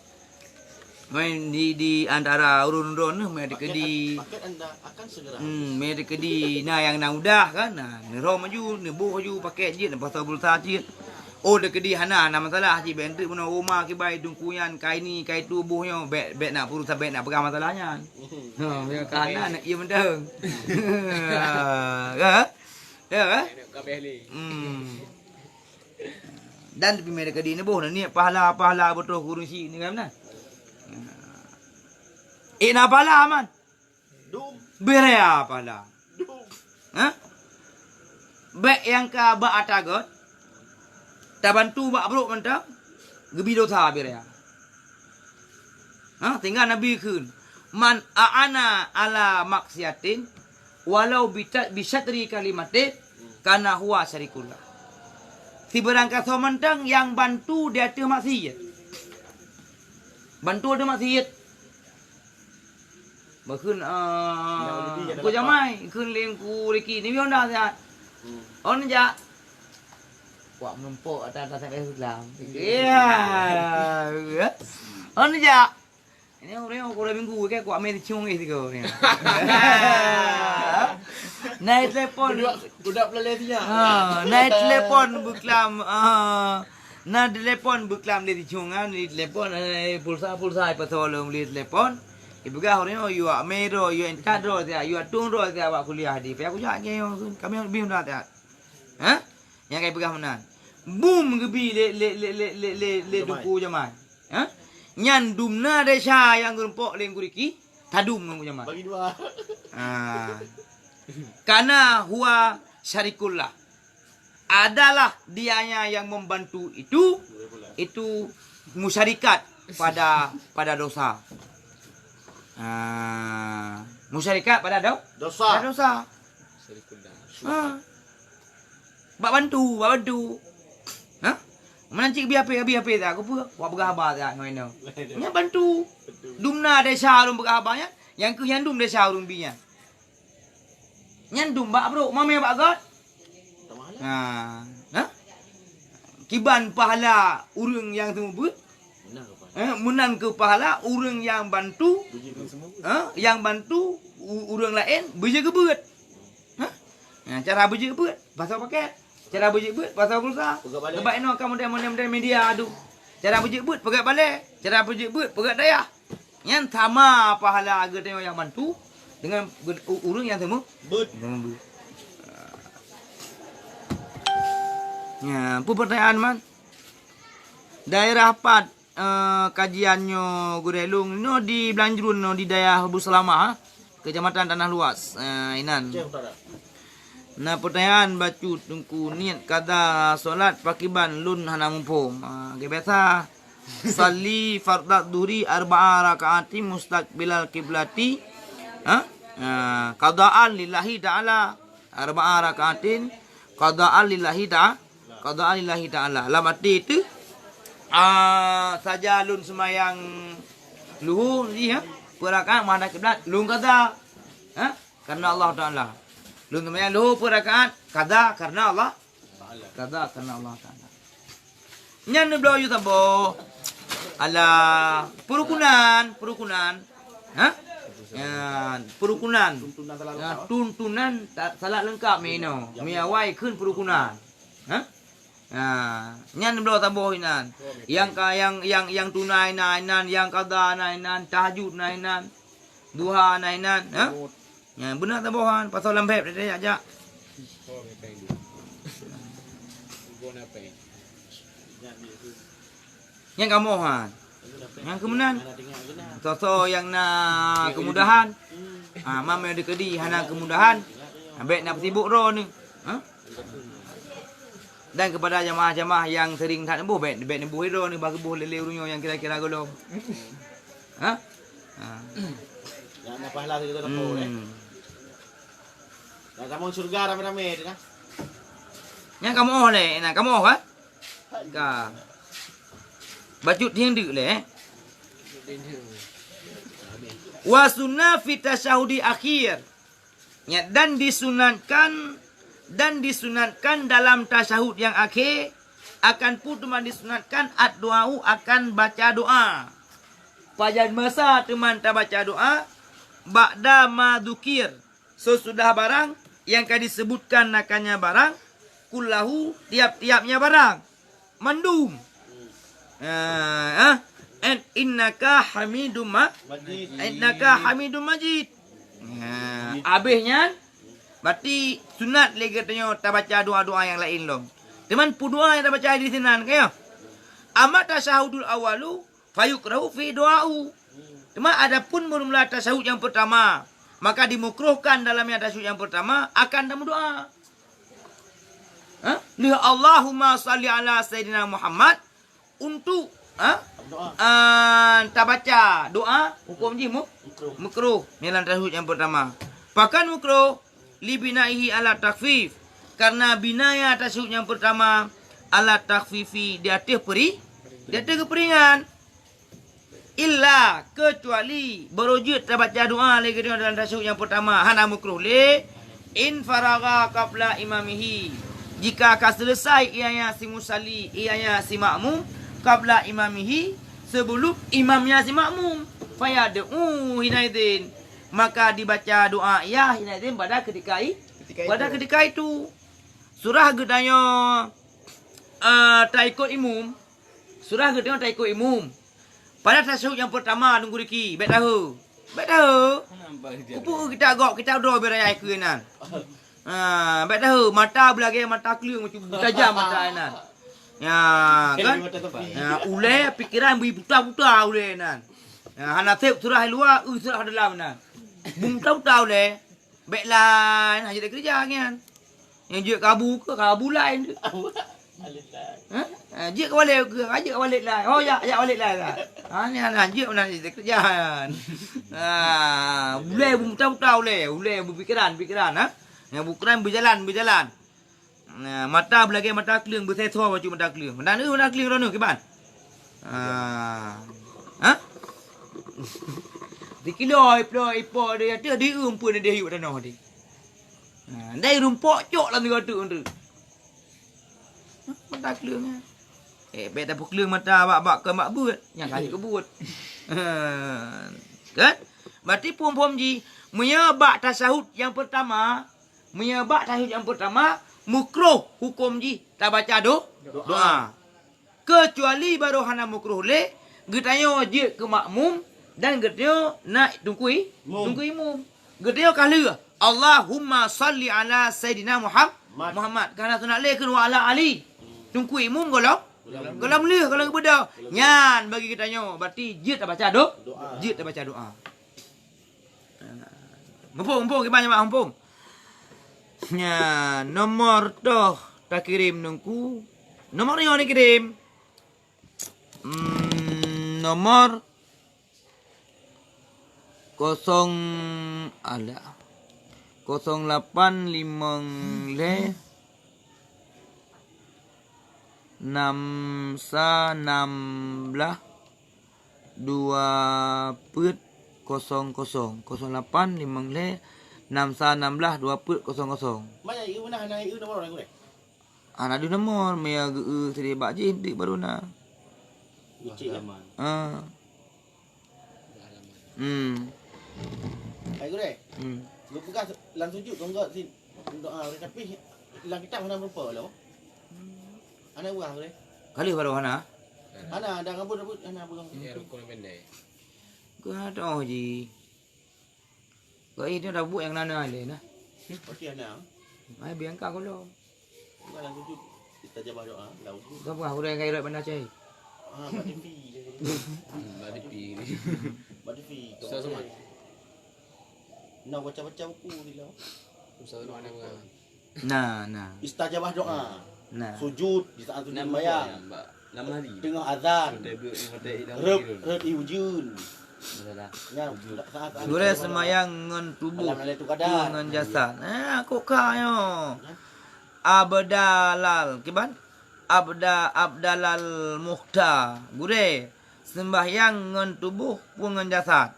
Main di, di antara ureueng droeneuh, main dikeudi. Paket an-, paket anda akan segera. Hmm, main dikeudi na nyang na udah kan. Nah, neurom laju, neuboh laju, paket jeuet, neupasoe pulsa jeuet. Oh, dikeudi hana, hana masalah, cit bèk enteuk bunoe, oh, ma kibai teungku nyan, kai ni, kai tu boh nyoe, bèk, bèk nak pulsa, bèk nak peugah masalah nyan. Ha, meunyo ka hana, nak iya mantong. Ya? Ya, kan? Kabeh lé. Hmm. Dan teupimé dikeudi neuboh, neuniet pahala-pahala beutôi keu ureueng syiek nyan kan, nah. Eh, na pahala, man. Dum. Beu raya pahala. Dum. Ha? Bèk nyang ka bak ata göt, tabantu bak brok mantong, geubi dosa beu raya. Ha, sehingga Nabi kheun, "Man a'ana ala maksiatin walau bita-, bisyatri kalimatin kana huwa syarikun lah." Sibarang kasoe mantong nyang bantu di ateueh maksiet. Bantu ateueh maksiet. Bakheun, ah, Teungku Jamai, kheun lé Teungku Riki, "Ni Honda siat." Hmm. Oh, neujak. Wak meurumpok ata-ata sampai Islam. Ya. Oh, neujak. Ini orang yang kurang minggu ke, kuat main ciong eh tiga orang. Naik telepon. Budak, budak pelalai siap. Ha, naik telepon buklam, ah, na telepon buklam di ciong kan, di telepon, eh, pulsa, pulsa, pasal belum beli telepon. Ipeugah orang, "Yue amé droe, yue intat droe siat, yue tung droe siat awak kuliah di." Payah kujak ke, kami bingung dah siat. Ha? Nyang kai peugah meunan. Bum geubi lé, lé, lé, lé, lé, lé, lé Jamai. Teungku Jamai. Ha? Nyan dumna desya nyang geurumpok lé Teungku Riki, tadum ngon Teungku Jamai. Bagi dua. Ha. Kana huwa syarikullah. Adalah dianya yang membantu itu, itu musyarikat pada, pada dosa. Ah, musyarikat pada do-, Dosa. Pada dosa. Ha. Bak bantu, bak bantu. Ha? Meunan cit bi H P, bi H P tak, aku pun buat peugah haba tak ngon inoe. Nyan bantu. Dumna desya ureueng peugah haba nyan, nyang keuh nyan dum desya ureueng bi nyan. Nyan dum bak brok, mamé bak göt. Ha. Ha? Kiban pahala ureueng nyang seumeubeuet? Eh, meunan keuh pahala ureueng nyang bantu, eh, nyang bantu u-, ureueng laén beujeuet geubeuet. Ha? Ha, cara beujeuet beuet, pasang paket. Cara beujeuet beuet, pasang pulsa. Peugah balai. Sebab inoe ka model-model media tu. Cara beujeuet beuet, peugah balai. Cara beujeuet beuet, peugah dayah. Nyan sama pahala geutanyoe nyang bantu dengan u-, ureueng nyang teumeu-, Beut. teumeubeut. Nya, peue pertanyaan, man? Daerah pat, eh, kajian nyoe gurée lôn nyoe di Blanjrun nyoe di dayah Abu Salamah, ha? Kecamatan Tanah Luas, eh, inan. Aceh Utara. Na pertanyaan bacut teungku, niet kada solat pakiban lôn hana muphom. Ah, ge biasa. Salli fardad duhri arba'a raka'atin mustaqbilal kiblati. Ha? Ah, qadaan lillahi ta'ala. Arba'a raka'atin qadaan lillahi ta'ala. Qadaan lillahi ta'ala. Lam arti itu, ah, saja lôn seumayang luhur jih, ha? Peurakaat menghadap kiblat, lôn qada. Ha? Karena Allah Ta'ala. Lôn seumayang luhur peurakaat, qada karena Allah. Qada karena Allah Ta'ala. Nyan neubloe yue saboh. Alah, perukunan, perukunan. Ha? Nyan, perukunan. Tuntunan salat lengkap. Nyan, tuntunan ta-, salat lengkap meunoe. Meuawai kheun perukunan. Ha? Ha, nyan bloe saboh inan. Nyang ka, nyang, nyang, nyang tunai na inan, nyang qada na inan, tahajud na inan, duha na inan, ha? Nyan beuna saboh han, pasal lam beb tadi jak-jak. Nyan kamoe han. Nyang keumeunan. Soe-soe nyang na keumudahan. Ha, mam nyang dikeudi hana keumudahan. Ha, bèk na peusibok droe ni. Ha? Dan kepada jamaah-jamaah yang sering that neuboh, bèk, bèk neuboh droeneuh, bah geuboh lé-lé ureueng nyoe nyang kira-kira gohlom. Ha? Ha. Nyang na pahala sigoe lapor, eh. Hmm. Nyang tamong syurga ramé-ramé tu nah. Nyang kamoe lé, nah kamoe ka? Ka. Bacut hieng deuk lé, eh. Wa sunna fi tasyahudi akhir. Ya, dan disunatkan, dan disunatkan dalam tasyahud yang akhé, akan peue teuma disunatkan, ad-du'a'u, akan baca doa. Pajan masa teuma tabaca doa, ba'da ma dzukir, sesudah barang yang ka disebutkan akannya barang, kullahu, tiap-tiapnya barang. Mandum. Ah, ah. And innaka hamidum ma-, Majid. Innaka hamidum majid. Ah, abéh nyan, berarti sunat lé geutanyoe tabaca doa-doa nyang laén lom. Teuma peue doa nyang tabaca di sinan, ka nyo? Amma tasyahudul awalu, fayukrahu fi du'a'u. Teuma adapun meunyoe tasyahud nyang peurtama, maka dimukruhkan dalam nyang tasyahud nyang peurtama akan tameudoa. Ha? Lheueh Allahumma shalli ala Sayyidina Muhammad untuk, ha? Doa. Ah, tabaca doa, hukum jih mu-, Mukruh. Mukruh. Nyan lam tasyahud nyang peurtama. Pakon mukruh? Li binaihi ala takhfif. Karena binaya tasyahud nyang peurtama ala takhfifi, di ateueh peuri-, di ateueh geupeuringan. Illa, kecuali, barô jeuet tabaca doa lé geutanyoe dalam tasyahud nyang peurtama, hana mukruh lé, in faragha qabla imamihi. Jika ka seuleusai ianya si musalli, ianya si makmum, qabla imamihi, sebelum imamnya si makmum, fayad'u hinaidin, maka dibaca doa ia hinaidin pada ketika i-, Ketika pada itu. Ketika itu. Surah geutanyoe, eh, taikot imum, surah geutanyoe taikot imum. Pada tasyahud nyang peurtama, Teungku Riki, bèk tahe. Bèk tahe. Kupeue kita gok, kita droe beuraya keu nan. Ha, bèk tahe, mata beulagèe mata kleueng, macam tajam mata nan. Ya, kan? Ya, ulèe pikiran bri buta-buta ulèe nan. Ya, hana sép surah luwa, eu surah dalam nan. Buta-buta ulèe. Bèk laén, hana jeuet keureuja nyan. Nyang jeuet kabu keu kabu laén tu. Ha? Ha, jeuet ka walét keu, ha, jeuet ka walét laén. Oh, jak, jak walét laén lah. Ha, ni hana jeuet meunan jeuet keureuja nyan. Ha, ulèe buta-buta ulèe, ulèe beupikiran, pikiran, ha. Nyang beupikiran beujalan, beujalan. Nah, mata beulagèe mata kleueng, beusesoe bacut mata kleueng. Mata kleueng, mata kleueng droeneuh kiban. Ah. Ha? Dikilo ipo, ipo di ateueh, di eum pun di yuk tanoh di. Nah, dai rumpok cok lam tiga tu tu. Mata kleueng, eh. Eh, bèk tapeukleueng mata bak, bak keu mak beuet. Nyang kali keu buet. Kan? Berarti phom-phom jih, meunyoe bak tasyahud nyang peurtama, meunyoe bak tasyahud nyang peurtama, mukruh huköm jih tabaca do-, Doa. doa. Keucuali barô hana mukruh lé, geutanyoe jeuet keu makmum dan geutanyoe na teungku i-, Mum. teungku imum. Geutanyoe ka lheueh, "Allahumma shalli ala Sayyidina Muham-, Mat. Muhammad." Ka hana sunat lé kheun wa ala Ali. Teungku imum gohlom, Gohlom. gohlom lheueh, gohlom geubeudôh. Gohlom. Nyan bagi geutanyoe, berarti jeuet tabaca do-, Doa. jeuet tabaca doa. Mumpung, mumpung, kiban nyoe, mumpung. Nya, nomor toh takirém teungku. Nomor nyoe nikirém. Hmm, nomor kosong, alah. Kosong lapan limong lhèe. Nam sa nam blah dua peuet kosong kosong, kosong lapan limong lhèe nam sa nam blah dua peuet kosong kosong. Mak, nyang i eu meunan hana i eu nomor orang gurèe? Hana deuh nomor, meunyo geu-eu sidéh bak jih, deuek barô na. Geucék, ya? Ah. Hmm. Hai gurèe. Hmm. Geupeugah lam sujud keu enggak si doa, tapi lam kitab hana meurupa lom. Hana buah gurèe. Kali baru hana. Hana, dah ngabut-ngabut, hana buah. Ya, rukun pendek. Gua ada ji. Gua ini dah buat yang nana ni nah. Pasti hana. Mai biang ka gulung. Bukan lam sujud. Istajabah doa, lam sujud. Gabah ureueng ngai rot bandar cai. Ah, bak T V. Hmm, bak T V. Bak T V. Ustaz Somad. Nak baca-baca buku di dalam. Ustaz Somad nama? Nah, nah. Istajabah doa. Nah. Sujud di saat sujud sembahyang. Teungoh azan. Reueb, reueb ié ujeuen. Nyan, saat-saat Gurèe seumayang ngon tuboh, malam Lailatul Qadar, ngon jasad. Eh, kok ka nyoe? Abdalal, kiban? Abda-, Abdalal Mukhtar. Gurèe seumbahyang ngon tuboh peue ngon jasad.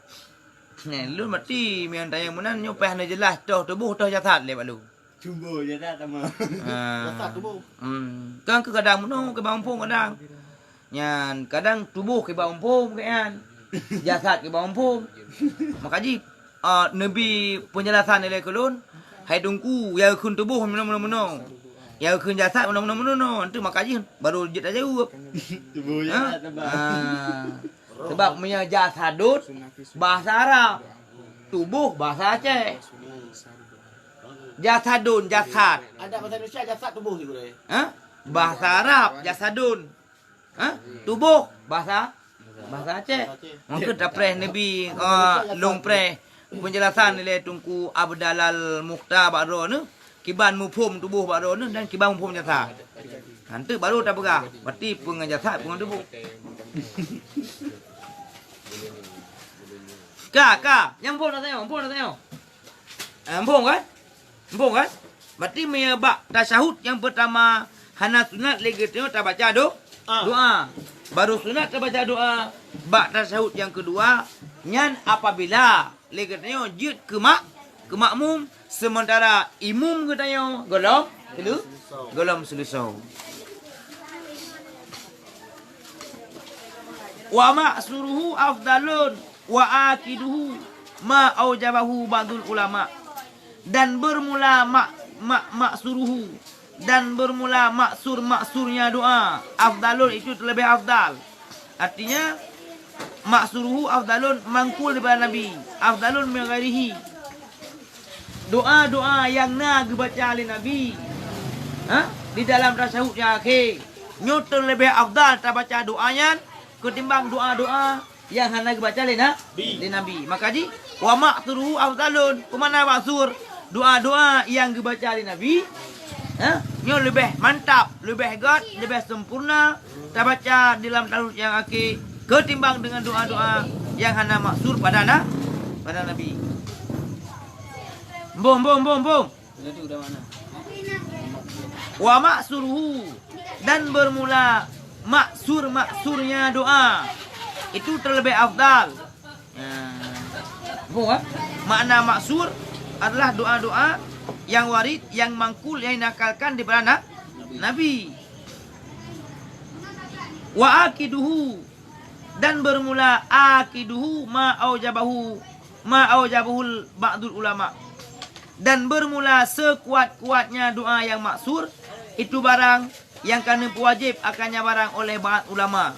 Nyan, lôn meuti meunyoe tanyong meunan, nyoe paih neujeulaih toh tuboh, toh jasad lé bak lôn. Tuboh, jasad sama. Ah. Jasad tuboh. Hmm. Kan keu kadang meunoe, keu bak muphom kadang. Nyan, kadang tuboh keu bak muphom keu nyan. Jasad keu bak muphom. Maka jih, ah, neubi peunjelasan ilèe keu lôn, hai Teungku, ya kheun tuboh meunoe-meunoe. Ya kheun jasad meunoe-meunoe. Entu maka jih baru jeuet tajaweueb. Tuboh, jasad sama. Ah. Sebab meunyoe jasadun, bahasa Arab. Tuboh, bahasa Aceh. Jasadun, jasad. Ada bahasa Indonesia jasad tubuh tu, Gurèe. Ha? Bahasa Arab, jasadun. Ha? Tuboh, bahasa, bahasa Aceh. Mungkin tapreh neubi, ah, lôn preh peunjelasan lé Teungku Abdalal Mukhtar bak droeneuh, kiban muphom tuboh bak droeneuh dan kiban muphom jasad. Nanti baru tapeugah, berarti peue ngon jasad, peue ngon tuboh. Ka, ka. Nyang muphom dak tanyoe, muphom dak tanyoe. Eh, muphom kan? Muphom kan? Berarti meunyoe bak tasyahud nyang peurtama hana sunat lé geutanyoe tabaca do-, doa. Baru sunat tabaca doa bak tasyahud nyang keudua, nyan apabila lé geutanyoe jeuet keu mak-, keu makmum, seumeuntara imum geutanyoe gohlom seuleu-, gohlom seuleusoe. Wa ma'suruhu afdalun wa akiduhu ma aujabahu ba'dul ulama. Dan bermula mak-, mak-, ma'suruhu, dan bermula maksur-maksurnya doa, afdalun, itu terlebih afdal. Artinya, ma'suruhu afdalun, mangkul daripada Nabi, afdalun min ghairihi. Doa-doa nyang na geubaca lé Nabi, ha, di dalam tasyahud nyang akhé, nyoe terlebih afdal tabaca doa nyan keutimbang doa-doa nyang hana geubaca lé na-, lé Nabi. Maka jih, wa ma'suruhu afdalun. Peue makna ma'sur? Doa-doa nyang geubaca lé Nabi, ha, nyoe leubeh mantap, leubeh göt, leubeh sempurna tabaca di lam tasyahud nyang akhé keutimbang deungon doa-doa nyang hana ma'sur pada na-, pada Nabi. Mbom, mbom, mbom, mbom. Wa ma'suruhu, dan bermula maksur-maksurnya doa, itu terlebih afdal. Nah, boh, eh? Makna maksur adalah doa-doa yang warid, yang mangkul, yang dinakalkan daripada na-, Nabi. Wa akiduhu, dan bermula akiduhu ma aujabahu, ma aujabahul ba'dul ulama. Dan bermula sekuat-kuatnya doa yang maksur, itu barang yang ka neupeuwajéb akannya barang oleh ba'at ulama.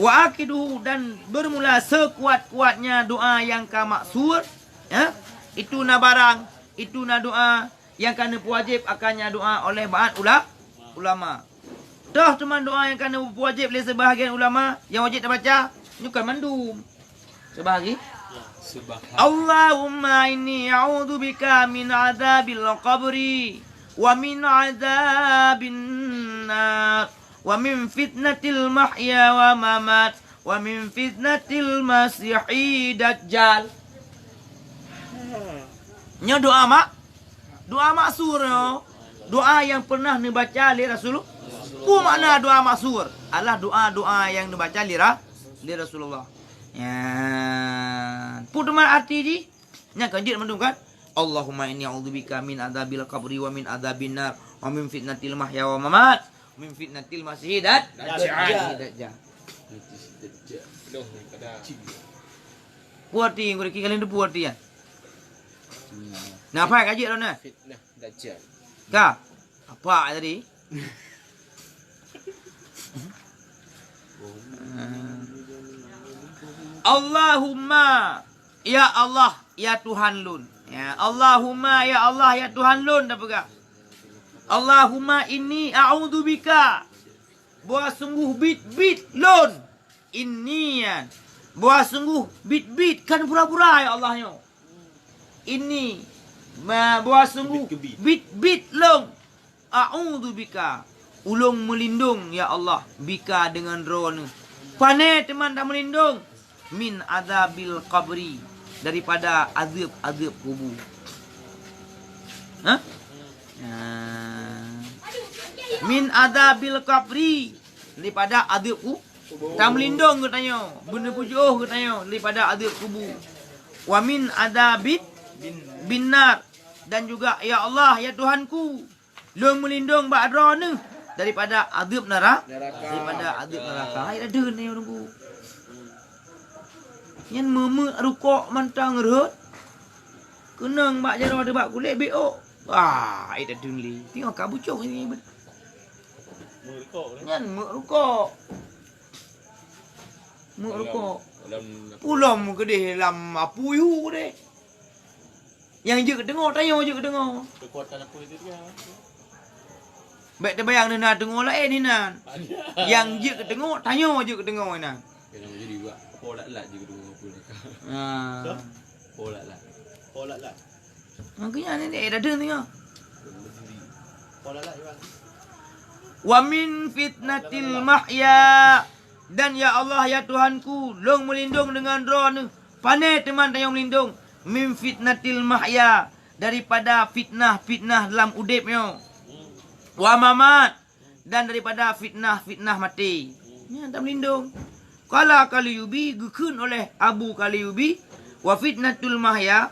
Wa akiduhu, dan bermula sekuat-kuatnya doa yang ka maksur, ya, itu na barang, itu na doa yang ka neupeuwajéb akannya doa oleh ba'at ula-, ulama. Toh teuma doa nyang ka neupeuwajéb lé seubahagian ulama nyang wajéb tabaca, nyoe kon mandum. Cuba lagi. Allahumma inni a'udzubika min adzabil qabri wa min adzabin nar wa min fitnatil mahya wa mamat wa min fitnatil masihid dajjal. Nyoe doa mak, doa maksur nyoe. Doa nyang pernah neubaca lé Rasul. Peue makna doa maksur? Adalah doa-doa nyang neubaca lé Ra-, lé Rasulullah. Ya. Peue teuma arti jih? Nyan kan jeuet mandum kan? Allahumma inni a'udzubika min adzabil qabri wa min adzabin nar wa min fitnatil mahya wa mamat wa min fitnatil masihid dajjal. Dajjal. Peue arti, kalian tu peue arti ya? Nah, apa kaji lôn nah? Fitnah Dajjal. Ka? Apa tadi? Allahumma, ya Allah, ya Tuhan lôn. Ya, Allahumma, ya Allah, ya Tuhan lôn, dah peugah. Allahumma inni a'udzubika. Bahwa sungguh bit-bit lôn. Inni, ya. Bahwa sungguh bit-bit, kan pura-pura, ya Allah, nyoe. Inni, ma-, bahwa sungguh bit-bit lôn. A'udzubika, ulôn meulindong, ya Allah, bika, deungon Droeneuh. Pane teuma tameulindong? Min adzabil qabri, daripada azeueb-azeueb kubu. Hah? Nah. Min adzabil qabri, daripada azeueb ku-, tameulindong geutanyoe, beuneupujoh geutanyoe daripada azeueb kubu. Wa min adzabin binnar, dan juga, ya Allah, ya Tuhanku, lôn meulindong bak Droeneuh daripada azeueb nara-, Neraka. Daripada azeueb neraka. Hai, dah deuh nyoe nunggu. Nyan meumeuet rukok mantong rhot. Keunong bak jaroe teuh bak kulét biôk. Wah, ai dah deuh lé. Tengok ka bucong ni. Nyan meuet rukok. Meuet rukok. Pulom keudeh lam apui hu deh. Nyang jeuet keuteungoh, tanyoe jeuet keuteungoh. Kekuatan apa itu dia? Bèk teubayang na teungoh laén inan. Nyang jeuet keuteungoh, tanyoe jeuet keuteungoh inan. Yang nama jadi buat pola lat je keuteungoh apa ni? Ha. Pola lat. Pola lat. Makanya ni dia dah dengar. Pola lat, Iwan. Wa min fitnatil mahya, dan ya Allah, ya Tuhanku, lôn meulindong deungon Droeneuh. Pane teuma tanyoe meulindong? Min fitnatil mahya, daripada fitnah-fitnah lam udeb nyoe. Wa mamat, dan daripada fitnah-fitnah maté. Nyan tameulindong. Qala Kaliyubi, geukheun oleh Abu Kaliyubi, wa fitnatul mahya,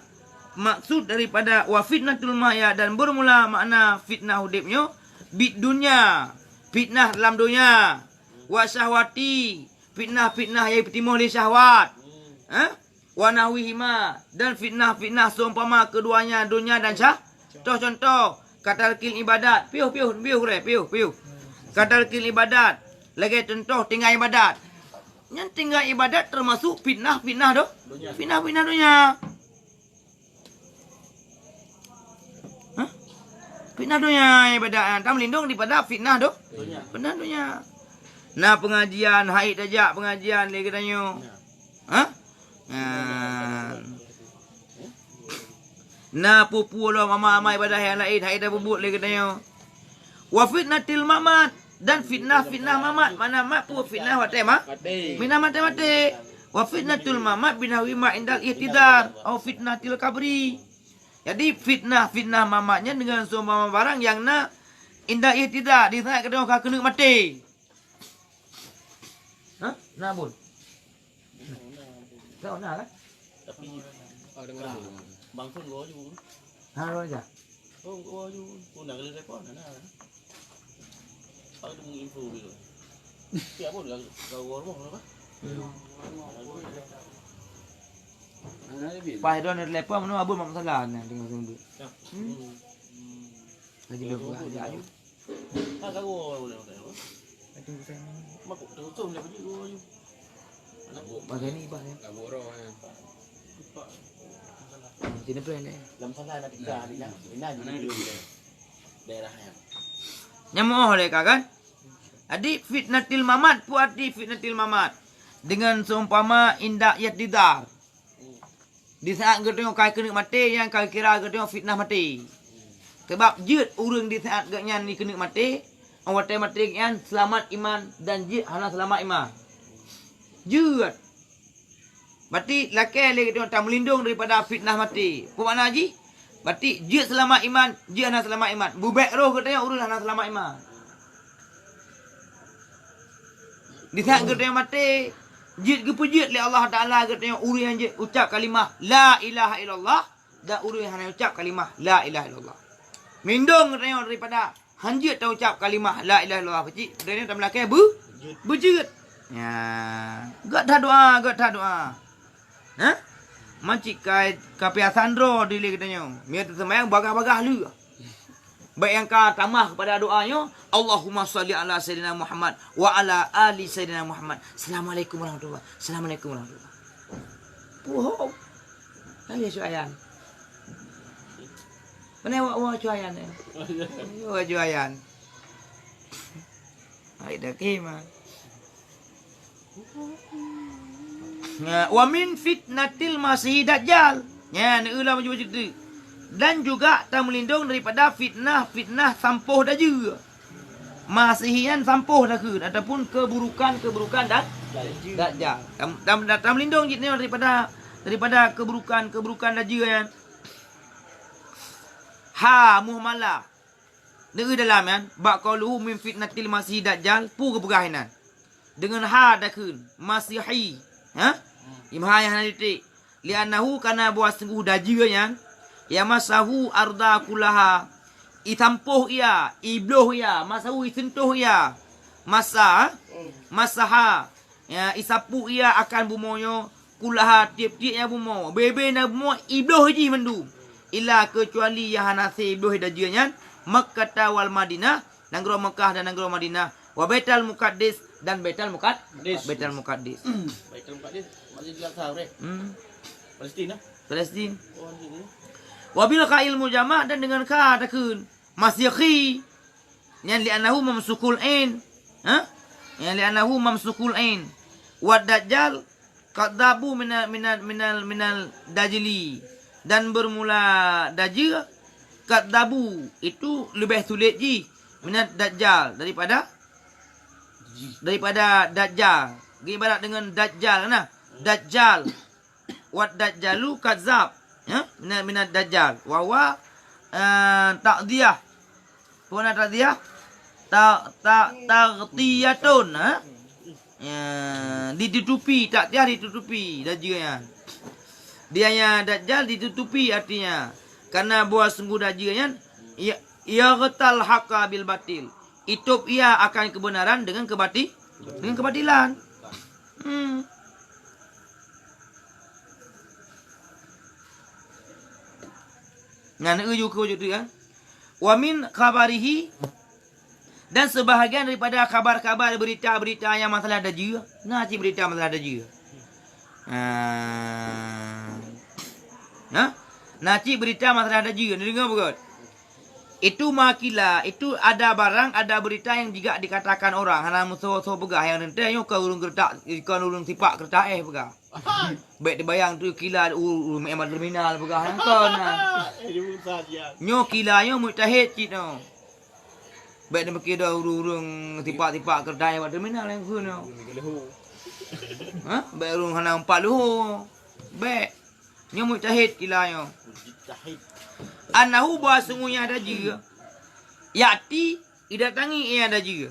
maksud daripada wa fitnatul mahya dan bermula makna fitnah udeb nyoe, bid dunya, fitnah lam donya, wa syahwati, fitnah-fitnah nyang jitimoh lé syahwat. Ha? Wa nahwihima, dan fitnah-fitnah seumpama keduanya, donya dan syah-, toh contoh, katarkil ibadat, piôh, piôh, piôh, gurèe, piôh, piôh. Katarkil ibadat, lagèe contoh tinggai ibadat. Nyan tinggai ibadat teumasuk fitnah-fitnah do-, fitnah-fitnah donya. Hah? Fitnah donya ibadat, tameulindong daripada fitnah do-, fitnah donya. Na pengajian, hai tajak pengajian lé geutanyoe. Hah? Nah. Na peue-peue lom amal-amal ibadah nyang laén, hai tapubuet lé geutanyoe. Wa fitnatil mamat, dan fitnah-fitnah mamat. Mana mat peue fitnah watèe ma-, fitnah maté-maté. Wa fitnatul mamat binahwi ma indal ihtidar, au fitnatil kabri. Jadi fitnah-fitnah mamat nyan deungon seumpama barang nyang na indal ihtidar, di saat geutanyoe ka keuneuk maté. Hah? Na bun? Kau na kan? Tapi Bang Fun gua ju. Ha, gua aja. Oh, gua ju. Gua nak kena telepon, na. Pak tu menginfo gitu. Siapa dah kau rumah apa? Pas dia telepon mana abang mak masalah ni tengah tunggu. Hmm. Lagi dua bulan aja. Ha, ka gua boleh makan apa? Mak kok tutup dah beli gua je. Anak gua. Bagi ni bah ya. Labu roh ya. Sini pun ni. Lam sana ada tiga hari lah. Ini aja dulu. Daerah ya. Nyamoh lé ka kan? Jadi fitnatil mamat, peue arti fitnatil mamat? Dengan seumpama indak yat didar. Di saat geutanyoe ka keuneuk maté, nyan ka kira geutanyoe fitnah maté. Sabab jeuet ureueng di saat geuhnyan jikeuneuk maté, watèe maté geuhnyan seulamat iman dan jeuet hana seulamat iman. Jeuet. Berarti lakèe lé geutanyoe tameulindong daripada fitnah maté. Peue makna jih? Berarti jeuet seulamat iman, jeuet hana seulamat iman. Beubèk roh geutanyoe ureueng hana seulamat iman. Di saat geutanyoe maté, jeuet geupeujeuet lé Allah Taala geutanyoe ureueng nyang jeuet ucap kalimah la ilaha illallah dan ureueng nyang hana ucap kalimah la ilaha illallah. Meulindong geutanyoe daripada hanjeuet taucap kalimah la ilaha illallah. Peucit, geutanyoe tameulakèe beu-, beujeuet. Ya, gèt that doa, gèt that doa. Hah? Man cit ka, ka piasan droe dilèe geutanyoe. Meunyo teuseumayang bagah-bagah lé. Bèk nyang ka tamah kepada doa nyoe, Allahumma shalli ala Sayyidina Muhammad wa ala ali Sayyidina Muhammad. Assalamualaikum warahmatullah. Assalamualaikum warahmatullah. Puhom. Kan dia cuayan. Mana awak, awak cuayan ni? Awak cuayan. Hai dah kima. Nya, wa min fitnatil masih dajjal. Nya, neulah maju-maju tu. Dan juga tameulindong daripada fitnah-fitnah sampôh dajjal. Masihi nyan sampôh takheun ataupun keburukan-keburukan da-, dajjal. Tam-, tam-, tameulindong cit nyoe daripada, daripada keburukan-keburukan dajjal nyan. Ha muhmalah. Deungon dalam nyan, bak qauluhu min fitnatil masih dajjal, peue geupeugah inan. Deungon ha takheun, masihi. Ha? Imha nyang hana titik. Li'annahu, karena bahwa sungguh dajjal nyan, ya masahu arda kullaha. Isampôh ia, ibloh ia, masahu isentuh ia. Masa, masaha. Ya, isapu ia akan bumoe nyoe, kullaha tiep-tiep nyang bumoe, bebe na bumoe ibloh jih mandum. Illa keucuali nyang hana sé ibloh dajjal nyan, Makkah wal Madinah, nanggroe Makkah dan nanggroe Madinah, wa Baitul Muqaddas dan Baitul Muqad-, Baitul Muqaddas. Baitul Muqaddas, Masjid Al-Aqsa, ureh. Hmm. Palestina. Palestina. Oh, Palestina. Wa bil khail mujamma, dan dengan kha takheun. Masihi. Nyan li'annahu mamsukul ain. Ha? Nyan li'annahu mamsukul ain. Wad dajjal kadzabu minal, minal, minal, minal dajjali. Dan bermula dajjal kadzabu itu lebih sulit jih minad dajjal daripada, daripada dajjal. Ibarat dengan dajjal nah. Dajjal. Wad dajjalu kadzab. Ya, minad, minad dajjal. Wa huwa, eh, takdiyah. Peue makna takdiyah? Ta-, ta-, taghtiyatun, ha? Ya, ditutupi, takdiyah ditutupi dajjal nyan. Dia nya dajjal ditutupi artinya. Karena bahwa sungguh dajjal nyan, ya, yaghtal haqqa bil batil. Itôb ia akan kebenaran dengan kebati-, dengan kebatilan. Hmm. Ngan eu ju keu wujud tu kan. Wa min khabarihi, dan sebahagian daripada khabar-khabar, berita-berita yang masalah dajjal. Na cit berita masalah dajjal. Ha. Nah, na cit berita masalah dajjal. Neudeungoe beugöt. Itu ma qila, itu ada barang, ada berita yang juga dikatakan orang. Hana meusoe-soe peugah nyang teuntèe nyoe kon ureueng keuretak, kon ureueng sipak keuretak éh peugah. Bèk teubayang tu qila u-, ureueng meu'en bak terminal peugah nyan kon. Nyoe qila nyoe mujtahid cit nyoe. Bèk neupike droe ureueng-ureueng sipak-sipak keuredak bak terminal nyang kheun nyoe. Ha? Bèk ureueng hana umpat luhô. Bèk. Nyoe mujtahid qila nyoe. Annahu, bahwa sungguhnya dajjal. Ya'ti, idatangi ia dajjal.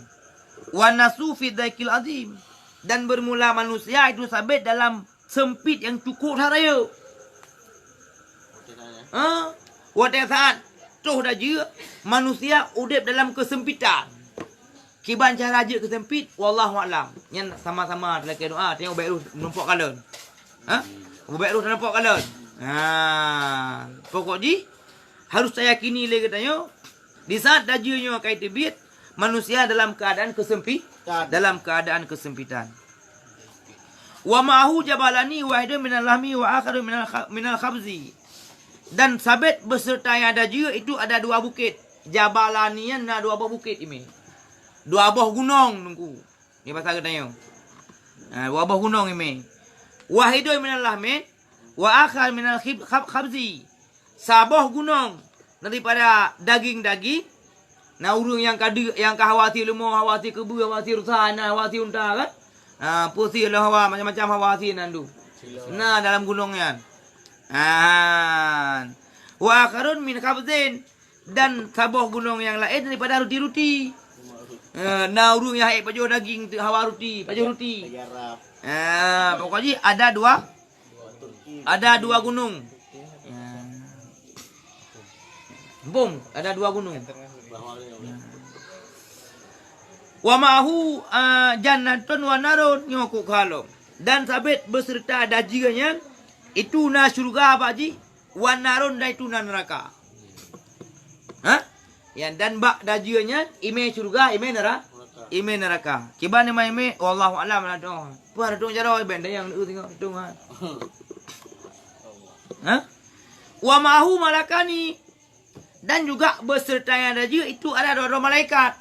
Wan nasu fi dhaiqil azim. Dan bermula manusia itu sabet dalam sempit nyang cukôp that rayeuk. Ha? Watèe saat troh dajjal, manusia udép dalam keusempitan. Kiban cara jeuet keu sempit, wallahu a'lam. Nyan sama-sama talakèe doa, tanyoe bèk rôh meurumpok kalon. Ha? Bèk rôh meurumpok kalon. Ha. Pokok jih, harus tayakini lé geutanyoe, di saat dajjal nyoe ka teubiet, manusia dalam keadaan keusempi-, dalam keadaan kesempitan. Wa ma'ahu jabalani wahidun minal lahmi wa akharu minal kha-, minal khabzi. Dan sabet beserta nyang dajjal itu ada dua bukit. Jabalani nyan na dua boh bukit imé. Dua boh gunong, Teungku. Di basa geutanyoe. Ha, dua boh gunong imé. Wahidun minal lahmi wa akhar minal khib-, khab-, khabzi. Saboh gunong daripada daging-daging. Na ureueng nyang ka deuek, nyang ka hawa sie leumo, hawa sie keubeue, hawa sie rusa, na hawa sie unta kan? Ha, peue sie lom hawa, macam-macam hawa sie na dum. Na dalam gunong nyan. Ha. Wa akharun min khabzin, dan saboh gunong nyang laén daripada ruti-ruti. Eh, na ureueng nyang ék pajoh daging tu hawa ruti, pajoh ruti. Ha, pokok jih ada dua, ada dua gunong. Ha. Bom, ada dua gunong. Wa ma'ahu, ah, jannatun wa narun, nyoe kok khalom. Dan sabet beserta dajjal nyan, itu na syurga bak jih, wa narun, dan itu na neraka. Ha? Ya, dan bak dajjal nyan, imé syurga, imé nera-, imé neraka. Kiban imé, imé, wallahu a'lam, na doa. Peue na doa jaroe, ben dayang lu tengok, hitung, ha. Ha? Wa ma'ahu malakani, dan juga beserta nyang dajjal itu ada dua droe malaikat.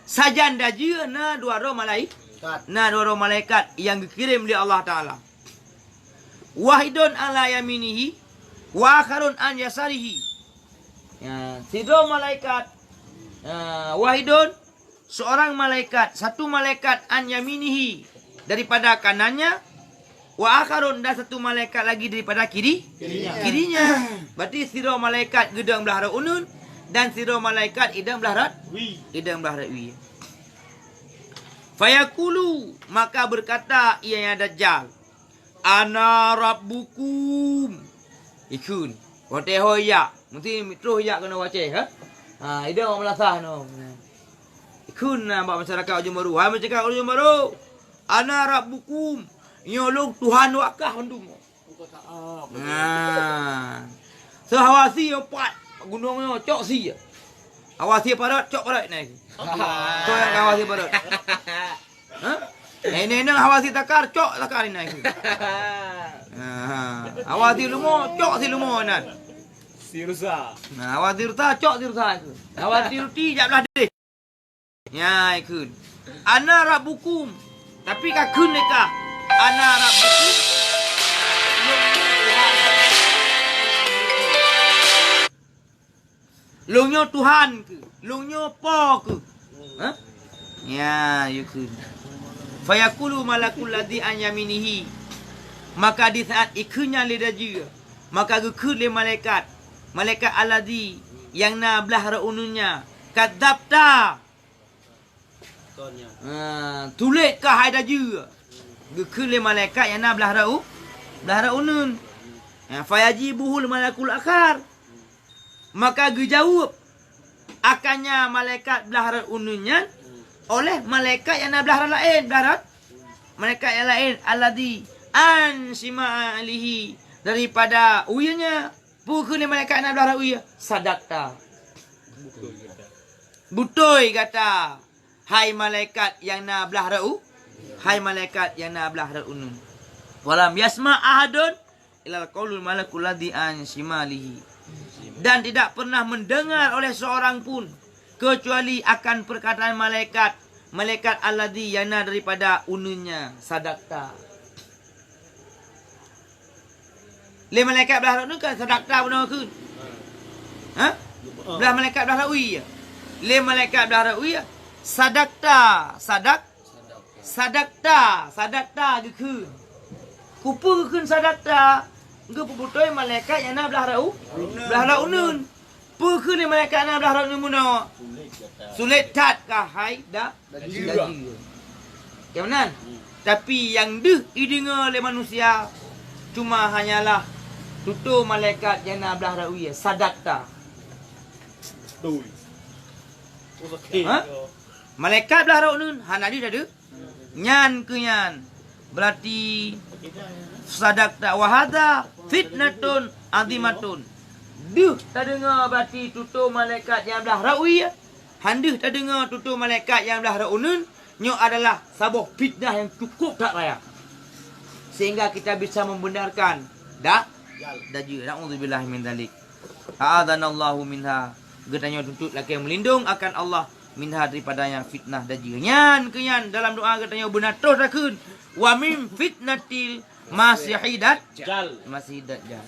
Sajan dajjal na dua droe malai-, na dua droe malaikat nyang geukirém lé Allah Taala. Wahidun ala yaminihi, Wa akharun an yasarihi. Ya, sidroe malaikat, ya, wahidun, seorang malaikat, satu malaikat an yaminihi, daripada kanannya, wa akharun, dan satu malaikat lagi daripada kiri, kirinya. Berarti sidroe malaikat geudong blah rot uneun dan sidroe malaikat idong blah rot, idong blah rot wie. Fayaqulu, maka berkata ianya Dajjal, "Ana rabbukum." Ikheun. Watèe ho yak, mesti troh yak keunoe wacée, ha? Ha, idong awak meulasah nyoe. Ikheun na bak masyarakat ujong barô. Hai masyarakat ujong barô, "Ana rabbukum." Nyoe lôn Tuhan wak kah mandum. Nah. Seuhawasi nyoe pat gunong nyoe cok sie. Hawasi parot, cok parot nai. Soe nyang ka hawasi parot? Ha? Nai nai nang hawasi takar, cok takar nai. Ha. Hawasi lumo, cok si lumo nan. Si rusa. Nah, hawasi rusa, cok si rusa. Hawasi ruti jak blah deh. Nyan kheun. "Ana rabbukum." Tapi ka kheun lé kah, "Ana rabbukum." Lôn nyoe Tuhan keuh. Lôn nyoe Po keuh. Ha? Nyan, yue kheun. Fayaqulu malakul ladzi an yaminihi. Maka di saat ikheun nyan lé Dajjal, maka geukheun lé malaikat, malaikat alladzi nyang na blah rot uneun nyan, "Kadzabta." Ha, tulék kah hai Dajjal. Geukheun lé malaikat nyang na blah rot u-, blah rot uneun. Ha, fayajibuhul malakul akhar. Maka geujaweueb akan nyan malaikat blah rot uneun nyan oleh malaikat nyang na blah rot laén, blah rot malaikat nyang laén, alladzi an syimalihi, daripada uyeue nyan. Peue kheun lé malaikat nyang na blah rot uyeue? Sadaqta. Beutôi gata. Hai malaikat nyang na blah rot u-, hai malaikat nyang na blah rot uneun. Walam yasma ahadun ilal qaulul malakul ladzi an syimalihi. Dan tidak pernah mendengar oleh seorang pun kecuali akan perkataan malaikat, malaikat alladzi nyang na daripada uneun nyan, sadaqta. Lé malaikat blah rot uneun kan sadaqta bunoe kheun. Ha? Blah malaikat blah rot uyeue. Lé malaikat blah rot uyeue. Sadaqta, sadaq-, sadaqta, sadaqta geukheun. Keupeue geukheun sadaqta? Geupeubeutôi malaikat nyang na blah rot u-, blah rot uneun. Peue kheun lé malaikat na blah rot uneun bunoe? Sulet that kah hai Da-, Dajjal. Dajjal. Ka meunan? Tapi nyang deuh ideungoe lé manusia cuma hanyalah tutoe malaikat nyang na blah rot uyeue, sadaqta. Betul. Ha? Malaikat blah rot uneun hana deuh tadeuh. Nyan keuh nyan. Berarti sadaqta wa hadza fitnatun azimatun. Deuh tadeungoe berarti tutoe malaikat nyang blah rot uyeue. Han deuh tadeungoe tutoe malaikat nyang blah rot uneun. Nyoe adalah saboh fitnah nyang cukup that raya. Sehingga kita bisa membenarkan da-, Dajjal. Na'udzubillah min dzalik. A'adzanallahu minha. Geutanyoe tuntut lakée meulindong akan Allah minha daripadanya fitnah Dajjal. Nyan keuh nyan dalam doa geutanyoe beuna troh takheun, "Wa min fitnatil Masihid Dajjal." Masihid Dajjal.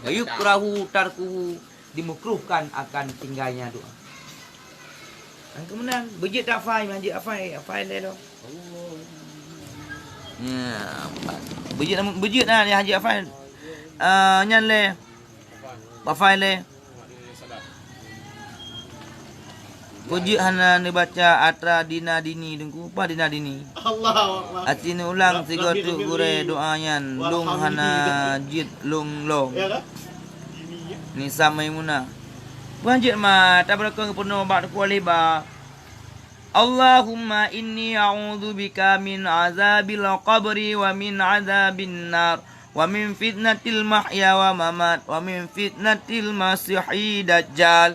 Wa yukrahu tarkuhu, dimakruhkan akan tinggalnya doa. Nyang keumeunang, beujeuet tak hafai, hanjeuet hafai, hafai lé lom. Ya, beujeuet, beujeuet na, hanjeuet hafai. Ah, nyan lé. Hafai lé. Peujeuet hana neubaca atra dina dini teungku, apa dina dini? Allahu Akbar. Aci neuulang sigoe teuk gurée doa nyan, lôn hana jeuet lôn lom. Ya kan? Nisa Maimunah. Peue jeuet ma, tabaraka geupunoe bak teungku Alibaba. Allahumma inni a'udzubika min azabil qabri wa min azabin nar wa min fitnatil mahya wa mamat wa min fitnatil masihid dajjal.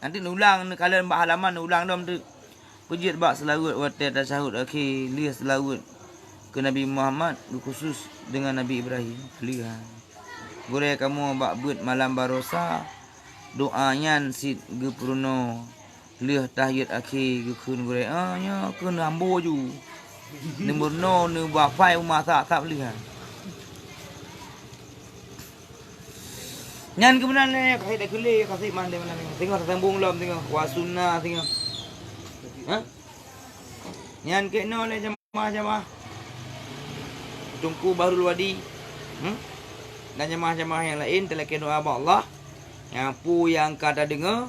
Nanti neulang, neukalon bak halaman, neulang dom tu. Peujeuet bak seulaweuet watée tasyahud akhé, lheueh seulaweuet keu Nabi Muhammad, geukhusos deungon Nabi Ibrahim. Lheueh. Gurée kamoe bak beuet malam barosa, doa nyan cit geupeurunoe. Lheueh tahiyat akhé geukheun gurée, "Ah, nyoe kheun ambo ju." Neumeurunoe neuba pai u masa sab lheueh. Nyan keumudian lé kasih dak keulé, kasih mandé malam nyoe. Singoh tasambong lom singoh, wa sunna singoh. Ha? Nyan keunoe lé jamaah-jamaah Teungku Bahrul Wadi, hmm? Dan jamaah-jamaah nyang laén talakée doa bak Allah. Nyang peue nyang ka tadeungoe,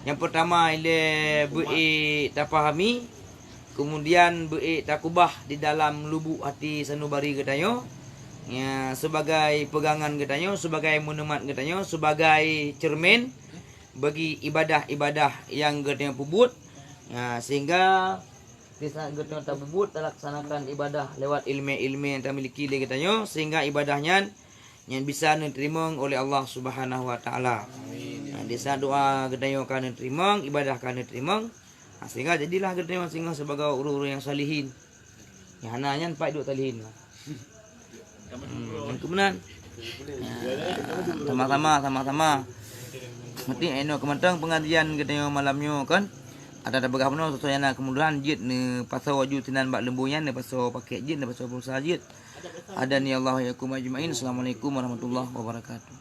nyang peurtama ilée beuék tapahami, keumudian beuék takubah di dalam lubuk hati sanubari geutanyoe, ya, seubagai peugangan geutanyoe, seubagai meunumat geutanyoe, seubagai ceureumen bagi ibadah-ibadah nyang geutanyoe peubuet, ya, sehingga di saat geutanyoe tapeubuet, talaksanakan ibadah lewat ileumé-ileumé nyang tamiliki lé geutanyoe, sehingga ibadah nyan nyan bisa neuteurimong oleh Allah Subhanahu wa Taala. Nah, di saat doa geutanyoe ka neuteurimong, ibadah ka neuteurimong, nah, sehingga jadilah geutanyoe singoh sibagoe ureuëng-ureuëng nyang salihin. Nyang hana nyan pat duek salihin. Hmm, nyang keumudian, ya, sama-sama, sama-sama. Meuti inoe keumantöng pengajian geutanyoe malam nyoe kan. Ada tapeugah bunoe sesuai nyang na keumudahan jeuet neupasoe aju sinan bak leumbô nyan, neupasoe pakét jeuet, neupasoe pulsa jeuet. Hadanallahu wa iyyakum ajmain. Assalamualaikum warahmatullahi wabarakatuh.